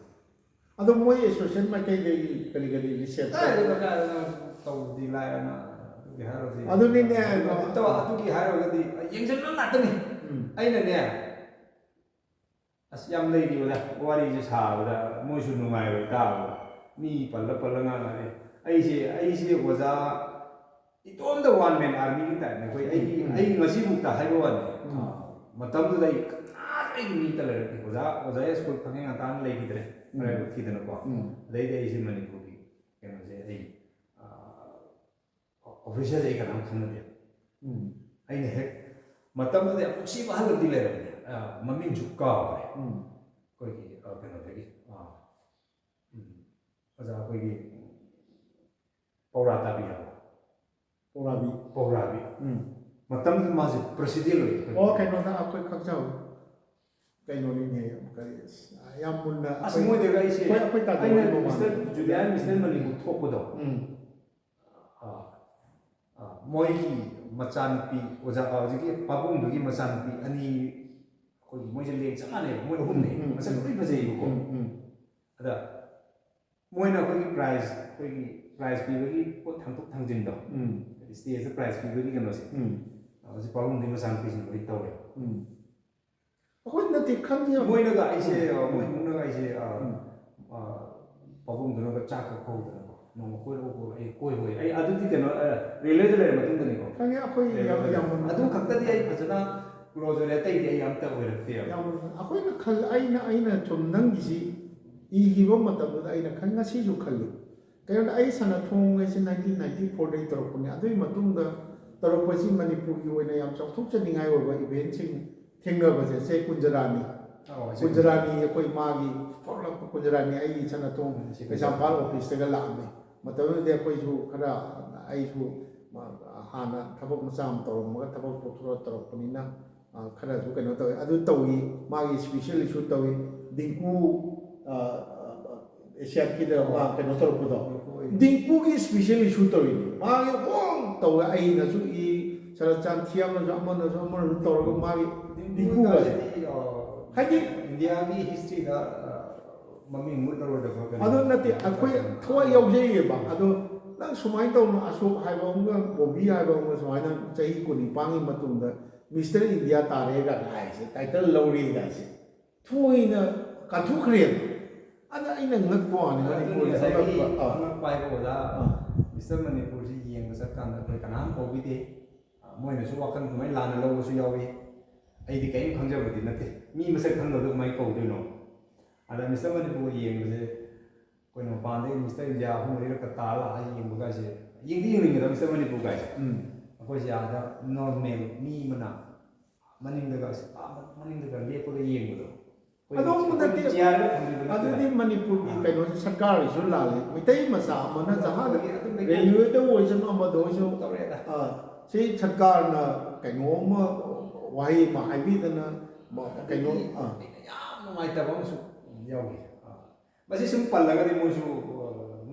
ꯑꯗꯣ ꯃꯣꯏ ꯑꯦꯁꯣꯁꯤꯌꯦꯁꯟ ꯃꯥꯏꯀꯩꯗꯒꯤ ꯀꯔꯤ ꯀꯔꯤ ꯔꯤꯁꯦꯞ ꯀꯥꯏꯗꯩꯅꯣ, ꯀꯥꯏꯗꯩꯅꯣ ꯇꯧꯕꯗꯤ ꯂꯥꯏꯔꯅ, ꯑꯗꯨꯒꯤ ꯍꯥꯏꯔꯨꯔꯗꯤ ꯑꯗꯨꯅꯤꯅꯦ, ꯑꯗꯨ ꯇꯧ-, ꯑꯗꯨꯒꯤ ꯍꯥꯏꯔꯨꯔꯒꯗꯤ ꯌꯦꯡꯁꯤꯟꯕ ꯉꯥꯛꯇꯅꯤ꯫ ꯎꯝ꯫ ꯑꯩꯅꯅꯦ, ꯑꯁ, ꯌꯥꯝ ꯂꯩꯔꯤ ꯑꯣꯖꯥ, ꯋꯥꯔꯤꯁꯦ ꯁꯥꯕꯗ ꯃꯣꯏꯁꯨ ꯅꯨꯡꯉꯥꯏꯔꯣꯏ ꯇꯥꯕꯗ꯫ ꯃꯤ ꯄꯜꯂ ꯄꯜꯂ ꯉꯥꯡꯉꯛꯑꯦ꯫ ꯑꯩꯁꯦ, ꯑꯩꯁꯦ ꯑꯣꯖꯥ ꯏꯇꯣꯝꯇ ꯋꯥꯟ ꯃꯦꯟ ꯑꯥꯔꯃꯤꯒꯤ ꯇꯥꯏꯞꯅꯦ꯫ ꯑꯩꯈꯣꯏ ꯑꯩꯒꯤ, ꯎꯝ꯫ ꯑꯩ ꯉꯁꯤꯕꯨꯛꯇ ꯍꯥꯏꯕ ꯋꯥꯅꯤ꯫ ꯎꯝ꯫ ꯃꯇꯝꯗꯨꯗ ꯑꯩ ꯀꯅꯥꯁꯨ ꯑꯩꯒꯤ ꯃꯤ ꯑꯝꯇ ꯂꯩꯔꯛꯇꯦ꯫ ꯑꯣꯖꯥ, ꯑꯣꯖꯥ ꯌꯥꯏꯁ꯭ꯀꯨꯜ ꯐꯪꯉꯦ ꯉꯟꯇꯥꯅ ꯂꯩꯈꯤꯗ꯭ꯔꯦ꯫ ꯎꯝ꯫ ꯃꯔꯥꯏꯕꯛ ꯊꯤꯗꯅꯀꯣ꯫ ꯎꯝ꯫ ꯑꯗꯩꯗꯤ ꯑꯩꯁꯦ ꯃꯅꯤꯄꯨꯔꯒꯤ ꯀꯩꯅꯣꯁꯦ ꯑꯩ, ꯑ, ꯑꯣꯐꯤꯁꯔꯁꯦ ꯑꯩ ꯀꯅꯥꯝ ꯈꯪꯅꯗꯦ꯫ ꯎꯝ꯫ ꯑꯩꯅ ꯍꯦꯛ ꯃꯇꯝꯗꯨꯗ ꯌꯥꯝ ꯅꯨꯡꯁꯤꯕ ꯑꯍꯜ ꯑꯃꯗꯤ ꯂꯩꯔꯝꯃꯦ꯫ ꯑ, ꯃꯃꯤꯡꯁꯨ ꯀꯥꯎꯔꯦ꯫ ꯎꯝ꯫ ꯑꯩꯈꯣꯏꯒꯤ, ꯑ, ꯀꯩꯅꯣꯗꯒꯤ, ꯑ, ꯎꯝ, ꯑꯣꯖꯥ ꯑꯩꯈꯣꯏꯒꯤ ꯄꯧꯔꯥ ꯇꯥꯕꯤ ꯍꯥꯏꯕ꯫ ꯄꯧꯔꯥꯕꯤ꯫ ꯄꯧꯔꯥꯕꯤ꯫ ꯎꯝ꯫ ꯃꯇꯝꯗꯨꯗ ꯃꯥꯁꯦ ꯄ꯭ꯔꯁꯤꯗꯦꯟ ꯑꯣꯏ꯫ ꯑꯣ, ꯀꯩꯅꯣꯗ ꯑꯩꯈꯣꯏ ꯈꯪꯖꯍꯧꯋꯤ꯫ ꯀꯩꯅꯣꯅꯤꯅꯦ, ꯀꯔꯤ, ꯑꯁ, ꯌꯥꯝ ꯃꯨꯟꯅ ꯑꯁ, ꯑꯩꯈꯣꯏ, ꯃꯣꯏꯗꯒ ꯑꯩꯁꯦ, ꯑꯩꯈꯣꯏ, ꯑꯩꯈꯣꯏ ꯇꯥꯇꯣ ꯑꯩꯅ ꯍꯣꯏ ꯃꯃꯥꯡꯗ꯫ ꯃꯤꯁꯇꯔ ꯖꯨꯂꯤꯌꯥꯟ, ꯃꯤꯁꯇꯔ ꯃꯅꯤꯄꯨꯔ ꯊꯣꯛꯄꯗꯣ, ꯎꯝ꯫ ꯑꯥ, ꯑꯥ, ꯃꯣꯏꯒꯤ ꯃꯆꯥꯅꯨꯄꯤ, ꯑꯣꯖꯥ, ꯍꯧꯖꯤꯛꯀꯤ ꯄꯥꯕꯨꯡꯗꯨꯒꯤ ꯃꯆꯥꯅꯨꯄꯤ ꯑꯅꯤ, ꯑꯩꯈꯣꯏꯒꯤ ꯃꯣꯏꯁꯦ ꯂꯦꯡ ꯆꯞ ꯃꯥꯟꯅꯩꯕ, ꯃꯣꯏ ꯑꯍꯨꯝꯅꯦ, ꯎꯝ, ꯎꯝ, ꯃꯁꯛ ꯎꯝ꯫ ꯂꯣꯏ ꯐꯖꯩꯕꯀꯣ꯫ ꯎꯝ, ꯎꯝ꯫ ꯑꯗ ꯃꯣꯏꯅ ꯑꯩꯈꯣꯏꯒꯤ ꯄ꯭ꯔꯥꯏꯖ ꯑꯩꯈꯣꯏꯒꯤ ꯄ꯭ꯔꯥꯏꯖ ꯄꯤꯕꯒꯤ ꯄꯣꯠ ꯊꯥꯡꯗꯣꯛ ꯊꯥꯡꯖꯤꯟꯗꯣ, ꯎꯝ ꯍꯥꯏꯗꯤ ꯁ꯭ꯇꯦꯖꯇ ꯄ꯭ꯔꯥꯏꯖ ꯄꯤꯕꯒꯤ ꯀꯩꯅꯣꯁꯦ, ꯎꯝ ꯍꯧꯖꯤꯛ ꯄꯥꯕꯨꯡꯗꯤ ꯃꯆꯥꯅꯨꯄꯤꯁꯤꯡ ꯂꯣꯏ ꯇꯧꯔꯦ꯫ ꯎꯝ ꯑꯩꯈꯣꯏ ꯅꯠꯇꯦ ꯈꯪꯉꯤ꯫ ꯃꯣꯏꯅꯒ ꯑꯩꯁꯦ, ꯎꯝ ꯃꯣꯏ ꯏꯃꯨꯡꯅꯒ ꯑꯩꯁꯦ, ꯑ, ꯎꯝ ꯑ, ꯄꯥꯕꯨꯡꯗꯨꯅꯒ ꯆꯥꯛꯀ ꯀꯧꯗꯅꯀꯣ, "ꯅꯣꯡꯃ ꯀꯣꯏꯔꯛꯎꯀꯣ, ꯑꯩ ꯀꯣꯏꯕ ꯑꯣꯏ"꯫ ꯑꯩ ꯑꯗꯨꯗꯤ ꯀꯩꯅꯣ, ꯑ, ꯔꯦꯜꯋꯦꯗ ꯂꯩꯔ ꯃꯇꯨꯡꯗꯅꯤꯀꯣ꯫ ꯈꯪꯉꯦ, ꯑꯩꯈꯣꯏ ꯌꯥꯝ, ꯔꯦꯜꯋꯦꯗ ꯌꯥꯝ ꯂꯩꯔ꯫ ꯑꯗꯨ ꯈꯛꯇꯗꯤ ꯑꯩ ꯐꯖꯅ ꯀ꯭ꯂꯣꯖ ꯑꯣꯏꯔꯦ, ꯑꯇꯩꯗꯤ ꯑꯩ ꯑꯝꯇ ꯑꯣꯏꯔꯛꯇꯦꯕ꯫ ꯌꯥꯝ, ꯑꯩꯈꯣꯏꯅ ꯈꯜ-, ꯑꯩꯅ, ꯑꯩꯅ ꯁꯨꯝ ꯅꯪꯒꯤꯁꯤ ꯏꯈꯤꯕ ꯃꯇꯝꯗꯨꯗ ꯑꯩꯅ ꯈꯪ-, ꯉꯁꯤꯁꯨ ꯈꯜꯂꯤ꯫ ꯀꯩꯅꯣꯗ ꯑꯩ ꯁꯅꯥꯊꯣꯡ ꯍꯥꯏꯁꯤ ꯅꯥꯏꯟꯇꯤꯟ ꯅꯥꯏꯟꯇꯤ ꯐꯣꯔꯗꯒꯤ ꯇꯧꯔꯛꯄꯅꯤ꯫ ꯑꯗꯨꯒꯤ ꯃꯇꯨꯡꯗ ꯇꯧꯔꯛꯄꯁꯤ ꯃꯅꯤꯄꯨꯔꯒꯤ ꯑꯣꯏꯅ ꯌꯥꯝ ꯆꯥꯎꯊꯣꯛꯆꯅꯤꯡꯉꯥꯏ ꯑꯣꯏꯕ ꯏꯚꯦꯟꯁꯤꯡ ꯊꯦꯡꯅꯕꯁꯦ ꯁꯦ ꯀꯨꯟꯖꯔꯥꯅꯤ꯫ ꯑꯧ, ꯁꯦ ꯀꯨꯟꯖꯔꯥꯅꯤ ꯑꯩꯈꯣꯏ ꯃꯥꯒꯤ ꯊꯣꯛꯂꯛꯄ ꯀꯨꯟꯖꯔꯥꯅꯤ ꯑꯩ ꯁꯅꯥꯊꯣꯡ ꯁꯦ ꯀꯩꯁꯥꯝꯄꯥꯠ ꯀꯨꯟꯖꯔꯥꯅꯤ꯫ ꯑꯣꯐꯤꯁꯇꯒ ꯂꯥꯛꯑꯝꯃꯤ꯫ ꯃꯇꯝꯗꯨꯗꯗꯤ ꯑꯩꯈꯣꯏꯁꯨ ꯈꯔ, ꯑꯩꯁꯨ ꯍꯥꯟꯅ ꯊꯕꯛ ꯃꯆꯥ ꯑꯃ ꯇꯧꯔꯝꯃꯒ ꯊꯕꯛ ꯇꯣꯛꯊꯣꯛꯑ ꯇꯧꯔꯛꯄꯅꯤꯅ, ꯑ, ꯈꯔꯁꯨ ꯀꯩꯅꯣ ꯇꯧꯋꯤ꯫ ꯑꯗꯨ ꯇꯧꯏ, ꯃꯥꯒꯤ ꯏꯁꯄꯤꯁꯦꯜ ꯏꯁꯨ ꯇꯧꯏ꯫ ꯗꯤꯡꯀꯨ, ꯑ, ꯑ, ꯑꯦꯁꯤꯌꯥꯠꯀꯤꯗ ꯃꯥ ꯀꯩꯅꯣ ꯇꯧꯔꯛꯄꯗꯣ, ꯗꯤꯡꯀꯨꯒꯤ ꯏꯁꯄꯤꯁꯦꯜ ꯏꯁꯨ ꯇꯧꯏꯅꯦ꯫ ꯃꯥꯒꯤ ꯍꯣꯜ ꯇꯧꯋꯦ, ꯑꯩꯅꯁꯨ ꯏ, ꯁꯔꯠꯆꯥꯟ ꯊꯤꯌꯥꯝꯅꯁꯨ ꯑꯃꯅꯁꯨ ꯑꯃꯅꯁꯨ ꯇꯧꯔꯒ ꯃꯥꯒꯤ ꯗꯤꯡꯀꯨꯒꯁꯦ꯫ ꯗꯤꯡꯀꯨꯒꯁꯤꯗꯤ, ꯑ, ꯍꯥꯏꯗꯤ ꯏꯟꯗꯤꯌꯥꯒꯤ ꯍꯤꯁꯇ꯭ꯔꯤꯗ, ꯑ, ꯃꯃꯤꯡ ꯃꯨꯠꯂꯔꯣꯏꯗꯕ ꯀꯩꯅꯣ꯫ ꯑꯗꯨ ꯅꯠꯇꯦ, ꯑꯩꯈꯣꯏ ꯊꯋꯥꯏ ꯌꯥꯎꯖꯩꯌꯦꯕ꯫ ꯑꯗꯣ ꯅꯪ ꯁꯨꯃꯥꯏꯅ ꯇꯧꯅ, ꯑꯁꯣꯛ ꯍꯥꯏꯕ ꯑꯃꯒ ꯕꯣꯕꯤ ꯍꯥꯏꯕ ꯑꯃꯒ ꯁꯨꯃꯥꯏꯅ ꯆꯍꯤ ꯀꯨꯟꯅꯤꯄꯥꯟꯒꯤ ꯃꯇꯨꯡꯗ ꯃꯤꯁꯇꯔ ꯏꯟꯗꯤꯌꯥ ꯇꯥꯔꯦꯒ ꯍꯥꯏꯁꯦ, ꯇꯥꯏꯇꯜ ꯂꯧꯔꯦꯒ ꯍꯥꯏꯁꯦ, ꯊꯣꯏꯅ ꯀꯥꯟꯊꯣꯛꯈ꯭ꯔꯦꯕ꯫ ꯑꯗ ꯑꯩꯅ ꯉꯛꯄ ꯋꯥꯅꯤ, ꯑꯗꯨꯅꯤ ꯃꯅꯤꯄꯨꯔꯗ ꯉꯁꯥꯏꯒꯤ ꯊꯣꯛꯂꯛꯄ꯫ ꯑꯥ꯫ ꯑꯉꯛꯄ ꯍꯥꯏꯕ ꯑꯣꯖꯥ, ꯑꯥ꯫ ꯃꯤꯁꯇꯔ ꯃꯅꯤꯄꯨꯔꯁꯤ ꯌꯦꯡꯕ ꯆꯠꯀꯥꯟꯗ ꯑꯩꯈꯣꯏ ꯀꯅꯥꯝ ꯀꯧꯕꯤꯗꯦ꯫ ꯑ, ꯃꯣꯏꯅꯁꯨ ꯋꯥꯈꯜ ꯑꯗꯨꯃꯥꯏꯅ ꯂꯥꯟꯅ ꯂꯧꯕꯁꯨ ꯌꯥꯎꯏ꯫ ꯑꯩꯗꯤ ꯀꯔꯤꯝ ꯈꯪꯖꯕꯗꯤ ꯅꯠꯇꯦ꯫ ꯃꯤ ꯃꯁꯛ ꯈꯪꯗꯕꯗꯣ ꯀꯃꯥꯏꯅ ꯀꯧꯗꯣꯏꯅꯣ? ꯑꯗ ꯃꯤꯁꯇꯔ ꯃꯅꯤꯄꯨꯔ ꯌꯦꯡꯕꯁꯦ ꯑꯩꯈꯣꯏꯅ ꯃꯄꯥꯟꯗꯒꯤ ꯃꯤꯁꯇꯔ ꯏꯟꯗꯤꯌꯥ ꯑꯍꯨꯝ ꯃꯔꯤꯔꯛꯀ ꯇꯥꯔ ꯂꯥꯛꯑꯒ ꯌꯦꯡꯕꯒꯥꯏꯁꯦ, ꯌꯦꯡꯗꯤ ꯌꯦꯡꯅꯤꯡꯒꯗꯕ ꯃꯤꯁꯇꯔ ꯃꯅꯤꯄꯨꯔꯒꯥꯏꯁꯦ꯫ ꯎꯝ꯫ ꯑꯩꯈꯣꯏꯁꯦ ꯑꯥꯗ ꯅꯣꯔꯃꯦꯜ ꯃꯤ ꯑꯃꯅ ꯃꯅꯤꯡꯗꯒ, ꯑꯁ, ꯑꯥ ꯃꯅꯤꯡꯗꯒ ꯂꯦꯞꯄꯒ ꯌꯦꯡꯕꯗꯣ꯫ ꯑꯩꯈꯣꯏ ꯑꯗꯨꯝꯕ ꯅꯠꯇꯦ꯫ ꯆꯤꯌꯥꯔꯒ ꯊꯝꯕꯤꯕ ꯅꯠꯇꯦꯗ꯫ ꯑꯗꯨꯗꯤ ꯃꯅꯤꯄꯨꯔꯒꯤ ꯑꯥ꯫ ꯀꯩꯅꯣꯁꯦ ꯁꯔꯀꯥꯔꯒꯤꯁꯨ ꯂꯥꯜꯂꯤ꯫ ꯃꯩꯇꯩ ꯃꯆꯥ ꯑꯃꯅ ꯑꯗꯨ ꯖꯍꯥꯖ ꯑꯗꯨꯒꯤ, ꯑꯗꯨꯒꯤ ꯔꯦꯜꯋꯦꯗ ꯑꯣꯏꯁꯅꯨ, ꯑꯃꯗ ꯑꯣꯏꯁꯅꯨ, ꯇꯧꯔꯛꯑꯦꯗ꯫ ꯑꯥ, ꯁꯤ ꯁꯔꯀꯥꯔꯅ ꯀꯩꯅꯣꯝꯃ ꯋꯥꯍꯩ ꯑꯃ ꯍꯥꯏꯕꯤꯗꯅ, ꯃ-, ꯀꯩꯅꯣ, ꯑꯗꯒꯤ ꯑꯥ꯫ ꯑꯩꯅ ꯌꯥꯝ ꯅꯨꯡꯉꯥꯏꯇꯕ ꯑꯃꯁꯨ ꯌꯥꯎꯈꯤ꯫ ꯑꯥ꯫ ꯃꯁꯤ ꯁꯨꯝ ꯄꯜꯂꯒꯗꯤ ꯃꯣꯏꯁꯨ, ꯑ,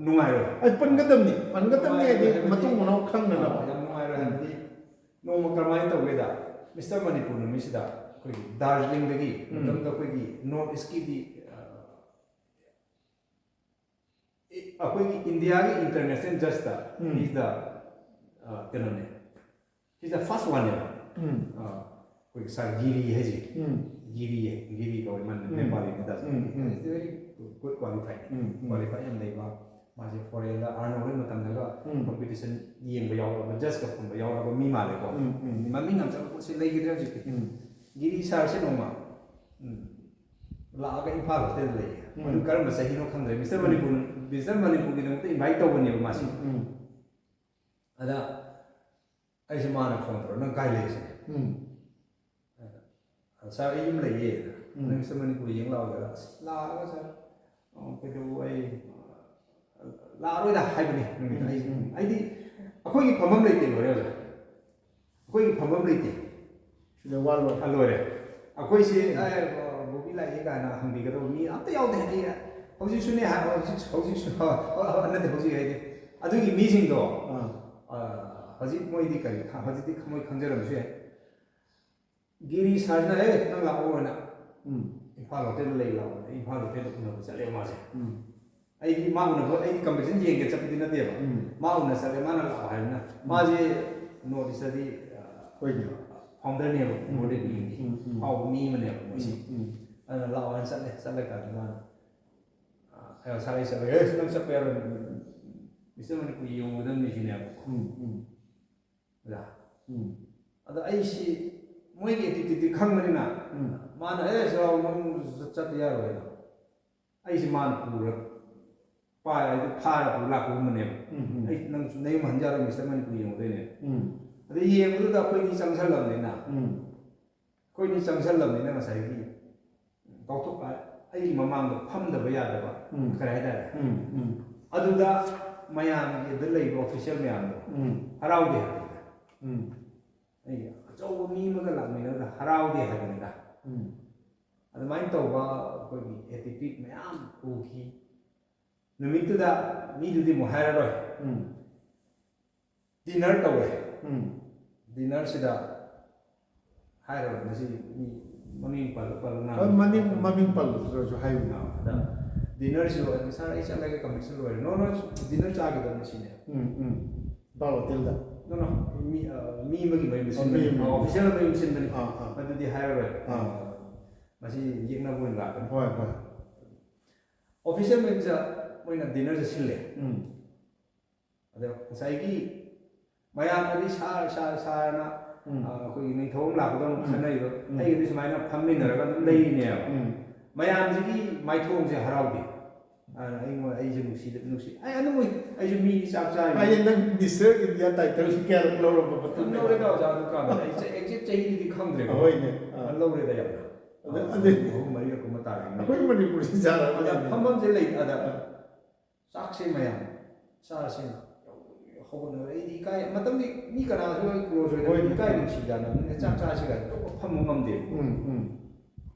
ꯅꯨꯡꯉꯥꯏꯔꯣꯏ꯫ ꯑꯩ ꯄꯟꯒꯗꯕꯅꯤ, ꯄꯟꯒꯗꯕꯅꯤ ꯍꯥꯏꯗꯤ ꯅꯨꯡꯉꯥꯏꯔꯣꯏ ꯍꯥꯏꯕꯗꯤ, ꯃꯇꯨꯡ ꯃꯅꯥꯎ ꯈꯪꯅꯅꯕ꯫ ꯑ, ꯌꯥꯝ ꯅꯨꯡꯉꯥꯏꯔꯣꯏ ꯍꯥꯏꯕꯗꯤ, ꯅꯣꯡꯃ ꯀꯔꯝꯍꯥꯏꯅ ꯇꯧꯒꯦꯗ, ꯃꯤꯁꯇꯔ ꯃꯅꯤꯄꯨꯔ ꯅꯨꯃꯤꯠꯁꯤꯗ ꯑꯩꯈꯣꯏꯒꯤ ꯗꯥꯔꯖꯤꯂꯤꯡꯗꯒꯤ, ꯎꯝ꯫ ꯃꯇꯝꯗ ꯑꯩꯈꯣꯏꯒꯤ ꯅꯣꯔꯠ ꯏꯁꯀꯤꯗꯤ, ꯑ, ꯑꯩꯈꯣꯏꯒꯤ ꯏꯟꯗꯤꯌꯥꯒꯤ ꯏꯟꯇꯔꯅꯦꯁꯅꯦꯜ ꯖꯁꯇ ꯎꯝ. ꯏꯁ ꯗ ꯀꯩꯅꯣꯅꯦ, ꯏꯁ ꯗ ꯐꯥꯔꯁ ꯋꯥꯟꯅꯦꯕ꯫ ꯎꯝ. ꯑꯩꯈꯣꯏꯒꯤ ꯁꯥꯔ ꯒꯤꯔꯤ ꯍꯥꯏꯁꯦ, ꯎꯝ. ꯒꯤꯔꯤ ꯒꯤꯔꯤ ꯀꯧꯋꯦ ꯃꯥꯅ, ꯎꯝ. ꯅꯦꯄꯥꯂꯤꯅꯤꯗ꯫ ꯎꯝ, ꯎꯝ. Very good qualified, ꯎꯝ, ꯎꯝ. qualified ꯌꯥꯝ ꯂꯩꯕ꯫ ꯃꯥꯁꯦ ꯐꯣꯔꯦꯟꯗ ꯑꯥꯔꯅꯣꯜ ꯍꯣꯏ ꯃꯇꯝꯗꯒ ꯎꯝ. ꯀꯝꯄꯤꯇꯤꯁꯟ ꯌꯦꯡꯕ ꯌꯥꯎꯔꯕ, ꯖꯁꯀ ꯐꯝꯕ ꯌꯥꯎꯔꯕ ꯃꯤ ꯃꯥꯜꯂꯦꯀꯣ꯫ ꯎꯝ, ꯎꯝ. ꯃꯃꯤꯡ ꯌꯥꯝ ꯆꯠꯄ ꯄꯣꯠꯁꯦ ꯂꯩꯈꯤꯗ꯭ꯔꯦ ꯍꯧꯖꯤꯛꯇꯤ꯫ ꯎꯝ. ꯒꯤꯔꯤ ꯁꯥꯔꯁꯦ ꯅꯣꯡꯃ ꯎꯝ, ꯂꯥꯛꯑꯒ ꯏꯝꯐꯥꯜ ꯍꯣꯇꯦꯜꯗ ꯂꯩꯌꯦ꯫ ꯎꯝ. ꯃꯗꯨ ꯀꯔꯝꯕ ꯆꯍꯤꯅꯣ ꯈꯪꯗ꯭ꯔꯦ꯫ ꯃꯤꯁꯇꯔ ꯎꯝ. ꯃꯅꯤꯄꯨꯔ, ꯃꯤꯁꯇꯔ ꯃꯅꯤꯄꯨꯔꯒꯤꯗꯃꯛꯇ ꯏꯟꯚꯥꯏꯠ ꯇꯧꯕꯅꯦꯕ ꯃꯥꯁꯦ꯫ ꯎꯝ. ꯑꯗ ꯑꯩꯁꯦ ꯃꯥꯅ ꯐꯣꯟ ꯇꯧꯔ, "ꯅꯪ ꯀꯥꯏ ꯂꯩ?" ꯁꯤꯅꯦ꯫ ꯎꯝ. "ꯁꯥꯔ, ꯑꯩ ꯌꯨꯝ ꯂꯩꯌꯦ꯫ ꯎꯝ. ꯅꯪ ꯃꯤꯁꯇꯔ ꯃꯅꯤꯄꯨꯔ ꯌꯦꯡ ꯂꯥꯛꯑꯣ ꯍꯥꯏꯔ, "ꯑꯁ, ꯂꯥꯛꯑꯒ ꯁꯥꯔ, ꯑ, ꯀꯩꯗꯧꯕ, ꯑꯩ, ꯑ, ꯂꯥꯛꯑꯔꯣꯏꯗ" ꯍꯥꯏꯕꯅꯦ ꯅꯨꯃꯤꯠꯇꯣ꯫ ꯎꯝ, ꯑꯩ, ꯎꯝ. ꯑꯩꯗꯤ ꯑꯩꯈꯣꯏꯒꯤ ꯐꯝꯐꯝ ꯂꯩꯇꯦ, ꯂꯣꯏꯔꯦ ꯑꯣꯖꯥ꯫ ꯑꯩꯈꯣꯏꯒꯤ ꯐꯝꯐꯝ ꯂꯩꯇꯦ꯫ ꯁꯤꯗ ꯋꯥ ꯂꯣꯏꯔꯦ꯫ ꯑ, ꯂꯣꯏꯔꯦ꯫ ꯑꯩꯈꯣꯏꯁꯦ, "ꯑꯦ, ꯕꯣꯕꯤ ꯂꯥꯛꯑꯦ" ꯀꯥꯏꯅ ꯍꯪꯕꯤꯒꯗꯧꯕ ꯃꯤ ꯑꯝꯇ ꯌꯥꯎꯗꯦ꯫ ꯑꯩ ꯍꯧꯖꯤꯛꯁꯨꯅꯦ ꯍꯥꯏ, ꯍꯧꯖꯤꯛ, ꯍꯧꯖꯤꯛꯁꯨ, ꯑ, ꯑ, ꯅꯠꯇꯦ, ꯍꯧꯖꯤꯛ ꯍꯥꯏꯗꯤ ꯑꯗꯨꯒꯤ ꯃꯤꯁꯤꯡꯗꯣ, ꯑꯥ. ꯑ, ꯍꯧꯖꯤꯛ ꯃꯣꯏꯗꯤ ꯀꯔꯤ ꯈ-, ꯍꯧꯖꯤꯛꯇꯤ ꯃꯣꯏ ꯈꯪꯖꯔꯝꯕꯁꯨ ꯌꯥꯏ꯫ ꯒꯤꯔꯤ ꯁꯥꯔꯁꯤꯅ, "ꯑꯦ, ꯅꯪ ꯂꯥꯛꯑꯣ" ꯍꯥꯏꯅ ꯎꯝ. ꯏꯝꯐꯥꯜ ꯍꯣꯇꯦꯜꯗ ꯂꯩ ꯂꯥꯛꯑꯣ꯫ ꯏꯝꯐꯥꯜ ꯍꯣꯇꯦꯜꯗ ꯎꯅꯕ ꯆꯠꯂꯦ ꯃꯥꯁꯦ꯫ ꯎꯝ. ꯑꯩꯗꯤ ꯃꯥ ꯎꯅꯕ, ꯑꯩꯗꯤ ꯀꯝꯄꯤꯇꯤꯁꯟ ꯌꯦꯡꯒꯦ ꯆꯠꯄꯗꯤ ꯅꯠꯇꯦꯕ꯫ ꯎꯝ. ꯃꯥ ꯎꯅ ꯆꯠꯂꯦ, ꯃꯥꯅ ꯂꯥꯛꯑꯣ ꯍꯥꯏꯕꯅꯤꯅ꯫ ꯃꯥꯁꯦ ꯅꯣꯔꯠ ꯏꯁꯇꯗꯤ, ꯑ, ꯍꯣꯏꯅꯦ꯫ ꯐꯥꯎꯟꯗꯔꯅꯦꯕ, ꯎꯝ. ꯃꯣꯗꯦꯜꯒꯤ ꯎꯝ, ꯎꯝ. ꯐꯥꯎꯕ ꯃꯤ ꯑꯃꯅꯦꯕ ꯃꯣꯏꯁꯦ꯫ ꯎꯝ, ꯎꯝ. ꯑꯗꯨꯅ ꯂꯥꯛꯑꯣ ꯍꯥꯏꯅ ꯆꯠꯂꯦ꯫ ꯆꯠꯂꯀꯥꯟꯗ ꯃꯥꯅ, ꯑ, ꯁꯥꯔ, ꯑꯩ ꯆꯠꯂꯒꯦ꯫ "ꯑꯦ, ꯅꯪ ꯆꯠꯄ ꯌꯥꯔꯣꯏ, ꯃꯤꯁꯇꯔ ꯃꯅꯤꯄꯨꯔ ꯌꯦꯡꯉꯨꯒꯗꯕꯅꯤ" ꯁꯤꯅꯦꯕ꯫ ꯎꯝ, ꯎꯝ. ꯑꯣꯖꯥ꯫ ꯎꯝ. ꯑꯗ ꯑꯩꯁꯤ ꯃꯣꯏꯒꯤ ꯑꯦꯇꯤꯇ꯭ꯌꯨꯠꯇꯤ ꯈꯪꯕꯅꯤꯅ, ꯎꯝ. ꯃꯥꯅ, "ꯑꯦ, ꯁꯤꯔꯥꯎ, ꯅꯪ ꯆꯠ-, ꯆꯠꯄ ꯌꯥꯔꯣꯏ" ꯍꯥꯏꯅ꯫ ꯑꯩꯁꯤ ꯃꯥꯅ ꯄꯨꯔ ꯄꯥꯏ, ꯍꯥꯏꯗꯤ ꯐꯥꯔ ꯄꯨꯔ ꯂꯥꯛꯄꯒꯨꯝꯕꯅꯦꯕ꯫ ꯎꯝ, ꯎꯝ. "ꯑꯩ ꯅꯪ ꯅꯌꯨꯝ ꯍꯟ ꯌꯥꯔꯣꯏ, ꯃꯤꯁꯇꯔ ꯃꯅꯤꯄꯨꯔ ꯌꯦꯡꯉꯨꯗꯣꯏꯅꯦ"꯫ ꯎꯝ. ꯑꯗ ꯌꯦꯡꯕꯗꯨꯗ ꯑꯩꯈꯣꯏꯅꯤ ꯆꯪꯁꯜꯂꯕꯅꯤꯅ, ꯎꯝ. ꯑꯩꯈꯣꯏꯅꯤ ꯆꯪꯁꯜꯂꯕꯅꯤꯅ ꯉꯁꯥꯏꯒꯤ ꯀꯥꯎꯊꯣꯛ-, ꯑꯩꯒꯤ ꯃꯃꯥꯡꯗ ꯐꯝꯗꯕ ꯌꯥꯗꯕ, ꯎꯝ. ꯀꯔꯤ ꯍꯥꯏꯇꯥꯔꯦ? ꯎꯝ, ꯎꯝ. ꯑꯗꯨꯗ ꯃꯌꯥꯝꯒꯤꯗ ꯂꯩꯕ ꯑꯣꯐꯤꯁꯤꯌꯦꯜ ꯃꯌꯥꯝꯗꯣ ꯎꯝ. ꯍꯔꯥꯎꯗꯦ ꯍꯥꯏꯕꯅꯤꯗ꯫ ꯎꯝ. ꯑꯩ ꯑꯆꯧꯕ ꯃꯤ ꯑꯃꯒ ꯂꯥꯛꯃꯤꯟꯅꯕꯗ ꯍꯔꯥꯎꯗꯦ ꯍꯥꯏꯕꯅꯤꯗ꯫ ꯎꯝ. ꯑꯗꯨꯃꯥꯏꯅ ꯇꯧꯕ ꯑꯩꯈꯣꯏꯒꯤ ꯑꯦꯇꯤꯇ꯭ꯌꯨꯠ ꯃꯌꯥꯝ ꯎꯈꯤ꯫ ꯅꯨꯃꯤꯠꯇꯨꯗ ꯃꯤꯗꯨꯗꯤ ꯑꯃꯨꯛ ꯍꯥꯏꯔꯔꯣꯏ꯫ ꯎꯝ. ꯗꯤꯅꯔ ꯇꯧꯋꯦ꯫ ꯎꯝ. ꯗꯤꯅꯔꯁꯤꯗ ꯍꯥꯏꯔꯔꯣꯏ, ꯉꯁꯤ ꯃꯤ ꯃꯃꯤꯡ ꯄꯜꯂ ꯄꯜꯂ ꯍꯣꯏ, ꯃꯃꯤꯡ, ꯃꯃꯤꯡ ꯄꯜꯂꯁꯨ ꯍꯥꯏꯌꯨꯅ꯫ ꯑꯗ ꯗꯤꯅꯔꯁꯨ ꯁꯥꯔ ꯑꯩ ꯆꯠꯂꯒꯦ, ꯀꯝꯄꯤꯇꯤꯁꯟ ꯂꯣꯏꯔꯦ꯫ ꯅꯣ ꯅꯣ, ꯗꯤꯅꯔ ꯆꯥꯒꯗꯕꯅꯤ ꯁꯤꯅꯦ꯫ ꯎꯝ ꯎꯝ ꯏꯝꯐꯥꯜ ꯍꯣꯇꯦꯜꯗ꯫ ꯅꯣ ꯅꯣ, ꯃꯤ ꯑ, ꯃꯤ ꯑꯃꯒꯤ ꯃꯌꯨꯝꯗ ꯑꯣ, ꯁꯤꯟꯕꯅꯤ꯫ ꯃꯤ ꯑꯃꯒꯤ꯫ ꯑꯣꯐꯤꯁꯤꯌꯦꯜ ꯃꯌꯨꯝ ꯁꯤꯟꯕꯅꯤ꯫ ꯑꯥ ꯑꯥ ꯑꯗꯨꯗꯤ ꯍꯥꯏꯔꯔꯣꯏ꯫ ꯑꯥ ꯃꯁꯤ ꯌꯦꯛꯅꯕ ꯑꯣꯏꯅ ꯂꯥꯛꯀꯅꯤ꯫ ꯍꯣꯏ ꯍꯣꯏ꯫ ꯑꯣꯐꯤꯁꯤꯌꯦꯜ ꯃꯌꯨꯝꯁꯤꯗ ꯃꯣꯏꯅ ꯗꯤꯅꯔꯁꯦ ꯁꯤꯜꯂꯦ꯫ ꯎꯝ ꯑꯗ ꯉꯁꯥꯏꯒꯤ ꯃꯌꯥꯝꯅꯗꯤ ꯁꯥꯔ ꯁꯥꯔ ꯁꯥꯔꯅ ꯎꯝ ꯑ, ꯑꯩꯈꯣꯏꯒꯤ ꯅꯤꯡꯊꯧ ꯑꯃ ꯂꯥꯛꯄꯗꯧꯅ ꯎꯝ꯫ ꯈꯟꯅꯩꯗꯣ, ꯎꯝ꯫ ꯑꯩꯒꯤꯗꯤ ꯁꯨꯃꯥꯏꯅ ꯐꯝꯃꯤꯟꯅꯔꯒ ꯑꯗꯨꯝ ꯂꯩꯔꯤꯅꯦꯕ꯫ ꯎꯝ ꯃꯌꯥꯝꯁꯤꯒꯤ ꯃꯥꯏꯊꯣꯡꯁꯦ ꯍꯔꯥꯎꯗꯦ꯫ ꯑꯗꯨꯅ ꯑꯩꯉꯣꯟꯗ, ꯑꯩꯁꯦ ꯅꯨꯡꯁꯤꯗ ꯅꯨꯡꯁꯤ ꯑꯩ ꯑꯗꯨꯝ ꯑꯩꯁꯨ ꯃꯤꯒꯤ ꯆꯥꯛ ꯆꯥꯔꯤ꯫ ꯍꯥꯏꯌꯦ, ꯅꯪ ꯃꯤꯁꯇꯔ ꯏꯟꯗꯤꯌꯥ ꯇꯥꯏꯇꯜꯁꯨ ꯀꯌꯥꯔꯛ ꯂꯧꯔꯕ ꯃꯇꯨꯡꯗ? ꯂꯧꯔꯦꯗ ꯑꯣꯖꯥ, ꯑꯗꯨ ꯀꯥꯟꯗ ꯑꯩ ꯑꯦꯛꯖꯦꯛ ꯆꯍꯤꯗꯨꯗꯤ ꯈꯪꯗ꯭ꯔꯦꯀꯣ꯫ ꯍꯣꯏꯅꯦ꯫ ꯑꯥ꯫ ꯑꯗꯨ ꯂꯧꯔꯦꯗ ꯌꯥꯝꯅ꯫ ꯑꯗꯨ, ꯑꯗꯨ ꯑꯍꯨꯝ ꯃꯔꯤꯔꯛ ꯀꯨꯝꯕ ꯇꯥꯔꯦ꯫ ꯑꯩꯈꯣꯏ ꯃꯅꯤꯄꯨꯔꯁꯤ ꯆꯥꯔꯕꯅꯦ꯫ ꯑꯗ ꯐꯝꯐꯝꯁꯦ ꯂꯩ ꯑꯗ ꯆꯥꯛꯁꯦ ꯃꯌꯥꯝ ꯆꯥꯔꯁꯦꯅ ꯍꯧꯒꯠꯅꯔꯦ꯫ ꯑꯩꯗꯤ ꯏꯀꯥꯏ, ꯃꯇꯝꯗꯤ ꯃꯤ ꯀꯅꯥꯁꯨ ꯑꯩ ꯀ꯭ꯂꯣꯖ ꯑꯣꯏꯅ ꯍꯣꯏ꯫ ꯏꯀꯥꯏ ꯅꯨꯡꯁꯤꯗꯅ ꯃꯤꯅ ꯆꯥꯛ ꯆꯥꯁꯤ ꯀꯥꯏꯅ ꯑꯇꯣꯞꯄ ꯐꯝꯕ ꯉꯝꯗꯦꯕ꯫ ꯎꯝ ꯎꯝ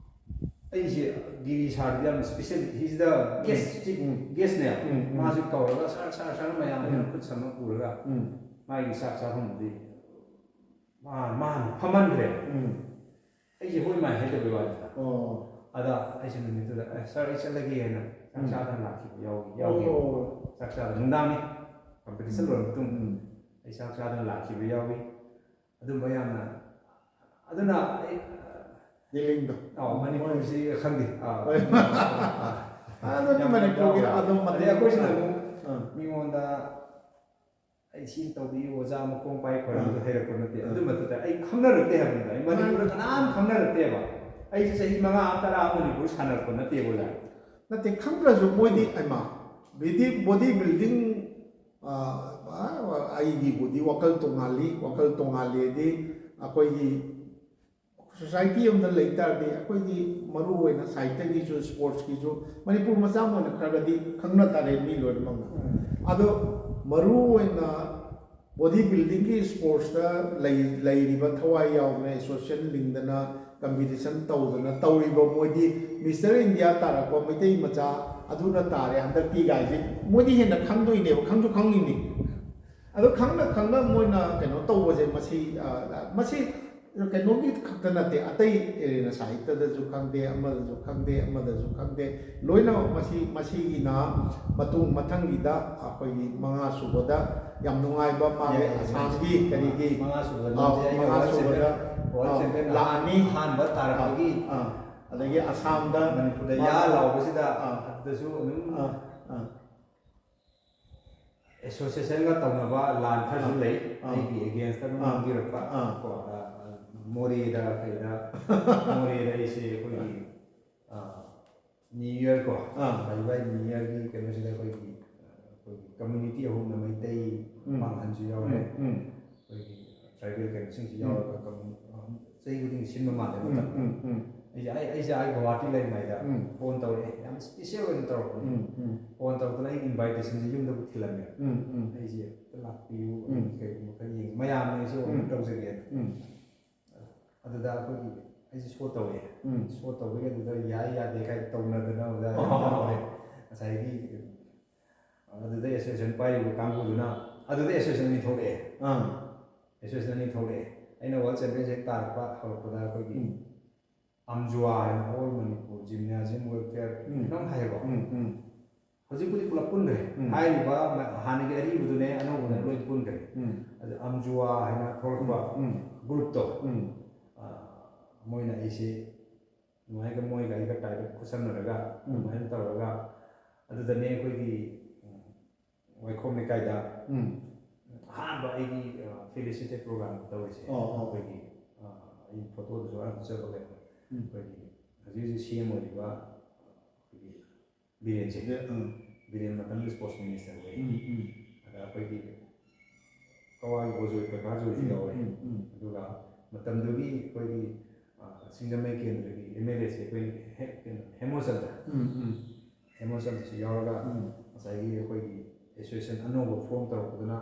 ꯑꯩꯁꯦ ꯒꯤꯔꯤ ꯁꯥꯔꯗꯤ ꯌꯥꯝ ꯏꯁꯄꯤꯁꯦꯜ, he's the guest, ꯎꯝ꯫ ꯒꯦꯁꯅꯦꯕ꯫ ꯎꯝ, ꯎꯝ꯫ ꯃꯥꯁꯨ ꯀꯧꯔꯒ ꯁꯥꯔ ꯁꯥꯔ ꯁꯥꯔ ꯃꯌꯥꯝ ꯎꯝ꯫ ꯈꯨꯠ ꯁꯝꯅ ꯄꯨꯔꯒ ꯎꯝ ꯃꯥꯒꯤ ꯆꯥꯛ ꯆꯥꯐꯝꯗꯨꯗꯤ ꯃꯥ ꯃꯥꯅ ꯐꯝꯍꯟꯈ꯭ꯔꯦ꯫ ꯎꯝ ꯑꯩꯁꯦ ꯍꯣꯏ ꯃꯥꯏ ꯍꯥꯏꯗꯕꯩ ꯋꯥꯅꯤꯗ꯫ ꯑꯣ ꯑꯗ ꯑꯩꯁꯦ ꯅꯨꯃꯤꯠꯇꯨꯗ "ꯑꯦ ꯁꯥꯔ, ꯑꯩ ꯆꯠꯂꯒꯦꯅ" ꯆꯥꯛ ꯎꯝ꯫ ꯆꯥꯗꯅ ꯂꯥꯛꯈꯤꯕ ꯌꯥꯎꯈꯤ ꯌꯥꯎꯈꯤ꯫ ꯑꯣ ꯆꯥꯛ ꯆꯥꯗ ꯅꯨꯡꯗꯥꯡꯅꯤ, ꯀꯝꯄꯤꯇꯤꯁꯟ ꯂꯣꯏꯔ ꯃꯇꯨꯡ ꯎꯝ꯫ ꯑꯩ ꯆꯥꯛ ꯆꯥꯗꯅ ꯂꯥꯛꯈꯤꯕ ꯌꯥꯎꯏ꯫ ꯑꯗꯨꯝꯕ ꯌꯥꯝꯅ, ꯑꯗꯨꯅ ꯑꯩ, ꯗꯤꯂꯤꯡꯗꯣ꯫ ꯑꯥꯎ, ꯃꯅꯤꯄꯨꯔꯁꯤ ꯈꯪꯗꯦ꯫ ꯑꯥ, ꯍꯣꯏ꯫ ꯑꯗꯨꯅ ꯌꯥꯝ ꯃꯅꯤꯄꯨꯔꯒꯤ ꯌꯥꯎꯕ꯫ ꯑꯗꯨꯝ ꯑꯗꯩ ꯑꯩꯈꯣꯏꯁꯤꯅ ꯑꯃꯨꯛ ꯑꯥ꯫ ꯃꯤꯉꯣꯟꯗ "ꯑꯩ ꯁꯤ ꯇꯧꯕꯤꯌꯨ ꯑꯣꯖꯥ, ꯃꯈꯣꯡ ꯄꯥꯏ ꯈꯣꯏꯔꯝꯁꯨ ꯑꯥ꯫ ꯍꯩꯔꯛꯄ ꯅꯠꯇꯦ"꯫ ꯑꯥ꯫ ꯑꯗꯨ ꯃꯇꯝꯗ ꯑꯩ ꯈꯪꯅꯔꯛꯇꯦ ꯍꯥꯏꯕꯅꯤꯗ꯫ ꯑꯩ ꯃꯅꯤꯄꯨꯔꯗ ꯀꯅꯥꯝ ꯈꯪꯅꯔꯛꯇꯦꯕ꯫ ꯑꯩꯁꯦ ꯆꯍꯤ ꯃꯉꯥ ꯇꯔꯥ ꯃꯅꯤꯄꯨꯔ ꯁꯥꯟꯅꯔꯛꯄ ꯅꯠꯇꯦꯕ ꯑꯣꯖꯥ꯫ ꯅꯠꯇꯦ, ꯈꯪꯗ꯭ꯔꯁꯨ ꯃꯣꯏꯗꯤ ꯑꯩꯃ ꯕꯤꯗꯤ ꯕꯣꯗꯤ ꯕꯤꯜꯗꯤꯡ, ꯑ, ꯑꯩꯒꯤꯕꯨꯗꯤ ꯋꯥꯈꯜ ꯇꯣꯡꯉꯥꯜꯂꯤ꯫ ꯋꯥꯈꯜ ꯇꯣꯡꯉꯥꯜꯂꯤꯗꯤ ꯑꯩꯈꯣꯏꯒꯤ ꯁꯣꯁꯥꯏꯇꯤ ꯑꯃꯗ ꯂꯩ ꯇꯥꯔꯗꯤ ꯑꯩꯈꯣꯏꯒꯤ ꯃꯔꯨ ꯑꯣꯏꯅ ꯁꯥꯍꯤꯇ꯭ꯌꯒꯤꯁꯨ ꯁ꯭ꯄꯣꯔꯠꯁꯀꯤꯁꯨ ꯃꯅꯤꯄꯨꯔ ꯃꯆꯥ ꯑꯃ ꯑꯣꯏꯅ ꯈꯔꯒꯗꯤ ꯈꯪꯅ ꯇꯥꯔꯦ ꯃꯤ ꯂꯣꯏꯅꯃꯛꯅ꯫ ꯑꯗꯣ ꯃꯔꯨ ꯑꯣꯏꯅ ꯕꯣꯗꯤ ꯕꯤꯜꯗꯤꯡꯒꯤ ꯁ꯭ꯄꯣꯔꯠꯁꯇ ꯂꯩ-, ꯂꯩꯔꯤꯕ ꯊꯋꯥꯏ ꯌꯥꯎꯗꯅ ꯑꯦꯁꯣꯁꯤꯌꯦꯁꯟ ꯂꯤꯡꯗꯅ ꯀꯝꯄꯤꯇꯤꯁꯟ ꯇꯧꯗꯅ ꯇꯧꯔꯤꯕ ꯃꯣꯏꯗꯤ ꯃꯤꯁꯇꯔ ꯏꯟꯗꯤꯌꯥ ꯇꯥꯔꯛꯄ ꯃꯩꯇꯩ ꯃꯆꯥ ꯑꯗꯨꯅ ꯇꯥꯔꯦ ꯍꯟꯗꯛꯇꯤ ꯒꯥꯏꯁꯦ ꯃꯣꯏꯗꯤ ꯍꯦꯟꯅ ꯈꯪꯗꯣꯏꯅꯦꯕ, ꯈꯪꯁꯨ ꯈꯪꯉꯤꯅꯤ꯫ ꯑꯗꯣ ꯈꯪꯅ ꯈꯪꯅ ꯃꯣꯏꯅ ꯀꯩꯅꯣ ꯇꯧꯕꯁꯦ ꯃꯁꯤ, ꯑ, ꯃꯁꯤ ꯀꯩꯅꯣꯒꯤ ꯈꯛꯇ ꯅꯠꯇꯦ, ꯑꯇꯩ ꯑꯦꯔꯦꯅꯥ ꯁꯥꯍꯤꯇ꯭ꯌꯗꯁꯨ ꯈꯪꯗꯦ, ꯑꯃꯗꯁꯨ ꯈꯪꯗꯦ, ꯑꯃꯗꯁꯨ ꯈꯪꯗꯦ, ꯂꯣꯏꯅꯃꯛ ꯃꯁꯤ, ꯃꯁꯤꯒꯤꯅ ꯃꯇꯨꯡ ꯃꯊꯪꯒꯤꯗ ꯑꯩꯈꯣꯏꯒꯤ ꯃꯉꯥ ꯁꯨꯕꯗ ꯌꯥꯝ ꯅꯨꯡꯉꯥꯏꯕ ꯃꯥꯒꯤ ꯌꯥꯏ, ꯌꯥꯏ, ꯑꯁꯥꯝꯒꯤ ꯌꯥꯏ꯫ ꯀꯔꯤꯒꯤ, ꯃꯉꯥ ꯁꯨꯕꯗ ꯑꯥ, ꯂꯣꯟꯁꯦ ꯑꯩꯅ ꯃꯉꯥ ꯋꯥꯔꯜ ꯁꯨꯕꯗ, ꯆꯦꯝꯄꯤꯌꯟ, ꯋꯥꯔꯜ ꯑꯥ, ꯆꯦꯝꯄꯤꯌꯟ ꯂꯥꯛꯑꯅꯤ꯫ ꯑꯍꯥꯟꯕ ꯇꯥꯔꯛꯄꯒꯤ ꯑꯥ, ꯑꯥ꯫ ꯑꯗꯒꯤ ꯑꯁꯥꯝꯗ ꯃꯅꯤꯄꯨꯔꯗ ꯃꯥ-, ꯌꯥ ꯂꯥꯎꯕꯁꯤꯗ ꯑꯥ, ꯑꯗꯨꯗꯁꯨ ꯑꯗꯨꯝ ꯑꯥ, ꯑꯥ꯫ ꯑꯦꯁꯣꯁꯤꯌꯦꯁꯟꯒ ꯇꯧꯅꯕ ꯂꯥꯟ ꯈꯔꯁꯨ ꯑꯥ, ꯂꯩ꯫ ꯑꯥ, ꯑꯩꯒꯤ ꯑꯦꯒꯦꯟꯁꯇ ꯑꯗꯨꯝ ꯑꯥ, ꯉꯥꯡꯕꯤꯔꯛꯄ꯫ ꯑꯥ, ꯀꯣ, ꯑꯥ, ꯃꯣꯔꯦꯗ ꯀꯩꯗ, ꯃꯣꯔꯦꯗ ꯑꯩꯁꯦ ꯑꯩꯈꯣꯏꯒꯤ, ꯑꯥ, ꯅ꯭ꯌꯨ ꯌꯔ ꯀꯣ, ꯑꯥ꯫ ꯕꯥꯏ ꯕꯥꯏ ꯅ꯭ꯌꯨ ꯌꯔꯒꯤ ꯀꯩꯅꯣꯁꯤꯗ ꯑꯩꯈꯣꯏꯒꯤ, ꯑꯩꯈꯣꯏꯒꯤ ꯀꯝꯃ꯭ꯌꯨꯅꯤꯇꯤ ꯑꯍꯨꯝꯅ ꯃꯩꯇꯩ, ꯎꯝ꯫ ꯄꯥꯡꯒꯟꯁꯨ ꯌꯥꯎꯔꯦ꯫ ꯎꯝ, ꯎꯝ꯫ ꯑꯩꯈꯣꯏꯒꯤ ꯇ꯭ꯔꯥꯏꯕꯦꯜ ꯀꯩꯅꯣꯁꯤꯡꯁꯤ ꯎꯝ꯫ ꯌꯥꯎꯔꯒ ꯀꯝꯃ꯭ꯌꯨ-, ꯆꯍꯤ ꯈꯨꯗꯤꯡꯒꯤ ꯁꯤꯟꯕ ꯃꯥꯜꯂꯦ ꯎꯝ, ꯃꯇꯝ꯫ ꯎꯝ, ꯎꯝ꯫ ꯑꯩꯁꯦ, ꯑꯩ, ꯑꯩꯁꯦ ꯑꯩ ꯒꯨꯋꯥꯍꯥꯇꯤ ꯂꯩꯔꯤꯉꯩꯗ ꯎꯝ꯫ ꯐꯣꯟ ꯇꯧꯔꯛꯑꯦ, ꯌꯥꯝ ꯏꯁꯄꯤꯁꯦꯜ ꯑꯣꯏꯅ ꯇꯧꯔꯛꯄꯅꯦ꯫ ꯎꯝ, ꯎꯝ꯫ ꯐꯣꯟ ꯇꯧꯔꯛꯇꯅ ꯑꯩꯒꯤ ꯏꯟꯚꯥꯏꯇꯦꯁꯟꯁꯦ ꯌꯨꯝꯗꯕꯨ ꯊꯤꯜꯂꯝꯃꯦ꯫ ꯎꯝ, ꯎꯝ꯫ ꯑꯩꯁꯦ ꯑꯝꯇ ꯂꯥꯛꯄꯤꯌꯨ, ꯎꯝ꯫ ꯀꯩꯒꯨꯝꯕ ꯈꯔ ꯌꯦꯡꯉꯦ, ꯃꯌꯥꯝꯅ ꯑꯩꯁꯦ ꯑꯣꯅꯔ ꯎꯝ꯫ ꯇꯧꯖꯒꯦꯅ꯫ ꯎꯝ꯫ ꯑꯗꯨꯗ ꯑꯩꯈꯣꯏꯒꯤ ꯑꯩꯁꯦ ꯁꯣ ꯇꯧꯋꯦ꯫ ꯎꯝ꯫ ꯁꯣ ꯇꯧꯕꯒꯤ ꯑꯗꯨꯗ ꯌꯥꯏ ꯌꯥꯗꯦ ꯀꯥꯏ ꯇꯧꯅꯗꯅ ꯑꯣꯖꯥ ꯌꯥꯝ ꯑꯣ꯫ ꯇꯧꯔꯦ꯫ ꯉꯁꯥꯏꯒꯤ ꯑꯗꯨꯗ ꯑꯦꯁꯣꯁꯤꯌꯦꯁꯟ ꯄꯥꯏꯔꯤꯕ ꯀꯥꯡꯕꯨꯗꯨꯅ, ꯑꯗꯨꯗ ꯑꯦꯁꯣꯁꯤꯌꯦꯁꯟ ꯑꯅꯤ ꯊꯣꯛꯂꯛꯑꯦ꯫ ꯑꯥ꯫ ꯑꯦꯁꯣꯁꯤꯌꯦꯁꯟ ꯑꯅꯤ ꯊꯣꯛꯂꯛꯑꯦ꯫ ꯑꯩꯅ ꯋꯥꯔꯜ ꯆꯦꯝꯄꯤꯌꯟꯁꯤ ꯍꯦꯛ ꯇꯥꯔꯛꯄ ꯍꯧꯔꯛꯄꯗ ꯑꯩꯈꯣꯏꯒꯤ ꯎꯝ꯫ ꯑꯝꯖꯨꯋꯥ ꯍꯥꯏꯅ ꯑꯣꯜ ꯃꯅꯤꯄꯨꯔ ꯖꯤꯝꯅꯥꯖꯤꯌꯝ ꯋꯦꯜꯐꯤꯌꯔ ꯎꯝ꯫ ꯀꯩꯅꯣꯝ ꯍꯥꯏꯌꯦꯕ꯫ ꯎꯝ, ꯎꯝ꯫ ꯍꯧꯖꯤꯛꯄꯨꯗꯤ ꯄꯨꯂꯞ ꯄꯨꯟꯈ꯭ꯔꯦ꯫ ꯎꯝ꯫ ꯍꯥꯏꯔꯤꯕ ꯃ-, ꯍꯥꯟꯅꯒꯤ ꯑꯔꯤꯕꯗꯨꯅꯦ ꯑꯅꯧꯕꯅꯦ ꯎꯝ꯫ ꯂꯣꯏ ꯄꯨꯟꯈ꯭ꯔꯦ꯫ ꯎꯝ꯫ ꯑꯗ ꯑꯝꯖꯨꯋꯥ ꯍꯥꯏꯅ ꯊꯣꯛꯂꯛꯄ ꯎꯝ, ꯎꯝ꯫ ꯒ꯭ꯔꯨꯞꯇꯣ, ꯎꯝ꯫ ꯑ, ꯃꯣꯏꯅ ꯑꯩꯁꯦ ꯑꯗꯨꯃꯥꯏꯅ ꯃꯣꯏꯒ ꯑꯩꯒ ꯇꯥꯏꯕ ꯈꯨꯠꯁꯝꯅꯔꯒ ꯎꯝ꯫ ꯑꯗꯨꯃꯥꯏꯅ ꯇꯧꯔꯒ ꯑꯗꯨꯗꯅꯦ ꯑꯩꯈꯣꯏꯒꯤ, ꯎꯝ, ꯋꯥꯏꯈꯣꯝ ꯂꯩꯀꯥꯏꯗ ꯎꯝ꯫ ꯑꯍꯥꯟꯕ ꯑꯩꯒꯤ, ꯑ, ꯐꯦꯂꯤꯁꯤꯇꯦꯠ ꯄ꯭ꯔꯣꯒ꯭ꯔꯥꯝ ꯇꯧꯔꯤꯁꯦ꯫ ꯑꯣ, ꯑꯣ꯫ ꯑꯩꯈꯣꯏꯒꯤ, ꯑ, ꯑꯩ ꯐꯣꯇꯣꯗꯨꯁꯨ ꯌꯥꯝ ꯎꯠꯆꯕ ꯂꯩ꯫ ꯎꯝ꯫ ꯑꯩꯈꯣꯏꯒꯤ ꯍꯧꯖꯤꯛ ꯍꯧꯖꯤꯛ ꯁꯤ ꯑꯦꯝ ꯑꯣꯏꯔꯤꯕ ꯑꯩꯈꯣꯏꯒꯤ ꯕꯤꯔꯦꯟꯁꯦ꯫ ꯕꯤꯔꯦꯟ, ꯎꯝ꯫ ꯕꯤꯔꯦꯟ ꯃꯇꯝꯗ ꯏꯁꯄꯣꯔꯠꯁ ꯃꯤꯅꯤꯁꯇꯔ ꯑꯣꯏ꯫ ꯎꯝ, ꯎꯝ꯫ ꯑꯗ ꯑꯩꯈꯣꯏꯒꯤ ꯀꯋꯥꯒꯤ ꯑꯣꯖꯣꯏ ꯄ꯭ꯔꯀꯥꯁ ꯑꯣꯏꯁꯨ ꯎꯝ, ꯌꯥꯎꯔꯦ꯫ ꯎꯝ, ꯎꯝ꯫ ꯑꯗꯨꯒ ꯃꯇꯝꯗꯨꯒꯤ ꯑꯩꯈꯣꯏꯒꯤ, ꯑ, ꯁꯤꯡꯖꯃꯩ ꯀꯦꯟꯗ꯭ꯔꯒꯤ ꯑꯦꯝ ꯑꯦꯜ ꯑꯦꯁꯦ ꯑꯩꯈꯣꯏ ꯍꯦ-, ꯀꯩꯅꯣ, ꯍꯦꯃꯣꯆꯟꯗ꯭ꯔ꯫ ꯎꯝ, ꯎꯝ꯫ ꯍꯦꯃꯣꯆꯟꯗ꯭ꯔꯁꯨ ꯌꯥꯎꯔꯒ ꯎꯝ꯫ ꯉꯁꯥꯏꯒꯤ ꯑꯩꯈꯣꯏꯒꯤ ꯑꯦꯁꯣꯁꯤꯌꯦꯁꯟ ꯑꯅꯧꯕ ꯐꯣꯔꯝ ꯇꯧꯔꯛꯄꯗꯨꯅ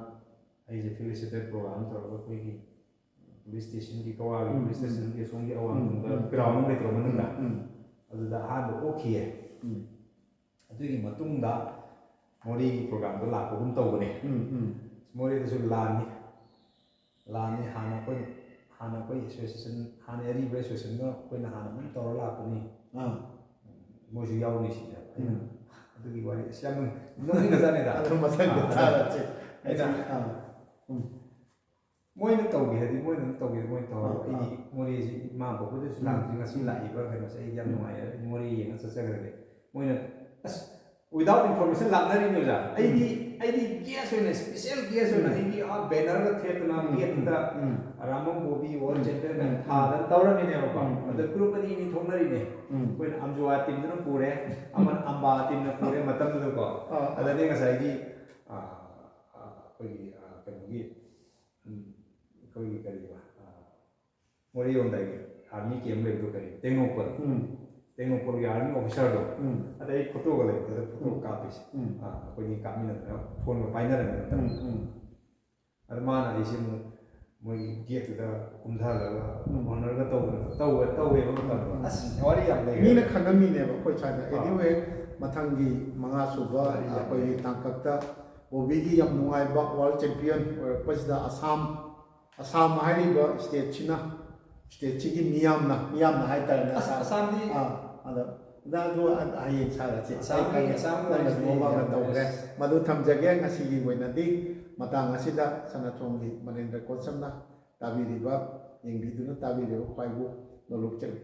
ꯑꯩꯁꯦ ꯐꯦꯂꯤꯁꯤꯇꯦꯠ ꯄ꯭ꯔꯣꯒ꯭ꯔꯥꯝ ꯇꯧꯔꯒ ꯑꯩꯈꯣꯏꯒꯤ ꯄꯨꯂꯤꯁ ꯁ꯭ꯇꯦꯁꯟꯒꯤ, ꯀꯋꯥꯒꯤ ꯎꯝ, ꯄꯨꯂꯤꯁ ꯎꯝ꯫ ꯁ꯭ꯇꯦꯁꯟꯒꯤ ꯑꯁꯣꯝꯒꯤ ꯑꯋꯥꯡꯂꯣꯝꯗ ꯎꯝ, ꯎꯝ꯫ ꯒ꯭ꯔꯥꯎꯟ ꯑꯃ ꯂꯩꯇ꯭ꯔꯣ ꯃꯅꯨꯡꯗ? ꯎꯝ, ꯎꯝ꯫ ꯑꯗꯨꯗ ꯑꯍꯥꯟꯕ ꯑꯣꯛꯈꯤꯌꯦ꯫ ꯎꯝ꯫ ꯑꯗꯨꯒꯤ ꯃꯇꯨꯡꯗ ꯃꯣꯔꯦꯒꯤ ꯄ꯭ꯔꯣꯒ꯭ꯔꯥꯝꯗꯣ ꯂꯥꯛꯄꯒꯨꯝ ꯇꯧꯕꯅꯦ꯫ ꯎꯝ, ꯎꯝ꯫ ꯃꯣꯔꯦꯗꯁꯨ ꯂꯥꯟꯅꯤ꯫ ꯂꯥꯟꯅꯤ ꯍꯥꯟꯅ ꯑꯩꯈꯣꯏꯅ ꯍꯥꯟꯅ ꯑꯩꯈꯣꯏ ꯑꯦꯁꯣꯁꯤꯌꯦꯁꯟ, ꯍꯥꯟꯅ ꯑꯔꯤꯕ ꯑꯦꯁꯣꯁꯤꯌꯦꯁꯟꯒ ꯑꯩꯈꯣꯏꯅ ꯍꯥꯟꯅ ꯑꯗꯨꯝ ꯇꯧꯔ ꯂꯥꯛꯄꯅꯤ꯫ ꯑꯥ ꯃꯣꯏꯁꯨ ꯌꯥꯎꯔꯤ ꯁꯤꯅꯦꯕ꯫ ꯑꯩꯅ ꯎꯝ꯫ ꯑꯗꯨꯒꯤ ꯋꯥꯔꯤ ꯑꯁ ꯌꯥꯝ ꯅꯣꯛꯅꯤꯡꯕꯖꯥꯠꯅꯤꯗ꯫ ꯑꯗꯨ ꯃꯊꯪꯗ ꯑꯥ, ꯊꯥꯔꯁꯦ꯫ ꯑꯩꯅ ꯑꯥ꯫ ꯎꯝ꯫ ꯃꯣꯏꯅ ꯇꯧꯒꯦ ꯍꯥꯏꯗꯤ ꯃꯣꯏꯅ ꯑꯗꯨꯝ ꯇꯧꯒꯦ, ꯃꯣꯏꯅ ꯇꯧꯔꯣ꯫ ꯑꯥ, ꯑꯩꯗꯤ ꯑꯥ꯫ ꯃꯣꯔꯦꯁꯤ ꯏꯃꯥ ꯕꯕꯥꯗꯁꯨ ꯎꯝ, ꯂꯥꯛꯇ꯭ꯔꯤ, ꯉꯁꯤ ꯎꯝ꯫ ꯂꯥꯛꯏꯕ ꯀꯩꯅꯣꯁꯦ ꯑꯩꯗꯤ ꯌꯥꯝ ꯎꯝ꯫ ꯅꯨꯡꯉꯥꯏꯔꯦ꯫ ꯃꯣꯔꯦ ꯌꯦꯡꯉ ꯆꯠꯆꯈ꯭ꯔꯒꯦ꯫ ꯃꯣꯏꯅ ꯑꯁ without information ꯂꯥꯛꯅꯔꯤꯅꯦ ꯑꯣꯖꯥ꯫ ꯑꯩꯗꯤ ꯑꯩꯗꯤ ꯒꯦꯁ ꯑꯣꯏꯅ, ꯏꯁꯄꯤꯁꯦꯜ ꯒꯦꯁ ꯑꯣꯏꯅ ꯎꯝ꯫ ꯑꯩꯗꯤ ꯑꯥ ꯕꯦꯅꯔꯒ ꯊꯦꯠꯇꯅ ꯎꯝ, ꯒꯦꯠꯇ ꯎꯝ, ꯑꯔꯥꯃꯝ ꯕꯣꯕꯤ ꯑꯣꯔ ꯎꯝ, ꯆꯦꯝꯄꯤꯌꯟ ꯎꯝ, ꯊꯥꯗꯅ ꯇꯧꯔꯝꯃꯤꯅꯦꯕꯀꯣ꯫ ꯎꯝ, ꯎꯝ꯫ ꯑꯗ ꯒ꯭ꯔꯨꯞ ꯑꯅꯤ ꯑꯅꯤ ꯊꯣꯛꯅꯔꯤꯅꯦ꯫ ꯎꯝ꯫ ꯑꯩꯈꯣꯏꯅ ꯑꯝꯖꯨꯋꯥ ꯇꯤꯝꯗꯨꯅ ꯄꯨꯔꯦ, ꯑꯃꯅ ꯑꯝꯕꯥ ꯇꯤꯝꯅ ꯄꯨꯔꯦ ꯃꯇꯝꯗꯨꯗꯀꯣ꯫ ꯑꯥ꯫ ꯑꯗꯅꯦ ꯉꯁꯥꯏꯒꯤ ꯑꯥ, ꯑꯥ, ꯑꯩꯈꯣꯏꯒꯤ ꯑꯥ, ꯀꯩꯅꯣꯒꯤ ꯎꯝ, ꯑꯩꯈꯣꯏꯒꯤ ꯀꯔꯤꯕ ꯑꯥ, ꯃꯣꯔꯦꯔꯣꯝꯗꯒꯤ ꯑꯥꯔꯃꯤ ꯀꯦꯝ ꯂꯩꯕꯗꯣ ꯀꯔꯤ, ꯇꯦꯡꯅꯧꯄꯜ꯫ ꯎꯝ꯫ ꯇꯦꯡꯅꯧꯄꯜꯒꯤ ꯑꯥꯔꯃꯤ ꯑꯣꯐꯤꯁꯥꯔꯗꯣ꯫ ꯎꯝ꯫ ꯑꯗꯩ ꯐꯣꯇꯣꯒ ꯂꯩꯕꯗꯨꯗ ꯐꯣꯇꯣ ꯎꯝ꯫ ꯀꯥꯞꯄꯤꯁꯦ꯫ ꯎꯝ꯫ ꯑꯥ, ꯑꯩꯈꯣꯏꯅꯤ ꯀꯥꯞꯃꯤꯟꯅꯗꯅ ꯐꯣꯟꯒ ꯄꯥꯏꯅꯔꯝꯃꯤ ꯃꯇꯝꯗ꯫ ꯎꯝ, ꯎꯝ꯫ ꯑꯗ ꯃꯥꯅ ꯑꯩꯁꯦ ꯑꯃꯨꯛ ꯃꯣꯏꯒꯤ ꯒꯦꯠꯇꯨꯗ ꯀꯨꯝꯊꯍꯜꯂꯒ ꯎꯝ꯫ ꯑꯣꯅꯔꯒ ꯇꯧꯗꯅ ꯇꯧꯋꯦ, ꯇꯧꯋꯦꯕ ꯃꯇꯝꯗꯣ꯫ ꯎꯝ, ꯑꯁ ꯎꯝ꯫ ꯋꯥꯔꯤ ꯌꯥꯝ ꯂꯩꯈ꯭ꯔꯦ꯫ ꯃꯤꯅ ꯈꯪꯉꯝꯃꯤꯅꯦꯕ ꯑꯩꯈꯣꯏ ꯁ꯭ꯋꯥꯏꯗ꯫ ꯑꯥ꯫ Anyway, ꯃꯊꯪꯒꯤ ꯃꯉꯥ ꯁꯨꯕ ꯋꯥꯔꯤ ꯌꯥꯝ ꯑꯩꯈꯣꯏꯒꯤ ꯂꯩ꯫ ꯇꯥꯡꯀꯛꯇ ꯕꯣꯕꯤꯒꯤ ꯌꯥꯝ ꯅꯨꯡꯉꯥꯏꯕ ꯋꯥꯔꯜ ꯆꯦꯝꯄꯤꯌꯟ ꯑꯣꯏꯔꯛꯄꯁꯤꯗ ꯑꯁꯥꯝ, ꯑꯁꯥꯝ ꯍꯥꯏꯔꯤꯕ ꯁ꯭ꯇꯦꯠꯁꯤꯅ, ꯁ꯭ꯇꯦꯠꯁꯤꯒꯤ ꯃꯤꯌꯥꯝꯅ, ꯃꯤꯌꯥꯝꯅ ꯍꯥꯏꯇꯥꯔꯦꯅꯦ, ꯑꯁ, ꯑꯁꯥꯝꯗꯤ ꯑꯥ, ꯑꯗ, ꯑꯗ ꯑꯗꯨ ꯍꯌꯦꯡ ꯁꯥꯔꯁꯤ꯫ ꯑꯁꯥꯝꯒꯤ, ꯑꯩ ꯈꯪꯉꯦ, ꯑꯁꯥꯝꯒꯤ ꯅꯪꯅꯁꯨ ꯋꯥꯔꯤꯁꯤꯗꯤ ꯃꯃꯥꯡꯗ ꯌꯥꯝ ꯇꯧꯈ꯭ꯔꯦ꯫ ꯅꯨꯡꯉꯥꯏ꯫ ꯃꯗꯨ ꯊꯝꯖꯒꯦ꯫ ꯉꯁꯤꯒꯤ ꯑꯣꯏꯅꯗꯤ ꯃꯇꯥꯡ ꯑꯁꯤꯗ ꯁꯅꯥꯊꯣꯡꯒꯤ ꯃꯅꯤꯟꯗ꯭ꯔ ꯀꯣꯠꯁꯝꯅ ꯇꯥꯕꯤꯔꯤꯕ, ꯌꯦꯡꯕꯤꯗꯨꯅ ꯇꯥꯕꯤꯔꯤꯕ ꯈ꯭ꯋꯥꯏꯕꯨ ꯅꯣꯂꯨꯛꯆꯔꯤ꯫